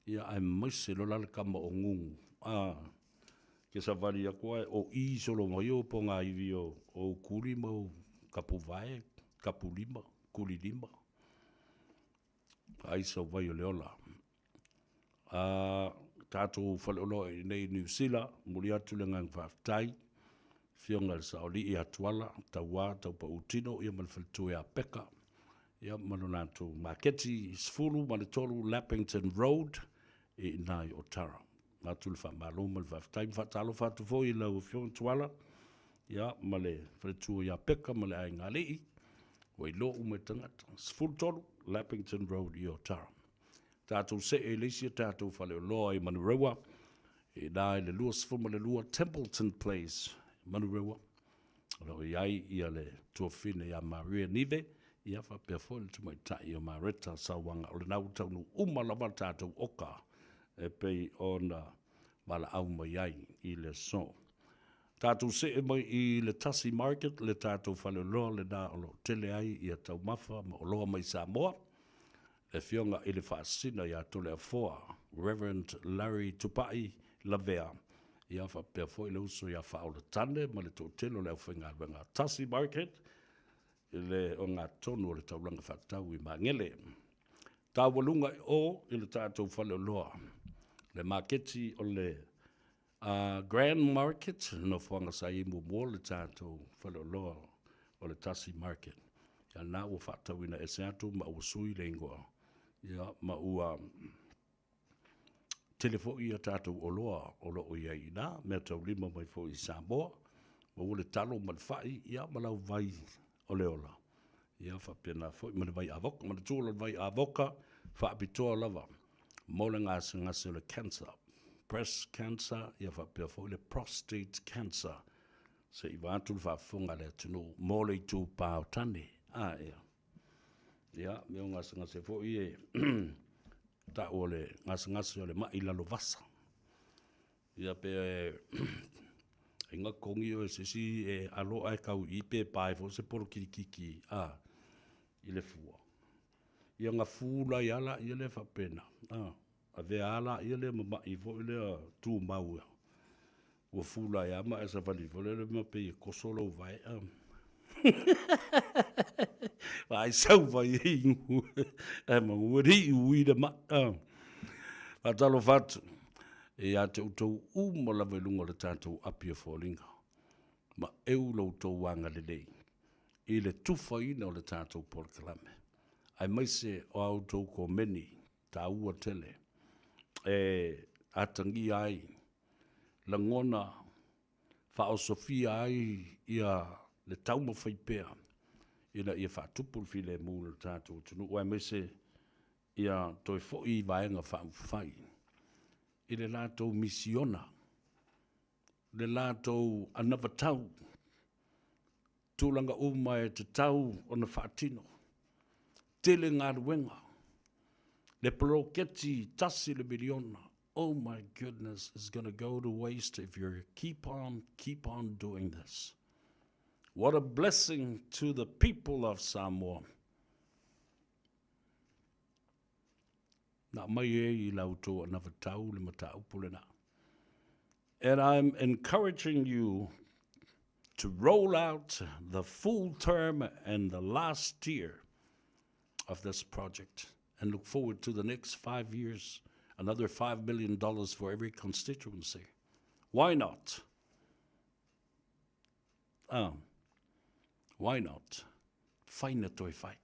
Speaker 5: Ia, aemaise loa la le tama o Gugu, a, ke savali atu ae o i solo mai ou pogaiwi o ou kuli ma ou kapuvae, kapulima, kulilima. Ai sau vai o le ola. A tatou faleoloa i inei i Niu Sila, momoli atu le agaga faafetai, Afioga i le Saoalii ia Tuala, Tauā, Taupautino ia ma le faletua ia Peka, ia ma lo latou maketi 13 Lappington Road i ina i Otara. Avatu le faamalo ma le faafetai. Ma faatalofa atu foi i lau Afioga Tuala, ia ma le faletua ia Peka ma le aiga alii, ua iloa uma e tagata. 13 Lappington Road i Otara. Tatou see i le isi a tatou faleoloa i Manurewa, i ina i le 22 Templeton Place, Manurewa. O lo o i ai ia le tuafafine ia Maria Nive, ia faapea foi le tamaitai o Mareta Sauaga. O lena ua taunuu uma lava le tatou oka e pei ona valaau mai ai i le aso. Tatou see mai i le Tasi Market, le tatou faleoloa lena o lo o tele ai ia taumafa ma oloa mai Samoa. Le Afioga i le Faasisina ia Toleafoa, Rev. Larry Tupai Lavea, ia faapea foi le uso ia Faaolatane ma le toatele o le aufaigaluega a Tasi Market i le ogatotonu o le taulaga faatatau i Magele. Taualuga i o i le tatou faleoloa, le maketi o le Grand Market, nofoaga sa i ai muamua le tatou faleoloa o le Tasi Market. Ia lena ua faatauina ese atu ma ua sui le igoa, ia ma ua tele foi a tatou oloa o lo o i ai i ina, meataulima mai foi i Samoa, maua le talo ma le fai, ia ma lau vai o le ola. Ia faapena foi ma le vai avoka, manatua o le vai avoka faapitoa lava mo le gasegase o le cancer, breast cancer, ia faapea foi le prostate cancer. Se i vaeatu le faafofoga a le atunuu mo le itupa o tane. A, ia. Ia, mea o gasegase foi e tau o le gasegase o le mai lalovasa. Ia pe ai ga togi oe e se isi e alo ae tau i i pe pae foi se polo kilikiki a. i le fua. Ia gafū lai lava laia lea faapena, a, avea lava laia lea ma ma'i foi lea tumau ua fula ai lava ma e savali foi lele ma pei e toso lou vaea. Vaai sau mai e inu, ae manu e le i ui le mai. Faatalofa atu ia te outou uma lava i luga o le tatou api o foliga, ma eu lo outou agalelei i le tufaina o le tatou polokalame, aemaise o a outou komeni taua tele e atagia ai lagona faaosofia ai ia le taumafai pea ina ia faatupu le filemu i lo tatou atunuu, aemaise ia toe foi i Vaega Faaupufai i le latou misiona, le latou anavatau, tulaga uma e tatau ona faatino. Tele galuega, le poloketi $1 le miliona, oh my goodness, is gonna go to waste if you keep on, keep on doing this. What a blessing to the people of Samoa. Na aumai ai i la outou anavatau le mataupu lena. And I'm encouraging you to roll out the full term and the last year of this project and look forward to the next 5 years, another $5 million for every constituency. Why not? Why not? Fai na toe fai.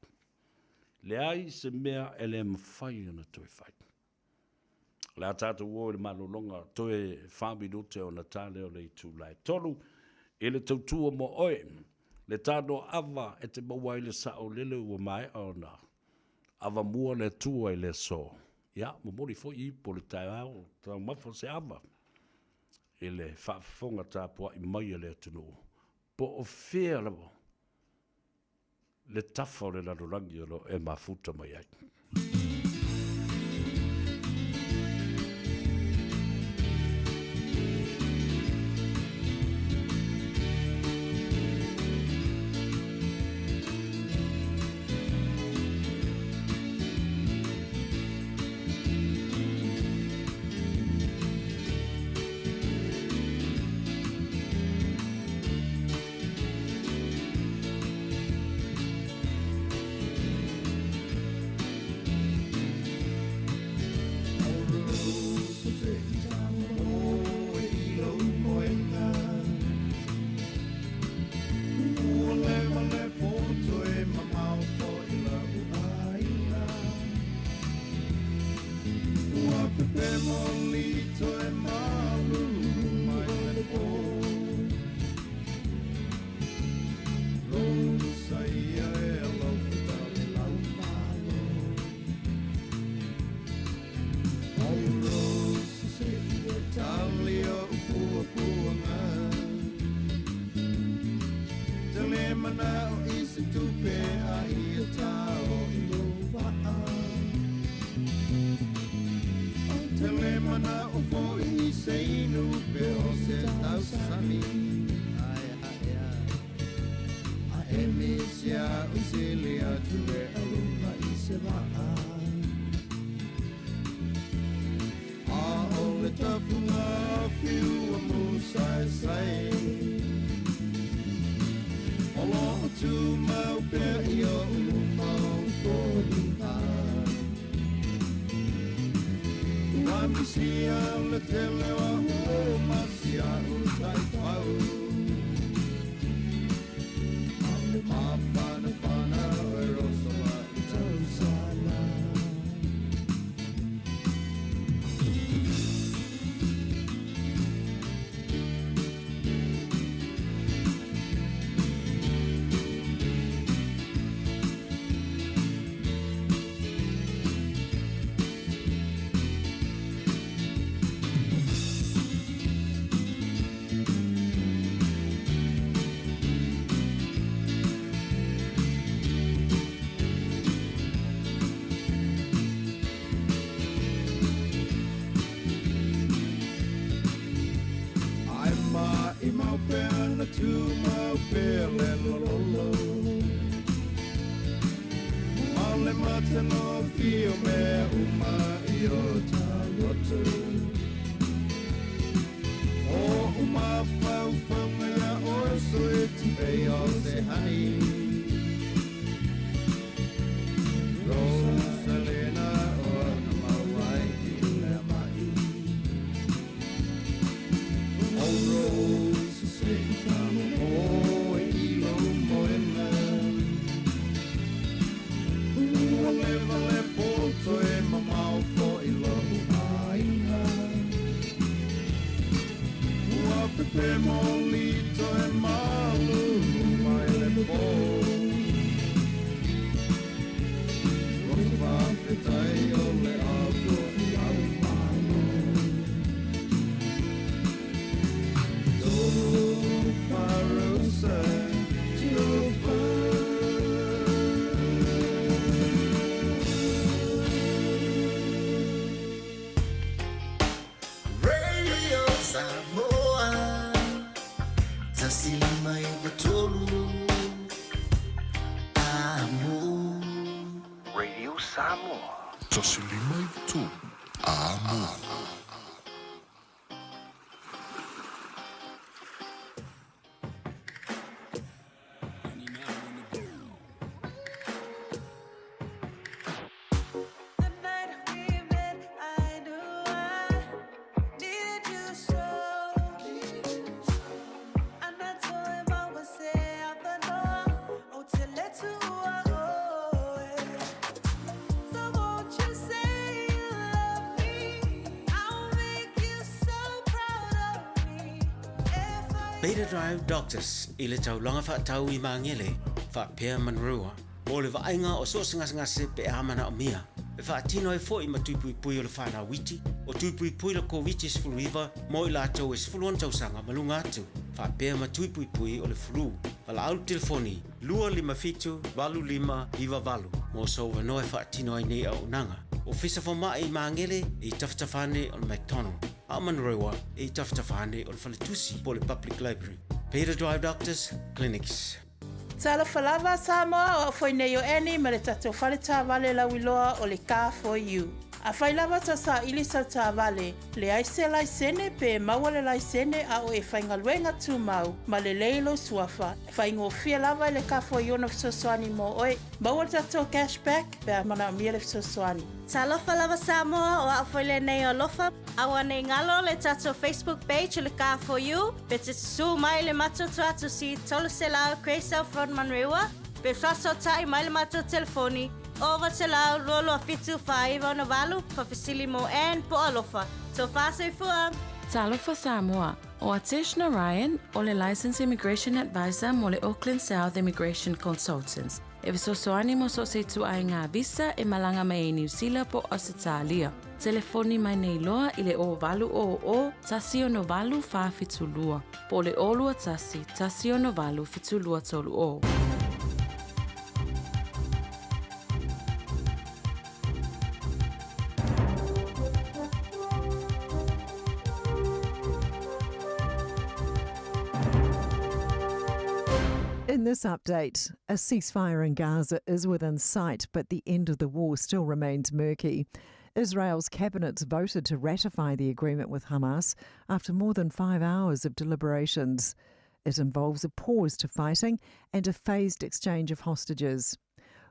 Speaker 5: Leai se mea e le mafai ona toe fai. O le a tatou o i le malologa toe 4 minute ona ta lea o le itula e 3 i le tautua mo oe. Le tano ava e te maua ai le sao lele ua maea ona avamua le Atua i le aso. Ia, momoli foi ipu o le taeao, taumafa se ava i le faafofoga tapuai mai a le atunuu. Po o fea lava le tafa o le lalolagi o lo o e mafuta mai ai.
Speaker 17: le matagofie o mea uma i o tauloto. O oʻu mafaufauga iā oe soeti pei o se honey. Rosalena ona maua ai i lea maʻi. Oh Rose, se i tamomoe i lou moena. Ua leva le poto e mamao foi lou aiga. Ua pepe molito e malu mai le pō. Rosa faafetai o le Atua i lau malo. Talofa Rosa, talofa.
Speaker 9: Radio Samoa 105 93 Amo.
Speaker 18: Radio Samoa.
Speaker 9: 105 93 Amo.
Speaker 3: The night we met, I knew I needed you so. Anatoe maua se avanoa, o te letua oe. So won't you say you love me? I'll make you so proud of me. If I
Speaker 19: Beta Drive Doctors i le taulaga faatau i Magele faapea Manurewa mo le vaaiga o so o se gasegase pe a manaomia. E faatino ai foi ma tui puipui o le faanauiti, o tui puipui le Koviti-19 mo i latou e 16 tausaga ma luga atu, faapea ma tui puipui o le flu. Valaau i le telefoni 257 8598 mo sou avanoa e faatino ai nei auaunaga. Ofisa Fomai i Magele e i tafatafa ane o le McDonald, a o Manurewa e i tafatafa ane o le Faletusi po o le Public Library. Beta Drive Doctors Clinics.
Speaker 6: Talofa lava Samoa, o au foi nei o Annie ma le tatou fale taavale lauiloa o le Car For You. Afai lava tau saili sau taavale, leai se laisene pe maua le laisene a o e faigaluega tumau ma lelei lou suafa, faigofie lava i le Car For You ona fesoasoani mo oe. Maua le tatou cash back pe a manaomia le fesoasoani.
Speaker 7: Talofa lava Samoa, o au foi lenei o Alofa. Aua nei galo le tatou Facebook page o le Car For You, pe te susu mai le matou tuatusi 300 Grey South Road Manurewa, pe fesoasoatai mai le matou telefoni 0900 227 498 faafesili mo Ann po o Alofa. Tofa soifua!
Speaker 20: Talofa Samoa, o Atesh Narayan, o le Licensed Immigration Advisor mo le Auckland South Immigration Consultants. E fesoasoani mo so o se ituaiga visa e malaga mai ai Niu Sila po o Ausetalia. Telefoni mai nei loa i le 0800 168 472 po o le 021 168 7230.
Speaker 13: In this update, a ceasefire in Gaza is within sight, but the end of the war still remains murky. Israel's cabinets voted to ratify the agreement with Hamas after more than 5 hours of deliberations. It involves a pause to fighting and a phased exchange of hostages.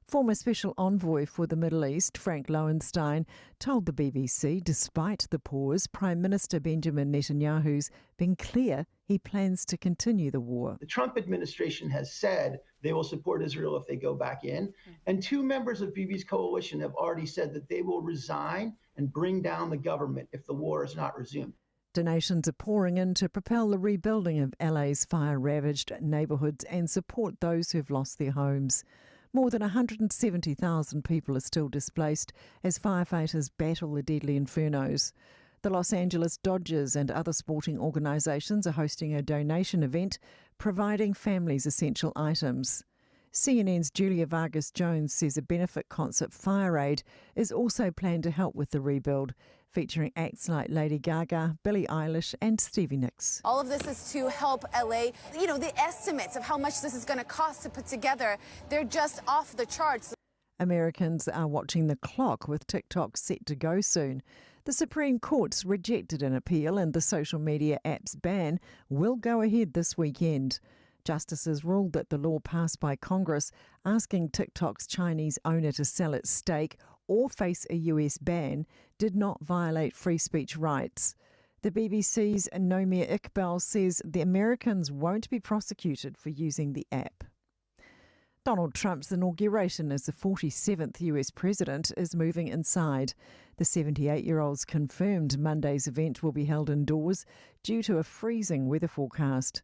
Speaker 13: Former Special Envoy for the Middle East, Frank Lowenstein, told the BBC despite the pause, Prime Minister Benjamin Netanyahu's been clear he plans to continue the war.
Speaker 21: The Trump administration has said they will support Israel if they go back in. And two members of Bibi's coalition have already said that they will resign and bring down the government if the war is not resumed.
Speaker 13: Donations are pouring in to propel the rebuilding of LA's fire ravaged neighbourhoods and support those who've lost their homes. More than 170,000 people are still displaced as firefighters battle the deadly infernos. The Los Angeles Dodgers and other sporting organisations are hosting a donation event providing families essential items. CNN's Julia Vargas Jones says a benefit concert Fire Aid is also planned to help with the rebuild, featuring acts like Lady Gaga, Billie Eilish, and Stevie Nicks.
Speaker 22: All of this is to help LA. The estimates of how much this is going to cost to put together, they're just off the charts.
Speaker 13: Americans are watching the clock with TikTok set to go soon. The Supreme Court's rejected an appeal and the social media app's ban will go ahead this weekend. Justices ruled that the law passed by Congress asking TikTok's Chinese owner to sell its stake or face a US ban did not violate free speech rights. The BBC's Nomia Iqbal says the Americans won't be prosecuted for using the app. Donald Trump's inauguration as the 47th US president is moving inside. The 78 year old's confirmed Monday's event will be held indoors due to a freezing weather forecast.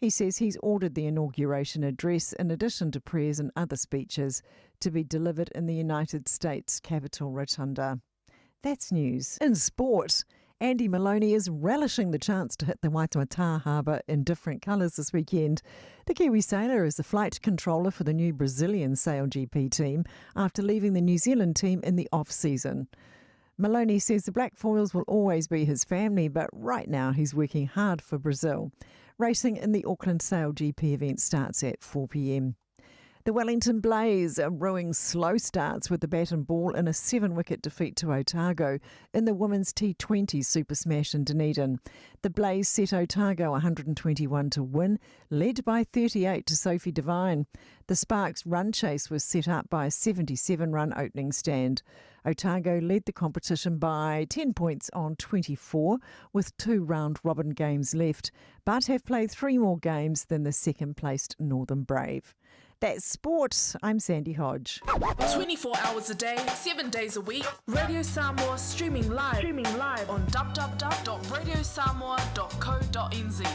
Speaker 13: He says he's ordered the inauguration address, in addition to prayers and other speeches, to be delivered in the United States Capitol Rotunda. That's news. In sport, Andy Maloney is relishing the chance to hit the Waitemata Harbour in different colours this weekend. The Kiwi sailor is the flight controller for the new Brazilian Sail GP team after leaving the New Zealand team in the off season. Maloney says the Black Foils will always be his family, but right now he's working hard for Brazil. Racing in the Auckland Sail GP event starts at 4 pm. The Wellington Blaze are ruining slow starts with the bat and ball in a seven wicket defeat to Otago in the Women's T20 Super Smash in Dunedin. The Blaze set Otago 121 to win, led by 38 to Sophie Devine. The Sparks run chase was set up by a 77 run opening stand. Otago led the competition by 10 points on 24, with two round robin games left, but have played three more games than the second placed Northern Brave. That's sport. I'm Sandy Hodge.
Speaker 2: 24 hours a day, 7 days a week. Radio Samoa streaming live, streaming live on www.radiosamoa.co.nz.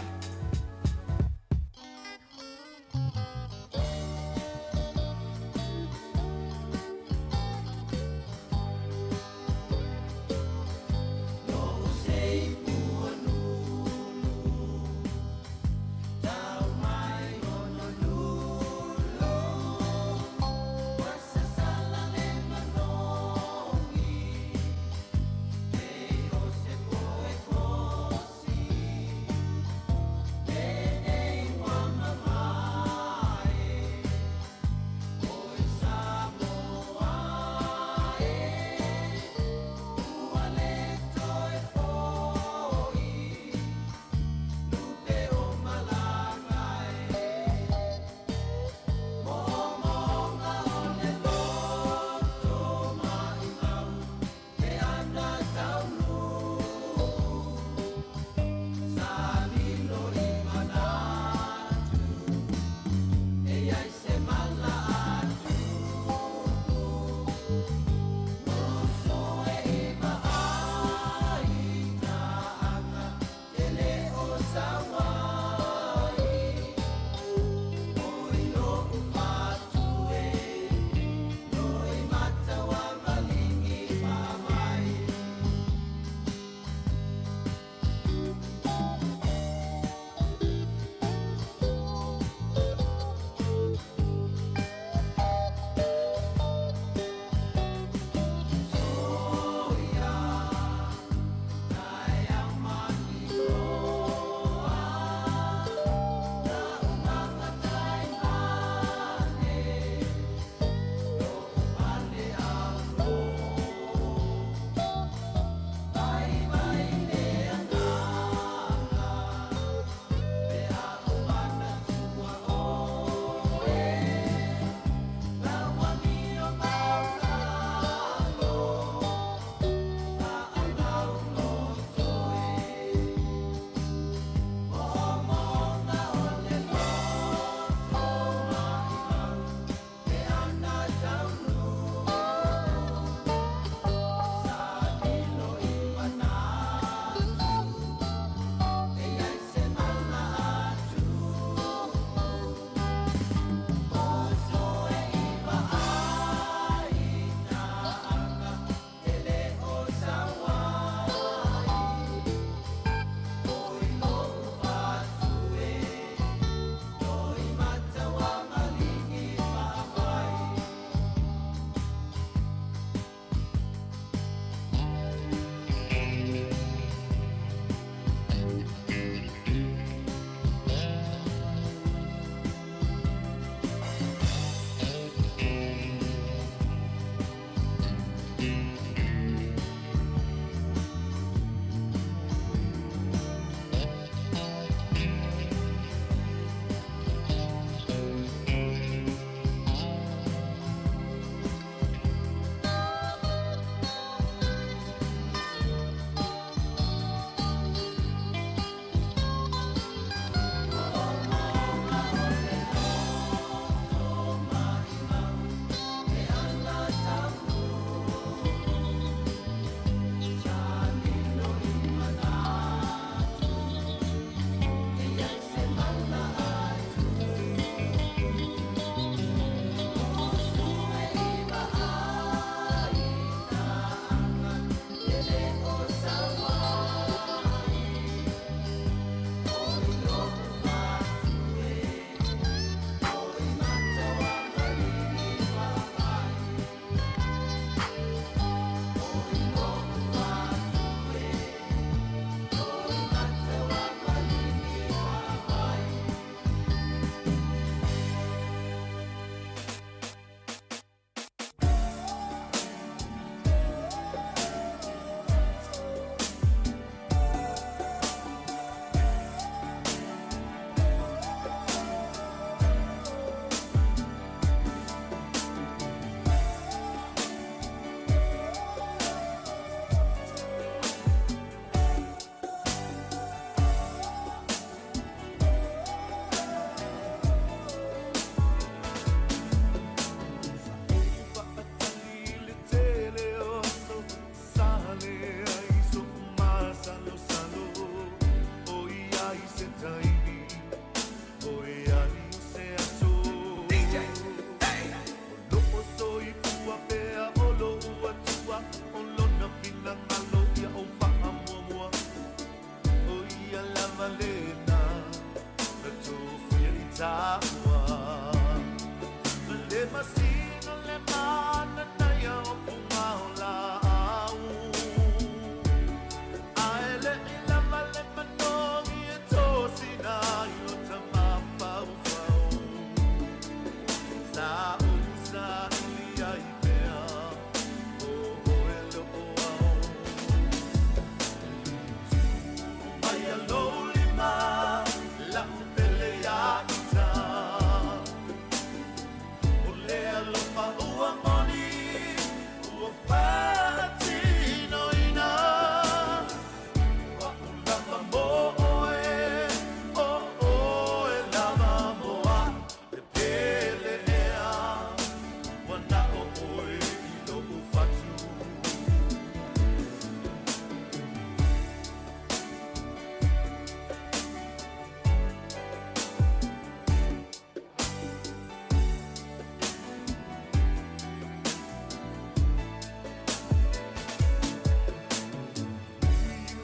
Speaker 17: tāua. Le masina le mana naia o punga o lau. Ae le i lava le manogi e tōsina i o tamafaufau. Sa usa ili ai pea o oe lo o au. Mai a lou lima, lau pele ia ita. O le alofa ua moni, ua faatinoina. O a'u lava mo oe, o oe lava mo a'u, e pele ea, ua na o oe i lo'u fatu.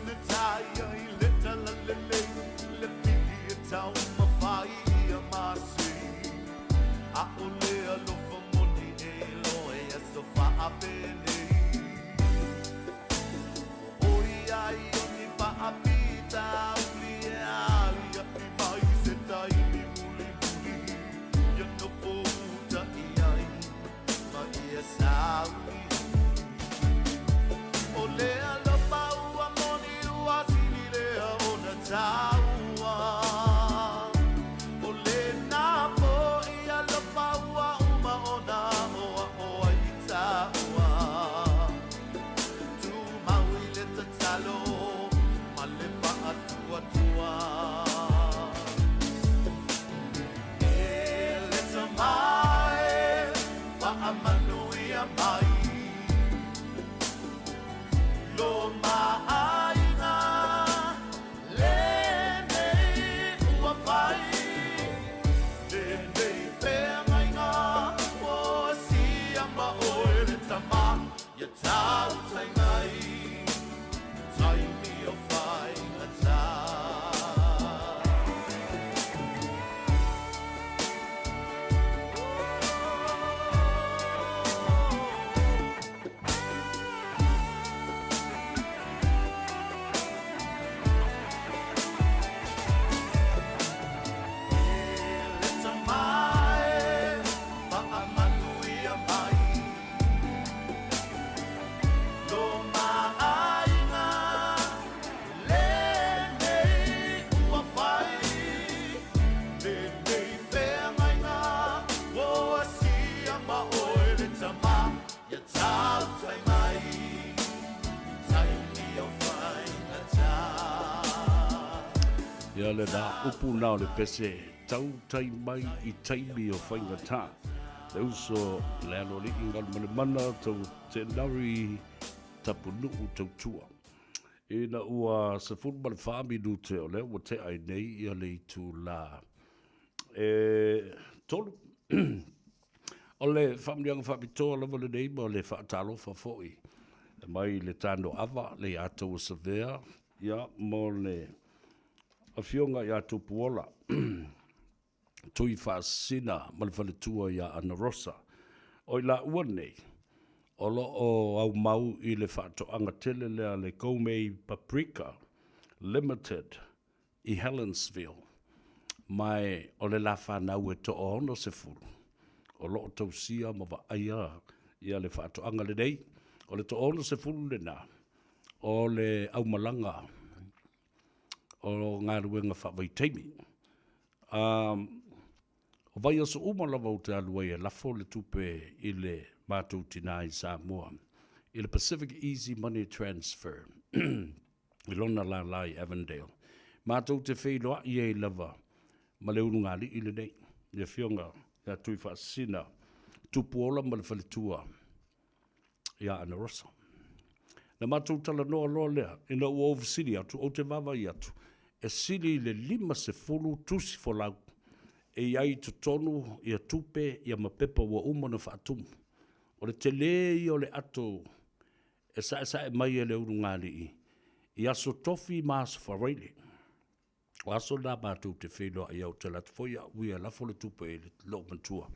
Speaker 17: Le taia i le talalelei, le pili e taumafai ia masei. A'ole alofa moni e iloa i aso faapenei. ʻOiai o ni faafitauli e aliaʻi mai se taimi mulimuli, ia nofo uta i ai ma ia sauni. O le alofa ua moni ua sili lea ona taua. O lena fo'i alofa ua uma ona aʻoaʻo ai i tāua. Tumau i le tatalo ma le faatuatua. E le Tama e, faamanuia mai lo maʻaiga lenei ua fai, lenei feagaiga ua asia ma oe le Tama, ia tautai mai taimi o faigata. E le Tama e, faamanuia mai lo maʻaiga lenei ua fai, lenei feagaiga ua asia ma oe le Tama, ia tautai mai taimi o faigata.
Speaker 5: Ia lena upu na o le pese, tautai mai i taimi o faigata. Le uso le aloalii Galumalemana tau Tenari Tapunuu Tautua. Ina ua 14 minute o lea ua tea ai nei ia le itula e tolu. O le faamanuiaga faapitoa lava lenei ma le faatalofa foi mai le Tanoava le ia Taua Savea ia mo le afioga ia Tupuola Tui Faasisina ma le faletua ia Ana Rosa. O i laua nei o lo o aumau i le faatoaga tele lea a le Gourmet Paprika Limited i Helensville, ma o le la fanau e toa 60 o lo o tausia ma vaaia ia le faatoaga lenei. O le toa 60 lena o le aumalaga o galuega faavaitaimi. O vaiaso uma lava ou te alu ai e lafo le tupe i le matou tinā i Samoa i le Pacific Easy Money Transfer i lona lālā i Avondale. Matou te feiloai ai lava ma le ulugalii lenei, le Afioga ia Tuifaasisina Tupuola ma le faletua ia Ana Rosa. Na matou talanoa loa lea, ina ua ou fesili atu, ou te vaavaai atu, e sili i le 50 tusi folau e i ai i totonu ia tupe ia ma pepa ua uma ona faatumu. O le telē ia o le ato e saesae mai e le ulugalii i aso tofi ma aso faraile. O aso na matou te feiloai au te alu atu foi au ia lafo le tupe i lou matua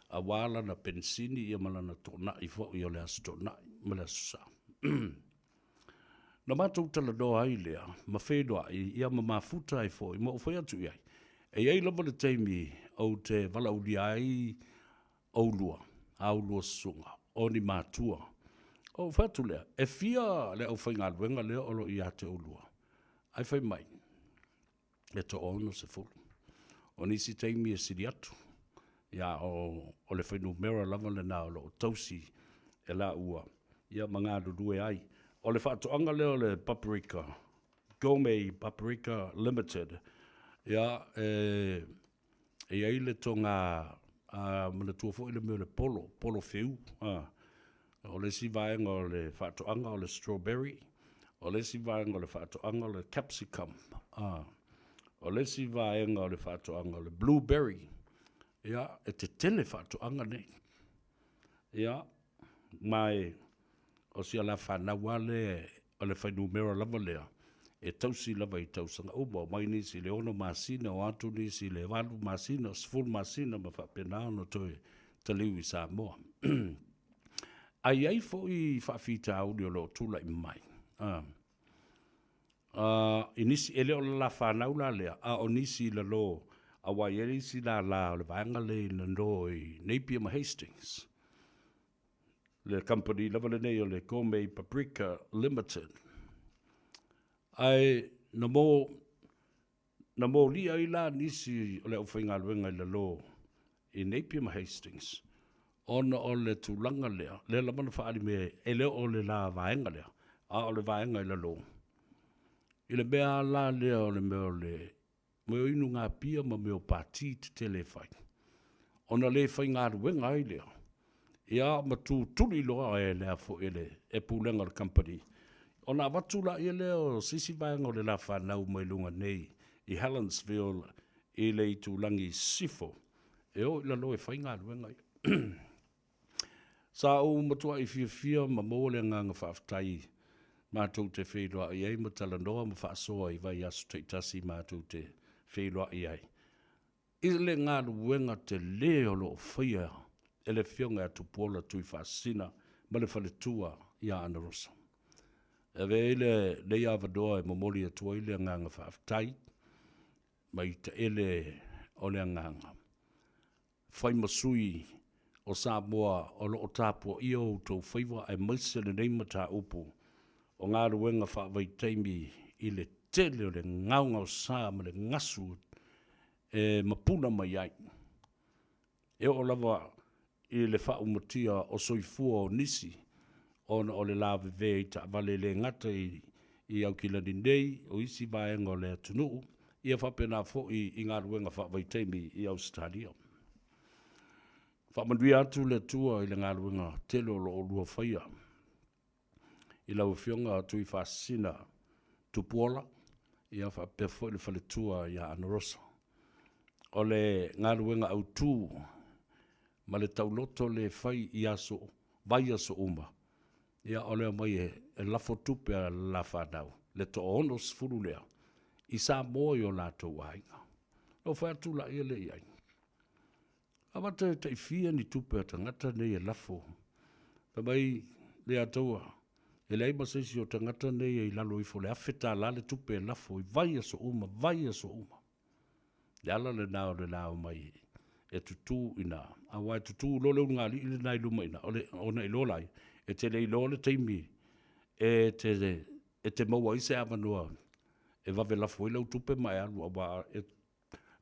Speaker 5: aua lana penisini ia ma lana toonai foi o le aso toonai ma le aso sa. Na matou talanoa ai lea ma feiloai ia ma mafuta ai foi ma ou fai atu i ai, e i ai lava le taimi ou te valaaulia ai oulua, a oulua susuga, o ni matua. Ou fai atu lea, e fia le aufaigaluega lea o lo o ia te oulua? Ae fai mai, e toa-60. O nisi taimi e sili atu, ia o, o le fuainumera lava lena o lo o tausi e laua, ia ma galulue ai. O le faatoaga lea o le paprika, Gourmet Paprika Limited, ia e, e i ai le toga a manatua foi le mea o le polo, polo feu, a. O le isi vaega o le faatoaga o le strawberry, o le isi vaega o le faatoaga o le capsicum, a. O le isi vaega o le faatoaga o le blueberry. Ia, e tetele faatoaga nei. Ia, ma e, o si ala fanau lava lea o le fuainumera lava lea e tausi lava i tausaga uma, omai nisi i le 6 masina, o atu nisi i le 8 masina, 10 masina ma faapena ona toe taliu i Samoa. Ae i ai foi faafitauli o lo o tulai mai i nisi, e le o le la fanau la lea, a o nisi i lalo, aua e i ai isi lala o le vaega lea i lalo i Napier ma Hastings. Le kamupani lava lenei o le Gourmet Paprika Limited. Ae na mo, na molia ai la nisi o le aufaigaluega i lalo i Napier ma Hastings, ona o le tulaga lea, lea lava na faaali mai e le o le la vaega lea, a o le vaega i lalo. I le mea la lea o le mea o le mea o inugapia ma mea o pati tetele e fai, ona le faigaluega ai lea, ia ma tutuli loa e le a foi e le e pulega o le kamupani, ona avatu laia lea o se isi vaega o le la fanau mai luga nei i Helensville i le itulagi i sisifo, e o i lalo e fai galuega ia. Sa ou matuai fiafia ma maua le agaga faafetai matou te feiloai ai ma talanoa ma faasoa i vaiaso taitasi matou te feiloai ai i le galuega tele o lo o faia e le Afioga ia Tupuola Tuifaasisina ma le faletua ia Ana Rosa. E avea ai lenei avanoa e momoli atu ai le agaga faafetai mai taele o le agaga. Fai ma sui o Samoa o lo o tapuaia o outou faiva aemaise lenei mataupu o galuega faavaitaimi i le tele o le gaogaosa ma le gasu e mapuna mai ai. E oo lava i le faaumatia o soifua o nisi ona o le lavevea i taavale e le gata i Aukilani nei, o isi vaega o le atunuu, ia faapena foi i galuega faavaitaimi i Ausetalia. Faamanuia atu le Atua i le galuega tele o lo o oulua faia i lau Afioga Tuifaasisina Tupuola, ia faapea foi le faletua ia Ana Rosa. O le galuega autu ma le tauloto le fai i aso, vaiaso uma, ia o le omai e lafo tupe a le la fanau, le toa-60 lea, i Samoa i o latou aiga. Na ou fai atu laia lea i ai, avata e taifia ni tupe a tagata nei e lafo. Fai mai le Ataua, e leai ma se isi o tagata nei e i lalo ifo o le $1000 le tupe e lafo i vaiaso uma, vaiaso uma. Le ala lena o le la omai e tutū i ina, aua e tutū loa le ulugalii lena i luma i ina, ona iloa laia, e te le iloa le taimi e te, e te maua ai se avanoa e vave lafo ai lau tupe ma e alu, aua e,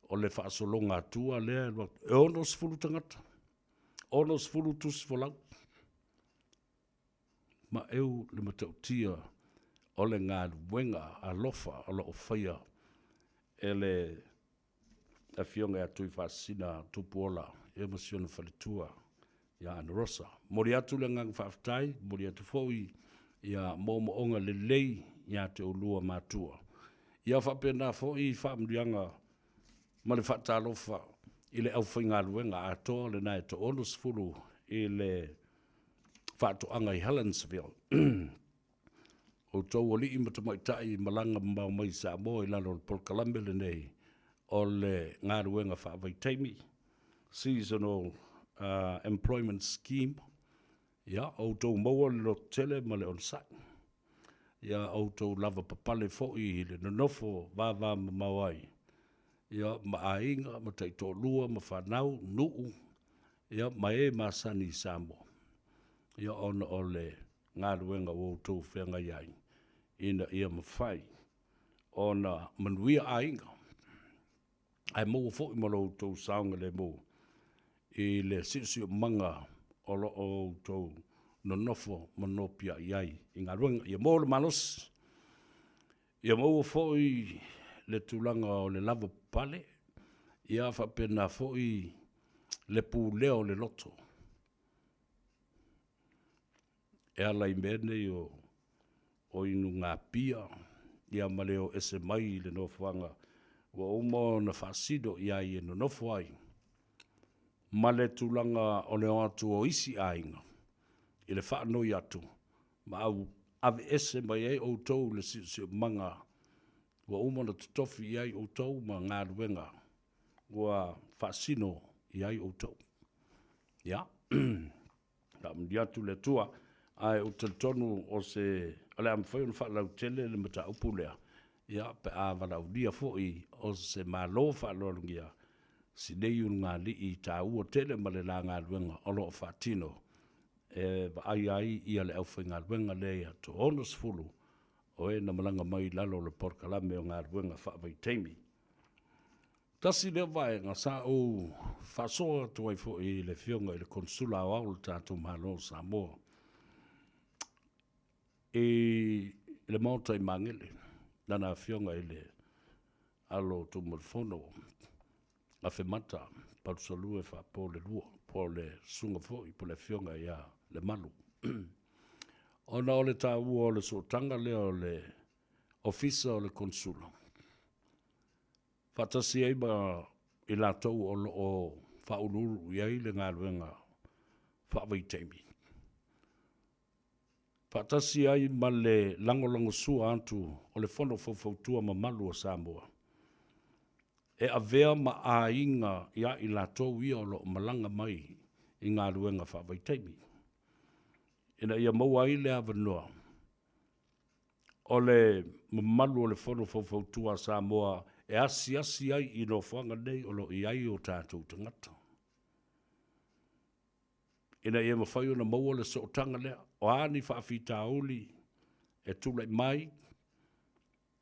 Speaker 5: o le faasologa atua lea e alu atu, e 60 tagata, 60 tusi folau. Ma eu le matautia o le galuega alofa o lo o faia e le Afioga ia Tuifaasisina Tupuola ia ma si ona faletua ia Ana Rosa. Momoli atu le agaga faafetai, momoli atu foi ia moomooga lelei ia te oulua matua. Ia faapena foi faamanuiaga ma le faatalofa i le aufaigaluega atoa lena e toa-60 i le faatoaga i Helensville. Outou alii ma tamaitai malaga mamao mai i Samoa i lalo o le polokalame lenei o le galuega faavaitaimi, Seasonal Employment Scheme, ia outou maua le lototele ma le onosai. Ia outou lavapapale foi i le nonofo vavamamao ai ia ma aiga ma taitoalua ma fanau, nuu ia ma e masani i Samoa, ia ona o le galuega ua outou feagai ai ina ia mafai ona manuia aiga, ae maua foi ma lo outou saogalemu i le siosiomaga o lo o outou nonofo ma nopiai ai i galuega. Ia maua le malosi, ia maua foi le tulaga o le lavapapale, ia faapena foi le pulea o le loto e ala i mea nei o inugapia, ia ma le o ese mai i le nofoaga ua uma ona faasino i ai e nonofo ai, ma le tulaga o le o atu o isi aiga i le faanoi atu ma aveese mai ai outou i le siosiomaga ua uma ona totofi i ai outou ma galuega ua faasino i ai outou. Ia, faamanuia atu le Atua, ae ou te talitonu o se o le a mafai ona faalautele le mataupu lea, ia, pe a valaaulia foi o se Malo faaaloalogia si nei ulugalii taua tele ma le la galuega o lo o faatino e vaaia ai ia le aufaigaluega lea ia toa 60 o e na malaga mai i lalo o le polokalame o galuega faavaitaimi. Tasi lea vaega sa ou faasoa atu ai foi i le Afioga i le Konesula Aoao o le tatou Malo o Samoa i le Maota i Magele, lana Afioga i le alo o Tuimalealiifano Afemata Palusalua Faapoleilua, po o le susuga foi po o le Afioga ia Lemalu, ona o le taua o le sootaga lea o le Ofisa o le Konesula faatasi ai ma i latou o lo o faauluulu i ai le galuega faavaitaimi, faatasi ai ma le lagolagosua atu o le Fono Faufautua Mamalu a Samoa e avea ma aiga ia i latou ia o lo o malaga mai i galuega faavaitaimi, ina ia maua ai le avanoa o le mamalu o le Fono Faufautua a Samoa e asiasi ai i nofoaga nei o lo o i ai o tatou tagata, ina ia mafai ona maua le sootaga lea. O a ni faafitauli e tulai mai,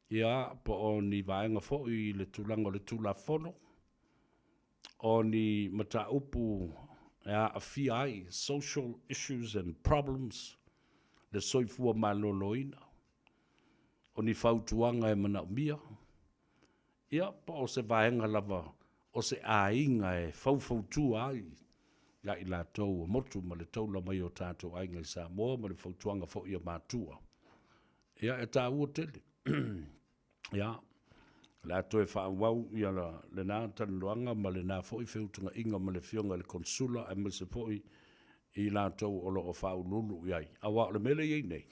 Speaker 5: ia, po o ni vaega foi i le tulaga o le Tulafono, o ni mataupu e aafia ai social issues and problems, le soifua maloloina, o ni fautuaga e manaomia, ia, po o se vaega lava o se aiga e faufautua ai ia i latou ua motu ma le taula mai o tatou aiga i Samoa ma le fautuaga foi a matua. Ia, e taua tele. Ia, o le a toe faaauau ia lena talanoaga ma lena foi feutagaiga ma le Afioga i le Konesula aemaise foi i latou o lo o faauluulu i ai. Aua o le mea lea e i ai nei,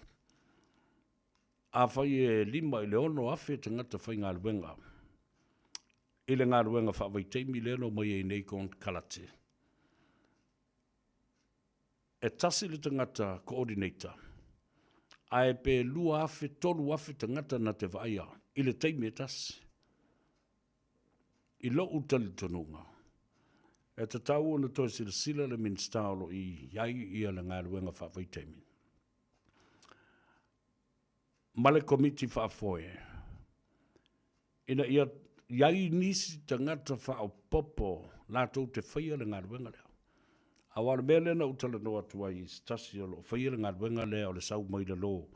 Speaker 5: afai e 5 i le 6,000 tagata faigaluega i le galuega faavaitaimi lea na omai ai nei konekarate, e tasi le tagata coordinator, ae pe 2,000, 3,000 tagata na te vaaia i le taimi e tasi. I lou talitonuga, e tatau ona toe silasila le Minisita o lo o i ai ia le galuega faavaitaimi ma le Komiti Faafoe ina ia i ai nisi tagata faaopoopo latou te faia le galuega lea. Aua o le mea lea na ou talanoa atu ai i se tasi o lo o faia le galuega lea o le sau mai lalo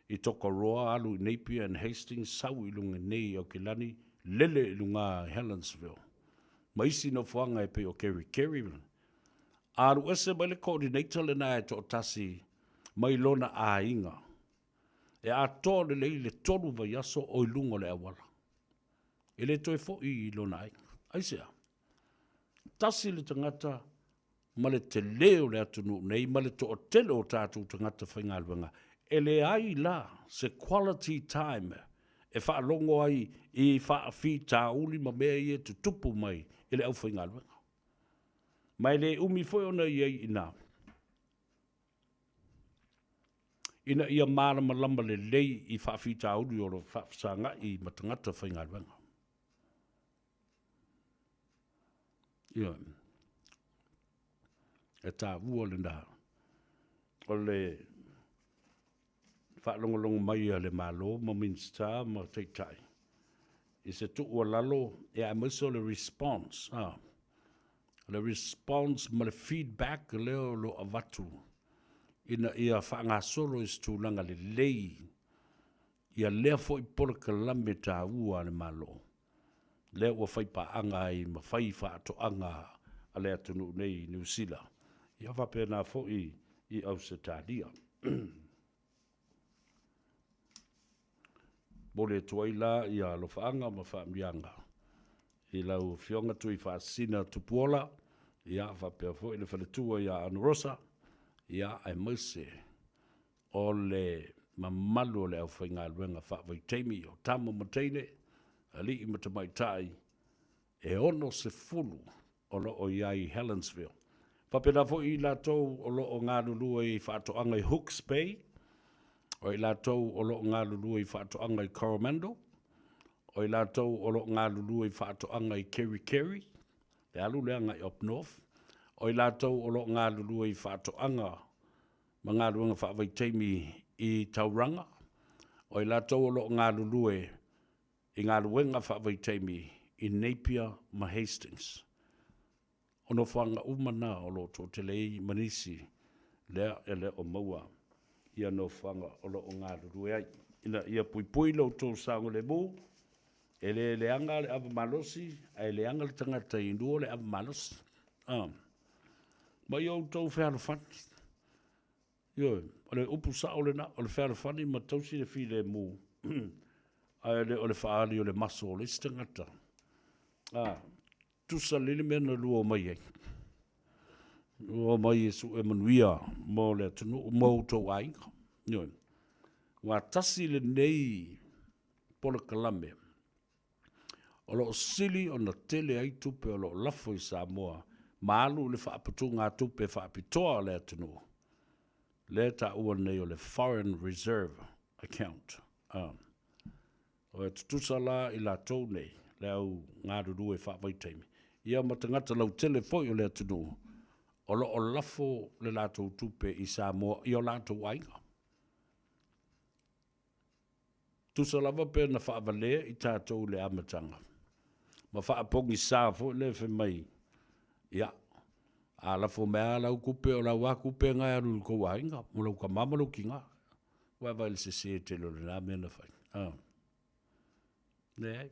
Speaker 5: i Tokoroa, alu i Napier and Hastings, sau i luga nei i Aukilani, lele i luga i Helensville ma isi nofoaga e pei o Kerikeri. Alu ese mai le coordinator lena e toatasi mai lona aiga e atoa lelei le 3 vaiaso o i luga o le auala. E le toe foi i lona aiga. Aisea? Tasi le tagata ma le tele o le atunuu nei ma le toatele o tatou tagata faigaluega. E leai la se quality time e faalogo ai i faafitauli ma mea ia e tutupu mai i le aufaigaluega. Ma e le umi foi ona i ai i ina, ina ia malamalama lelei i faafitauli o lo o faafesagai ma tagata faigaluega. Ioe. E taua lena o le faalogologo mai a le Malo ma Minisita ma Taitai i se tuualalo aemaise o le response, le response ma le feedback lea o lo o avatu ina ia faagasolo i se tulaga lelei ia lea foi polokalame taua a le Malo lea ua faipaaga ai ma fai faatoaga a le atunuu nei i Niu Sila, ia faapena foi i Ausetalia. Momoli atu ai la ia alofaaga ma faamanuiaga i lau Afioga Tuifaasisina Tupuola, ia faapea foi le faletua ia Ana Rosa, ia aemaise o le mamalu o le aufaigaluega faavaitaimi o tama ma teine, alii ma tamaitai e 60 o lo o i ai i Helensville. Faapena foi i latou o lo o galulue i faatoaga i Hooks Bay, o i latou o lo o galulue i faatoaga i Coromandel, o i latou o lo o galulue i faatoaga i Kerikeri, le alu lea agai up north, o i latou o lo o galulue i faatoaga ma galuega faavaitaimi i Tauranga, o i latou o lo o galulue i galuega faavaitaimi i Napier ma Hastings. O nofoaga uma na o lo o toatele ai ma nisi lea e le o maua ia nofoaga o lo o galulue ai. Ina ia puipui lo outou saogalemu, e le leaga le ava malosi, ae leaga le tagata e inua le ava malosi. Ma ia outou fealofani. Ioe, o le upu sao lena, o le fealofani ma tausi le filemu, ae le o le faaali o le maso o le isi tagata. Tusa lelei le mea na lua omai ai. Lua omai e sue manuia mo le atunuu, mo outou aiga. Ioe. Aua tasi lenei polokalame o lo o sili ona tele ai tupe o lo o lafo i Samoa ma alu i le faaputugatupe faapitoa a le atunuu, lea e taua nei o le Foreign Reserve Account. O e tutusa la i latou nei, le au galulue faavaitaimi, ia ma tagata lautele foi o le atunuu o lo o lafo le latou tupe i Samoa i o latou aiga. Tusa lava pe na faavalea i tatou i le amataga, ma faapogisa foi lea fai mai, ia, a lafo mai lava lau tupe, o lau lava tupe lena e alu i le tou aiga, mo lau tama ma lou tina. Ua e vaai i le sese tele o lena mea na fai. Leai.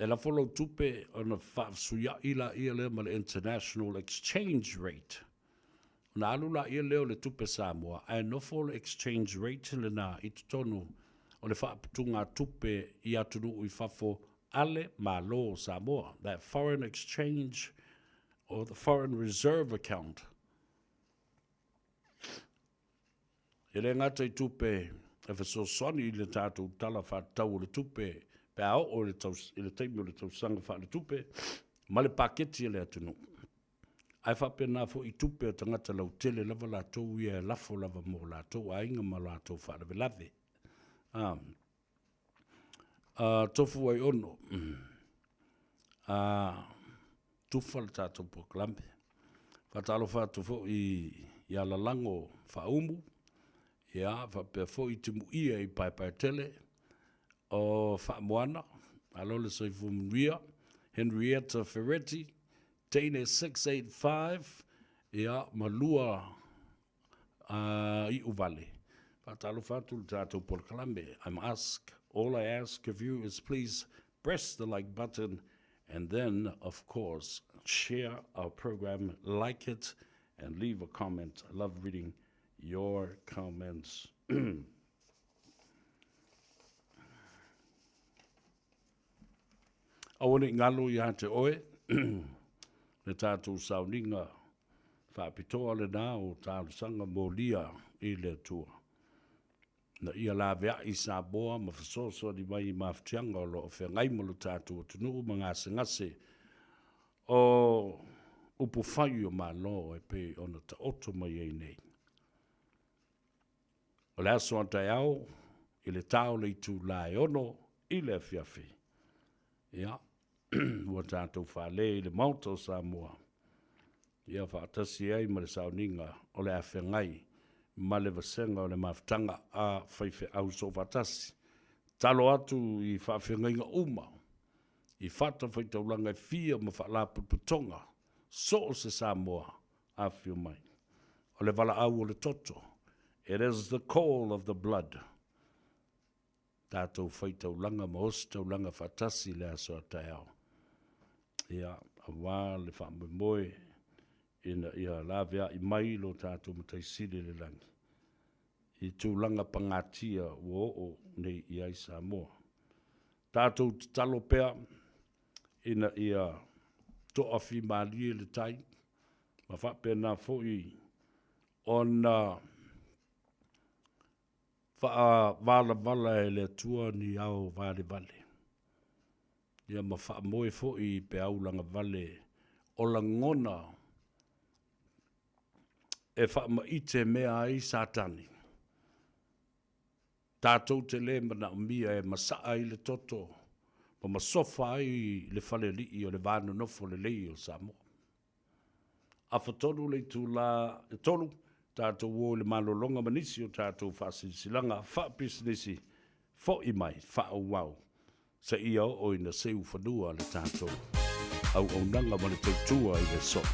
Speaker 5: E lafo lau tupe ona faafesuiai laia lea ma le international exchange rate. Ona alu laia lea o le tupe Samoa, ae nofo le exchange rate lena i totonu o le faaputugatupe i atunuu i fafo a le Malo o Samoa, that foreign exchange or the foreign reserve account. E le gata i tupe e fesoasoani i le tatou Tala Faatatau o le Tupe pe a oo i le taimi o le tausaga faaletupe ma le paketi a le atunuu, ae faapena foi i tupe a tagata lautele lava latou ia e lafo lava mo latou aiga ma latou faalavelave. Tofu ai ono, tufa le tatou polokalame. Faatalofa atu foi ia Lalago Faaumu, ia faapea foi Timuia i Paepaetele, o Faamoana, malo le soifua manuia, Henrietta Ferretti, Teine 685, ia ma lua iuvale. Faatalofa atu le tatou polokalame. I'm ask, all I ask of you is please press the like button and then, of course, share our program, like it, and leave a comment. I love reading your comments. Aua ne i galo ia te oe le tatou sauniga faapitoa lena o talosaga molia i le Atua. Na ia laveai Samoa ma fesoasoani mai i mafatiaga o lo o feagai ma lo tatou atunuu ma gasegase o upufai o Malo e pei ona taoto mai ai nei. O le aso a taeao i le ta o le itula e 6 i le afiafi, ia, ua tatou fale i le Maota o Samoa, ia faatasi ai ma le sauniga o le a feagai ma le vasega o le mafutaga a faifeau soofaatasi. Tatalo atu i faafeagaiga uma i fatafaitaulaga e fia ma faalapotopotoga so o se Samoa afifio mai. O le valaau o le toto, it is the call of the blood. Tatou faitaulaga ma ositaulaga faatasi i le aso a taeao. Ia, aua le faamoemoe ina ia laveai mai lo tatou Matai Sili i le lagi i tulaga pagatia ua oo nei i ai Samoa. Tatou tatalo pea ina ia toafimalie le tai ma faapena foi ona faavalavala e le Atua ni ao valevale, ia ma faamoe foi i peau lagavale o lagona e faamaite mea ai Satani. Tatou te le manaomia e masaa ai le toto ma masofa ai le falealii o le va nonofo lelei o Samoa. Afatolu le itula e 3, tatou o i le malologa ma nisi o tatou faasilasilaga faapisinisi fo'i mai faaauau seia oo ina seu fanua le tatou auaunaga ma le tautua i le aso.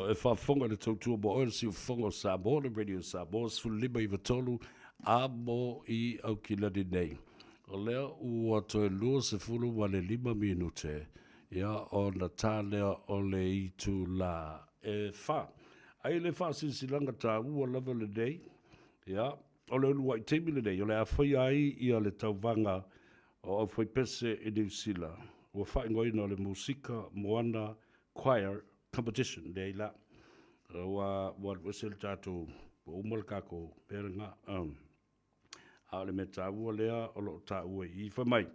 Speaker 5: O e faafofoga i le tautua mo oe le siufofoga o Samoa, le Radio Samoa 15 93 a mo i Aukilani nei. O lea ua toe 25 minute, ia, ona ta lea o le itulā e 4. Ai le faasilasilaga taua lava lenei, ia, o le uluai taimi lenei o le a faia ai ia le tauvaga o aufaipese i Niu Sila, ua faaigoaina o le Musika Moana Choir Competition. Leai la, ua alu ese le tatou, ua uma le tatou mea lena. A o le mea taua lea o lo o taua i i, fai mai,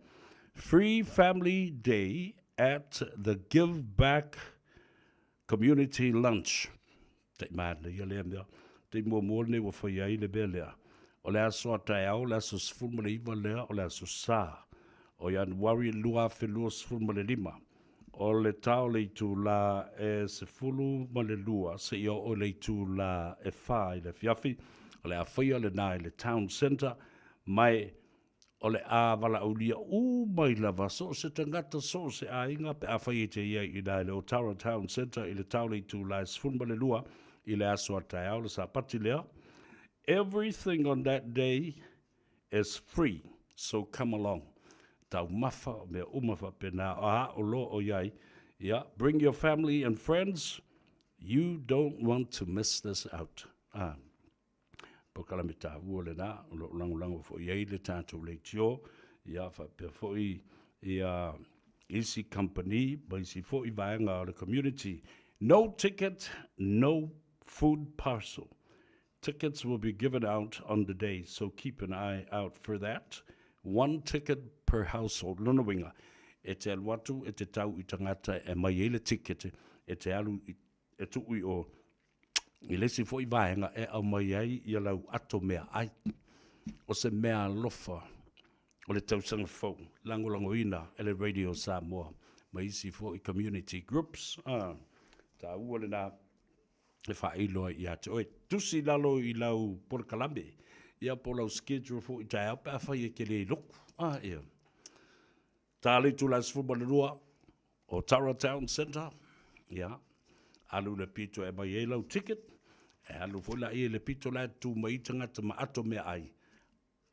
Speaker 5: Free Family Day at the Give Back Community Lunch. Tai manaia lea mea. Taimi muamua lenei ua fai ai le mea lea. O le aso a taeao, le aso 19 lea, o le aso Sa, o Ianuari 2025. O le ta o le itulā e 12 seia oo i le itulā e 4 i le afiafi, o le a faia lena i le Town Centre, ma o le a valaaulia uma ai lava so o se tagata, so o se aiga pe afai e te i ai i ina i le Otara Town Centre i le ta o le itulā e 12 i le aso a taeao, le Sapati lea. Everything on that day is free, so come along. Taumafa, o mea uma faapena, a o loa o i ai, ia, bring your family and friends, you don't want to miss this out. Ah. Polokalame taua lena, o lo o lagolago foi i ai le tatou leitio, ia faapea foi ia isi company ma isi foi vaega o le community. No ticket, no food parcel. Tickets will be given out on the day, so keep an eye out for that. One ticket per household. Lona uiga, e te alu atu, e te tau i tagata e aumai ai le ticket, e te alu e tuu i o i le isi foi vaega e aumai ai ia lau ato meaai. O se mea alofa o le tausaga fou, lagolagoina e le Radio Samoa ma isi foi community groups. Ah, taua lena e faailo ai ia te oe. Tusi i lalo i lau polokalame, ia po o lau schedule foi taeao pe afai e te le loku. Ah, ia. Ta le itula e 12 o Tara Town Centre, ia, alu i le pito e aumai ai lau ticket, e alu foi laia i le pito la e tu mai ai tagata ma ato meaai,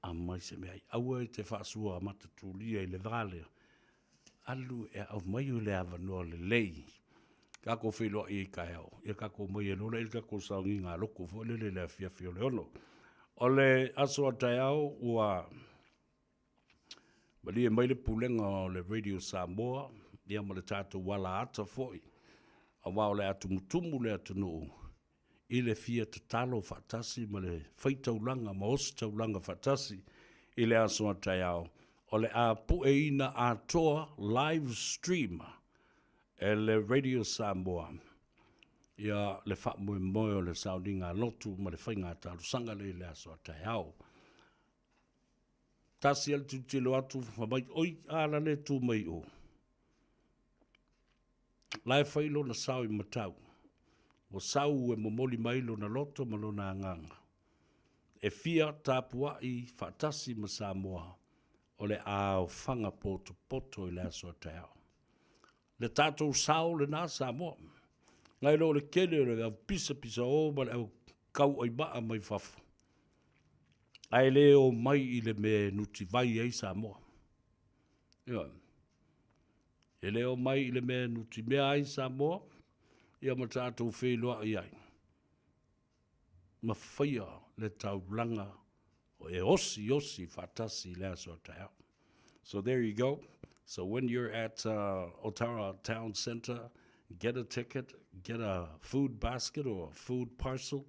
Speaker 5: aumai se meaai. Aua e te faasua matatulia i le va lea, alu e aumai le avanoa lelei. Tatou feiloai ai taeao, ia tatou omai ai loa lea i le tatou sauniga lotu foi lele i le afiafi o le 6. O le aso a taeao ua Malie mai le pulega o le Radio Samoa, ia ma le tatou alaata foi, aua o le a tumutumu le atunuu i le fia tatalo faatasi ma le faitaulaga ma ositaulaga faatasi i le aso a taeao, o le a pueina atoa live stream e le Radio Samoa ia le faamoemoe o le sauniga a lotu ma le faiga talosaga lea i le aso a taeao. Tasi a le tilotilo atu, fai mai, oi, a la le tu mai o. La e fai lona sao i matau. Ua sau e momoli mai lona loto ma lona agaga. E fia tapuai faatasi ma Samoa o le aofaga potopoto i le aso a taeao. Le tatou sao lena Samoa. Nai lo le tele o le au pisapisao ma le au kauaimaa mai fafo. Ae le omai i le mea e nutivai ai Samoa. Ioe. E le omai i le mea e nutimea ai Samoa, ia ma tatou feiloai ai. Ma faia le taulaga e osiosi faatasi i le aso a taeao. So there you go. So when you're at Otara Town Centre, get a ticket, get a food basket or a food parcel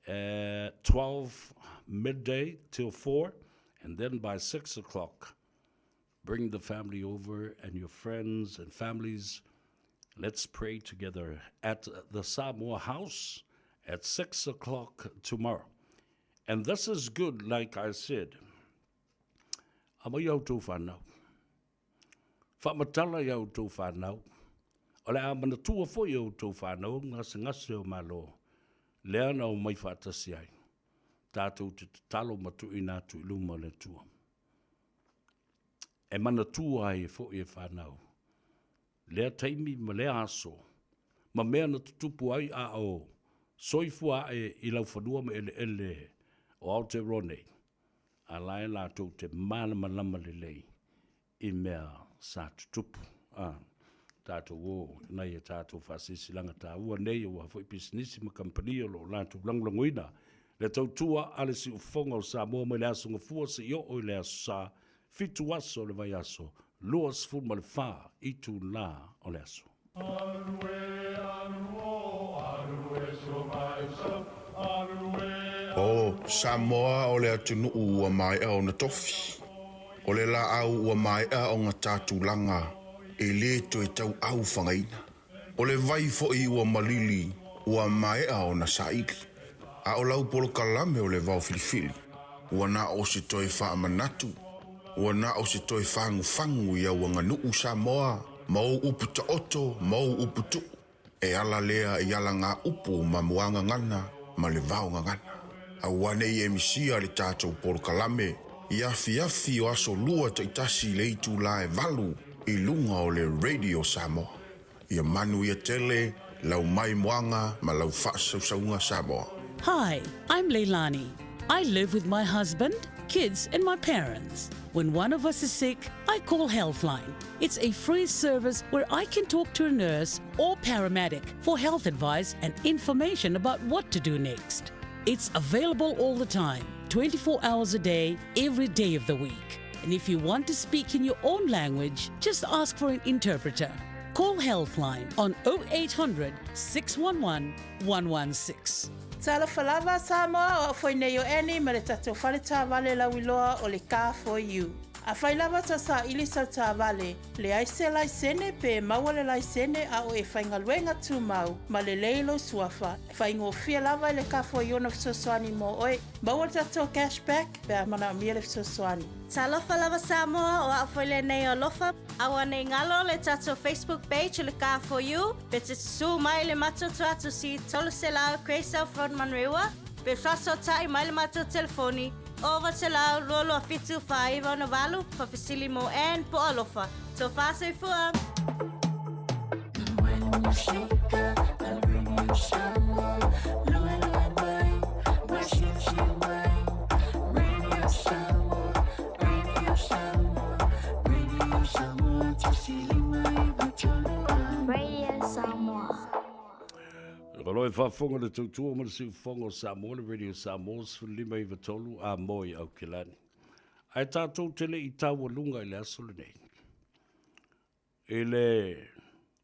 Speaker 5: at 12 midday till 4, and then by 6 o'clock, bring the family over and your friends and families. Let's pray together at the Samoa House at 6 o'clock tomorrow. And this is good, like I said. Aumai a outou fanau. Faamatala i a outou fanau. O le a manatua foi e outou fanau gasegase o Malo, lea na omai faatasi ai. Tatou te tatalo ma tuuina atu i luma o le Atua. E manatua ai foi e fanau lea taimi ma lea aso. ma mea na tutupu ai a o soifua ae i laufanua ma eleele o Aotearoa nei, a la e latou te malamalama lelei i mea sa tutupu. A tatou o nai a tatou faasilasilaga taua nei aua foi pisinisi ma kamupani o lo o latou lagolagoina le tautua a le siufofoga o Samoa mai le Aso Gafua seia oo i le Aso Sa, fitu aso o le vaiaso, 24 itula o le aso.
Speaker 9: O Samoa o le atunuu ua maea ona tofi. O le laau ua maea ona ta tulaga e lē toe tauau fagaina. O le vai foi ua malili ua maea ona saili. A o lau polokalame o le vao filifili, ua na o se toe faamanatu, ua na o se toe fagufagu i au aganuu Samoa ma ou upu taoto ma ou upu tuu. E ala lea i alagaupu ma muagagana ma le vaogagana. Aua ne i e misia le tatou polokalame i afiafi o aso lua taitasi i le itulā e 8 i luga o le Radio Samoa. Ia manuia tele lau maimoaga ma lau faasausauga Samoa.
Speaker 4: Hi, I'm Leilani. I live with my husband, kids, and my parents. When one of us is sick, I call Healthline. It's a free service where I can talk to a nurse or paramedic for health advice and information about what to do next. It's available all the time, 24 hours a day, every day of the week. And if you want to speak in your own language, just ask for an interpreter. Call Healthline on 0800 611 116.
Speaker 6: Talofa lava Samoa, o au foi nei o Annie ma le tatou fale taavale lauiloa o le Car For You. Afai lava ta saili sau taavale, leai se laisene pe maua le laisene a o e faigaluega tumau ma lelei lou suafa, faigofie lava i le Car For You ona fesoasoani mo oe. Maua le tatou cash back pe a manaomia le fesoasoani.
Speaker 7: Talofa lava Samoa, o au foi lenei o Alofa. Aua nei galo le tatou Facebook page o le Car For You, pe te susu mai le matou tuatusi 300 Grey South Road Manurewa, pe fesootai mai le matou telefoni 900 227 4968, faafesili mo Ann po o Alofa. Tofa soifua!
Speaker 12: Radio Samoa.
Speaker 5: O lo e faafofoga le tautua ma le siufofoga o Samoa, le Radio Samoa 1593 a moe i Aukilani. Ae tatou te le i taualuga i le aso lenei. I le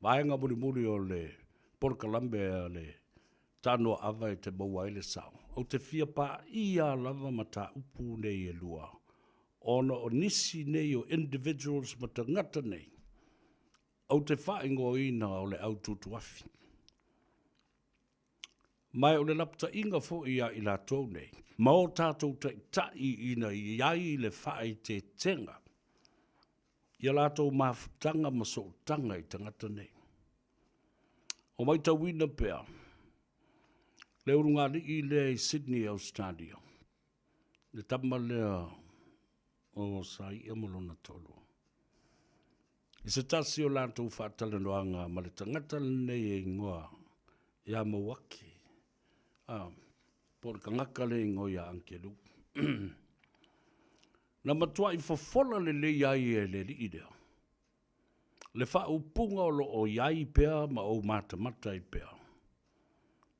Speaker 5: vaega mulimuli o le polokalame a le Tanoa Ava e te maua ai le sao, ou te fia paia lava mataupu nei e lua, ona o nisi nei o individuals ma tagata nei, ou te faaigoaina o le au tutuafi. Ma o le lapataiga foi ia i latou nei, ma o tatou taitai ina i ai le faaeteetega i a latou mafutaga ma sootaga i tagata nei. O matauina pea le ulugalii lea i Sydney, Australia, le tama lea o Saia ma lona toalua. I se tasi o latou faatalanoaga ma le tagata lenei e igoa ia Mauaki, a, po o le tagata lea e igoa ia Angelu. Na matuai fofola lelei ai e le alii lea le faaupuga o lo o i ai pea ma ou matamata ai pea.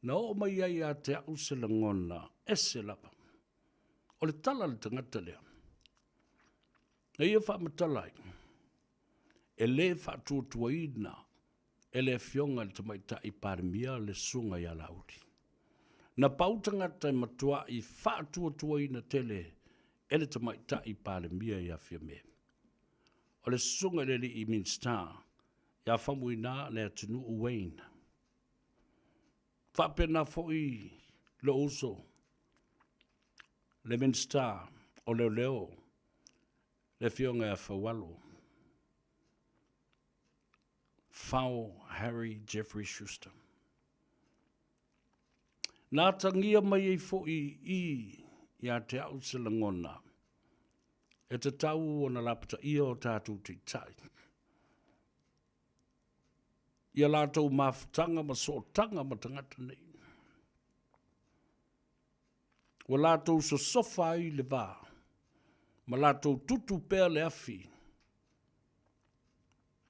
Speaker 5: Na oo mai ai ia te au se lagona ese lava. O le tala a le tagata lea, na ia faamatala ai, e lē faatuatuaina e le Afioga i le Tamaitai Palemia le Susuga ia Laauli. Na pau tagata e matuai faatuatuaina tele e le Tamaitai Palemia ia Fiame. O le Susuga i le Alii Minisita ia Faumuina Leatinuu Wayne. Faapena foi lou uso le Minisita o Leoleo le Afioga ia Faualo Fao Harry Jeffrey Schuster. Na atagia mai ai foi i ia te au se lagona e tatau ona lapataia o tatou taitai. Ia latou mafutaga ma sootaga ma tagata nei. Ua latou sosofa ai le va, ma latou tutu pea le afi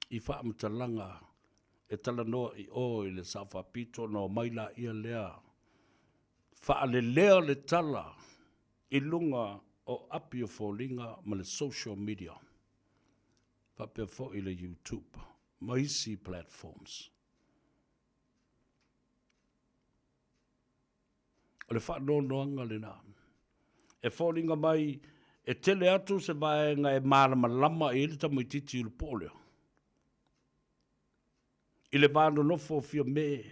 Speaker 5: i faamatalaga e talanoa i o i le Sao Faapito ona omai laia lea faalelea le tala i luga o api o foliga ma le social media faapea foi le YouTube ma isi platforms. O le faanoanoaga lena. E foliga mai e tele atu se vaega e malamalama i ai le tamaitiiti ulupoo lea i le va nonofo o Fiame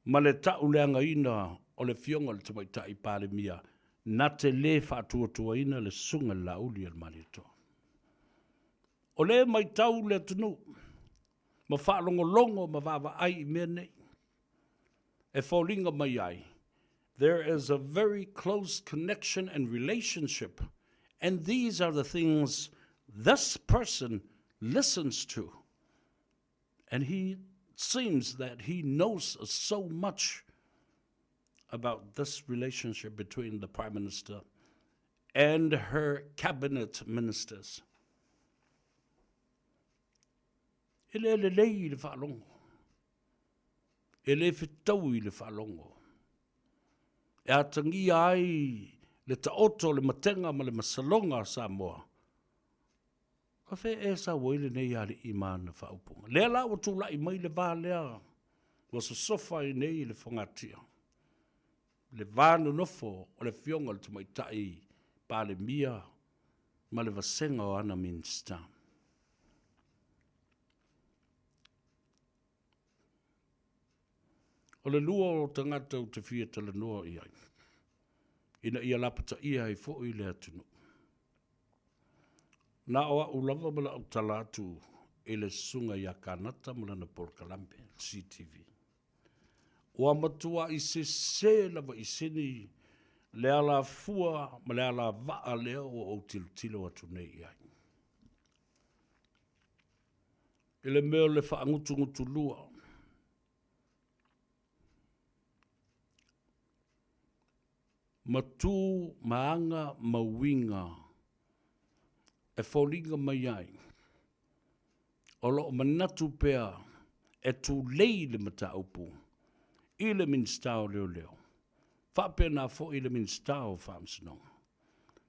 Speaker 5: ma le tauleagaina o le Afioga i le Tamaitai Palemia na te lē faatuatuaina le Susuga i le Laauli a le Malietoa. O lea e matau le atunuu ma faalogologo ma vaavaai i mea nei e foliga mai ai there is a very close connection and relationship and these are the things this person listens to and he seems that he knows so much about this relationship between the Prime Minister and her cabinet ministers. E le lelei i le faalogo. E le fetaui i le faalogo. E atagia ai le taoto o le matega ma le masaloga a Samoa. O fea ea e sau ai lenei alii ma ana faaupuga? Lea la ua tulai mai le va lea ua sosofa ai nei le fogatia, le va nonofo o le Afioga i le Tamaitai Palemia ma le vasega o ana Minisita. O le lua o tagata ou te fia talanoa i ai, ina ia lapataia ai foi le atunuu. Na o au lava ma lau tala atu i le susuga ia Kanata ma lana polokalame, CTV. Ua matuai sese lava i sini le alafua ma le alavaa lea ua ou tilotilo atu nei i ai. I le mea o le faagutugutulua, ma tu ma aga ma uiga e foliga mai ai, o lo o manatu pea e tulei le mataupu i le Minisita o Leoleo, faapena foi i le Minisita o Faamasinoga,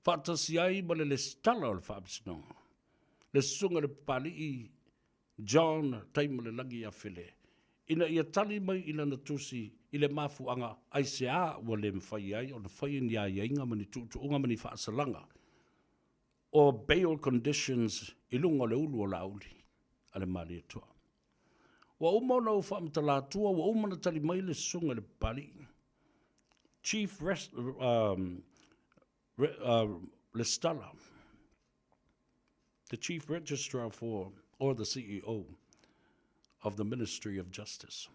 Speaker 5: faatasi ai ma le Lesitala o le Faamasinoga, le Susuga i le Papalii John Taimalelagi Afele, ina ia tali mai i lana tusi i le mafuaaga aisea ua le mafai ai ona faia ni aiaiga ma ni tuutuuga ma ni faasalaga o bail conditions i luga o le ulu o Laauli a le Malietoa. Ua uma ona ou faamatala atua, ua uma ona tali mai le susuga i le Papalii, Chief Rest, Lesitala, the Chief Registrar for, or the CEO of the Ministry of Justice.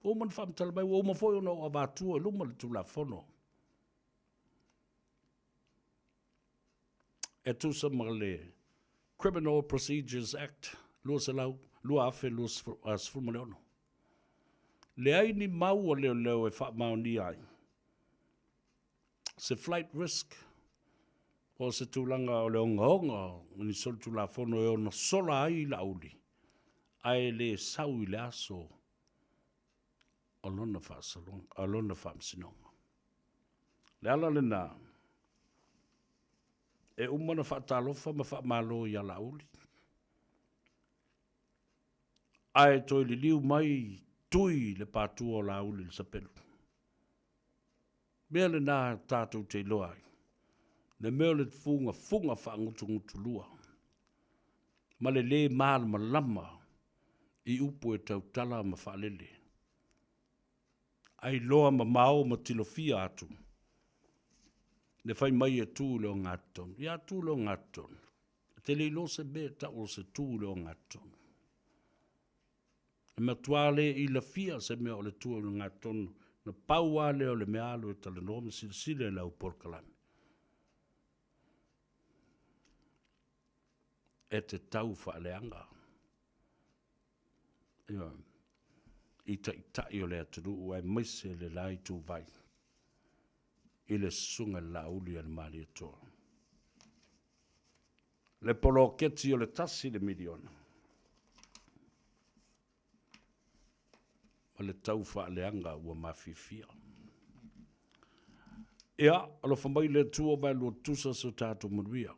Speaker 5: Ua uma ona faamatala mai, ua uma foi ona ou avatua i luma le Tulafono e tusa ma le Criminal Procedures Act 2016. Leai ni mau a leoleo e faamaonia ai se flight risk po o se tulaga o le ogaoga o ni solitulafono e ono sola ai Laauli, ae le sau i le aso o lona faasaloga, o lona faamasinoga. Le ala lena, e uma ona faatalofa ma faamalo ia Laauli, ae toe liliu mai tui le patua o Laauli i le sapelu. Mea lena tatou te iloa ai, le mea o le fugafuga faagutugutulua ma le lē malamalama i upu e tautala ma faalele, ai loa mamao ma tilofia atu le fai mai e tu i le ogatotonu. Ia tu i le ogatotonu, e te le iloa se mea e tau o se tu i le ogatotonu. E matua le ilafia se mea o le tu i le ogatotonu, na pau lava lea o le mea alu e talanoa ma silasila i lau polokalame. E te tau faaleaga. Ioe. I taitai o le atunuu aemaise le la ituvai i le Susuga i le Laauli a le Malietoa. Le poloketi o le $1 le miliona ma le tau faaleaga ua mafiafia. Ia, alofa mai le Atua vaelua tutusa so tatou manuia.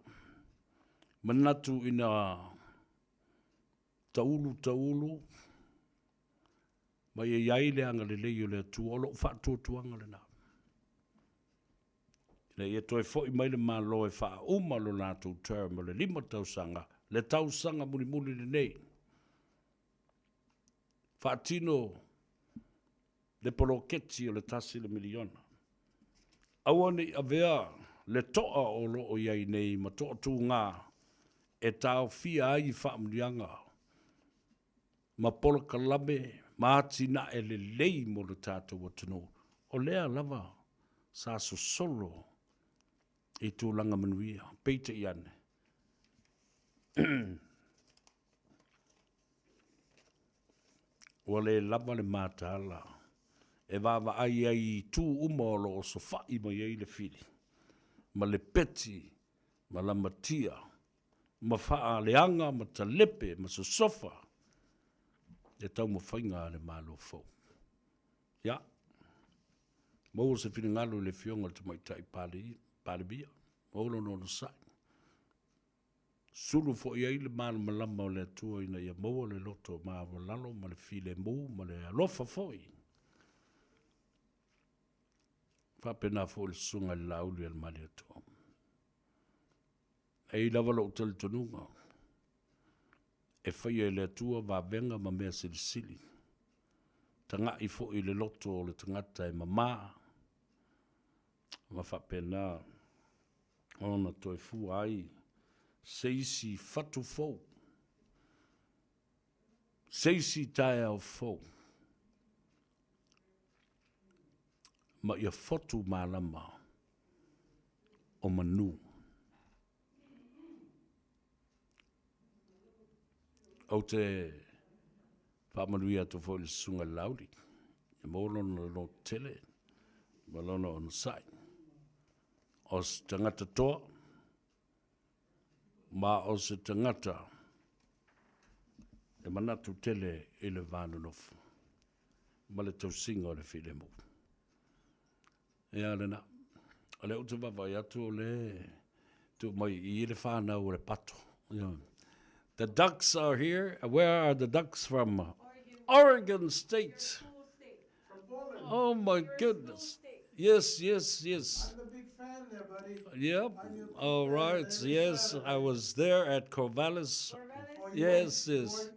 Speaker 5: Manatu ina taulu taulu ma ia i ai le agalelei o le Atua, o lou faatuatuaga lena. Ina ia toe foi mai le Malo e faauma lo latou term o le 5 tausaga, le tausaga mulimuli lenei. Faatino le poloketi o le $1 le miliona. Aua ne i avea le toa o lo o i ai nei ma toatuga e taofia ai faamanuiaga ma polokalame ma atinae lelei mo le tatou atunuu, o lea lava sa sosolo i tulaga manuia. Peitai ane, ua le lava le mataala e vaavaai ai i itu uma o lo o sofa'i mai ai le fili ma le peti ma lamatia ma faaleaga ma talepe ma sosofa le taumafaiga a le Malo fou. Ia, maua se finagalo i le Afioga i le Tamaitai Palemia, maua lona onosai, sulu foi i ai le malamalama o le Atua ina ia maua le loto maualalo ma le filemu ma le alofa foi. Faapena foi le susuga i le Laauli a le Malietoa. E i ai lava lou talitonuga, e faia e le Atua vavega ma mea silisili, taga'i foi i le loto o le tagata e mamā, ma faapena ona toe fua ai se isi fatu fou, se isi taeao fou, ma ia fotu malama o manu. Ou te faamanuia atu foi i le Susuga i le Laauli, ia maua lona lototele ma lona onosai. O se tagata toa, ma o se tagata e manatu tele i le va nonofo ma le tausiga o le filemu. Ia lena. O lea ou te vaavaai atu o lea tuu mai i i le whānau o le pato. Yeah. The ducks are here. Where are the ducks from? Oregon, Oregon State. State. Oh my goodness. Yes, yes, yes.
Speaker 8: I'm a big fan there, buddy.
Speaker 5: Yep. All right. Yes, I was there at Corvallis.
Speaker 8: Corvallis?
Speaker 5: Yes, yes.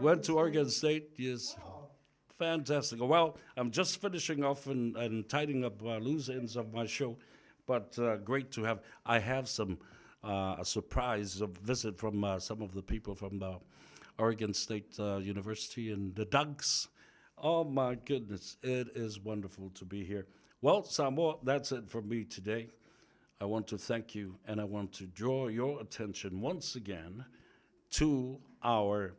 Speaker 8: Went to
Speaker 5: Oregon State. Yes.
Speaker 8: Oh.
Speaker 5: Fantastic. Well, I'm just finishing off and, and tidying up uh, loose ends of my show, but uh, great to have. I have some uh, a surprise a visit from uh, some of the people from the Oregon State uh, University and the Ducks. Oh my goodness, it is wonderful to be here. Well, Samoa, that's it for me today. I want to thank you and I want to draw your attention once again to our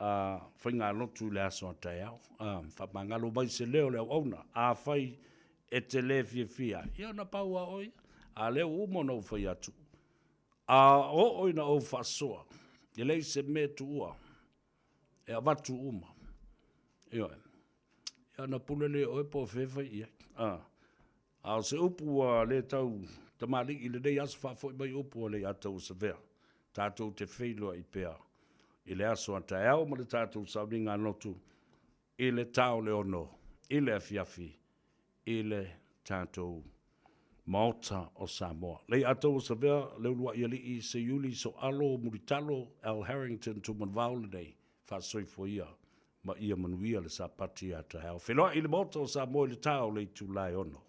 Speaker 5: uh, faigalotu i le aso a taeao. Um, whamangalo mai se leo le auauna. Afai e te lē fiafia ai, ia ona pau lava oe ia. A lea ua uma ona ou fai atu, a oo ina ou faasoa, e leai se mea e tuua, e avatu uma. Ioe. Ia ona pule lea i oe po o fea e fai i ai. A, a o se upu ua le tau tamalii i lenei aso, faafoi mai upu a Leiataualesavea, tatou te feiloai pea i le aso a taeao ma le tatou sauniga lotu i le ta o le 6 i le afiafi i le tatou Maota o Samoa. Leiataualesavea, Leuluai Alii, Seiuli, Soalo, Mulitalo, Al Harrington, Tumanuvao lenei, faasoifua ia ma ia manuia le Sapati a taeao. Feiloai i le Maota o Samoa i le ta o le itula e 6.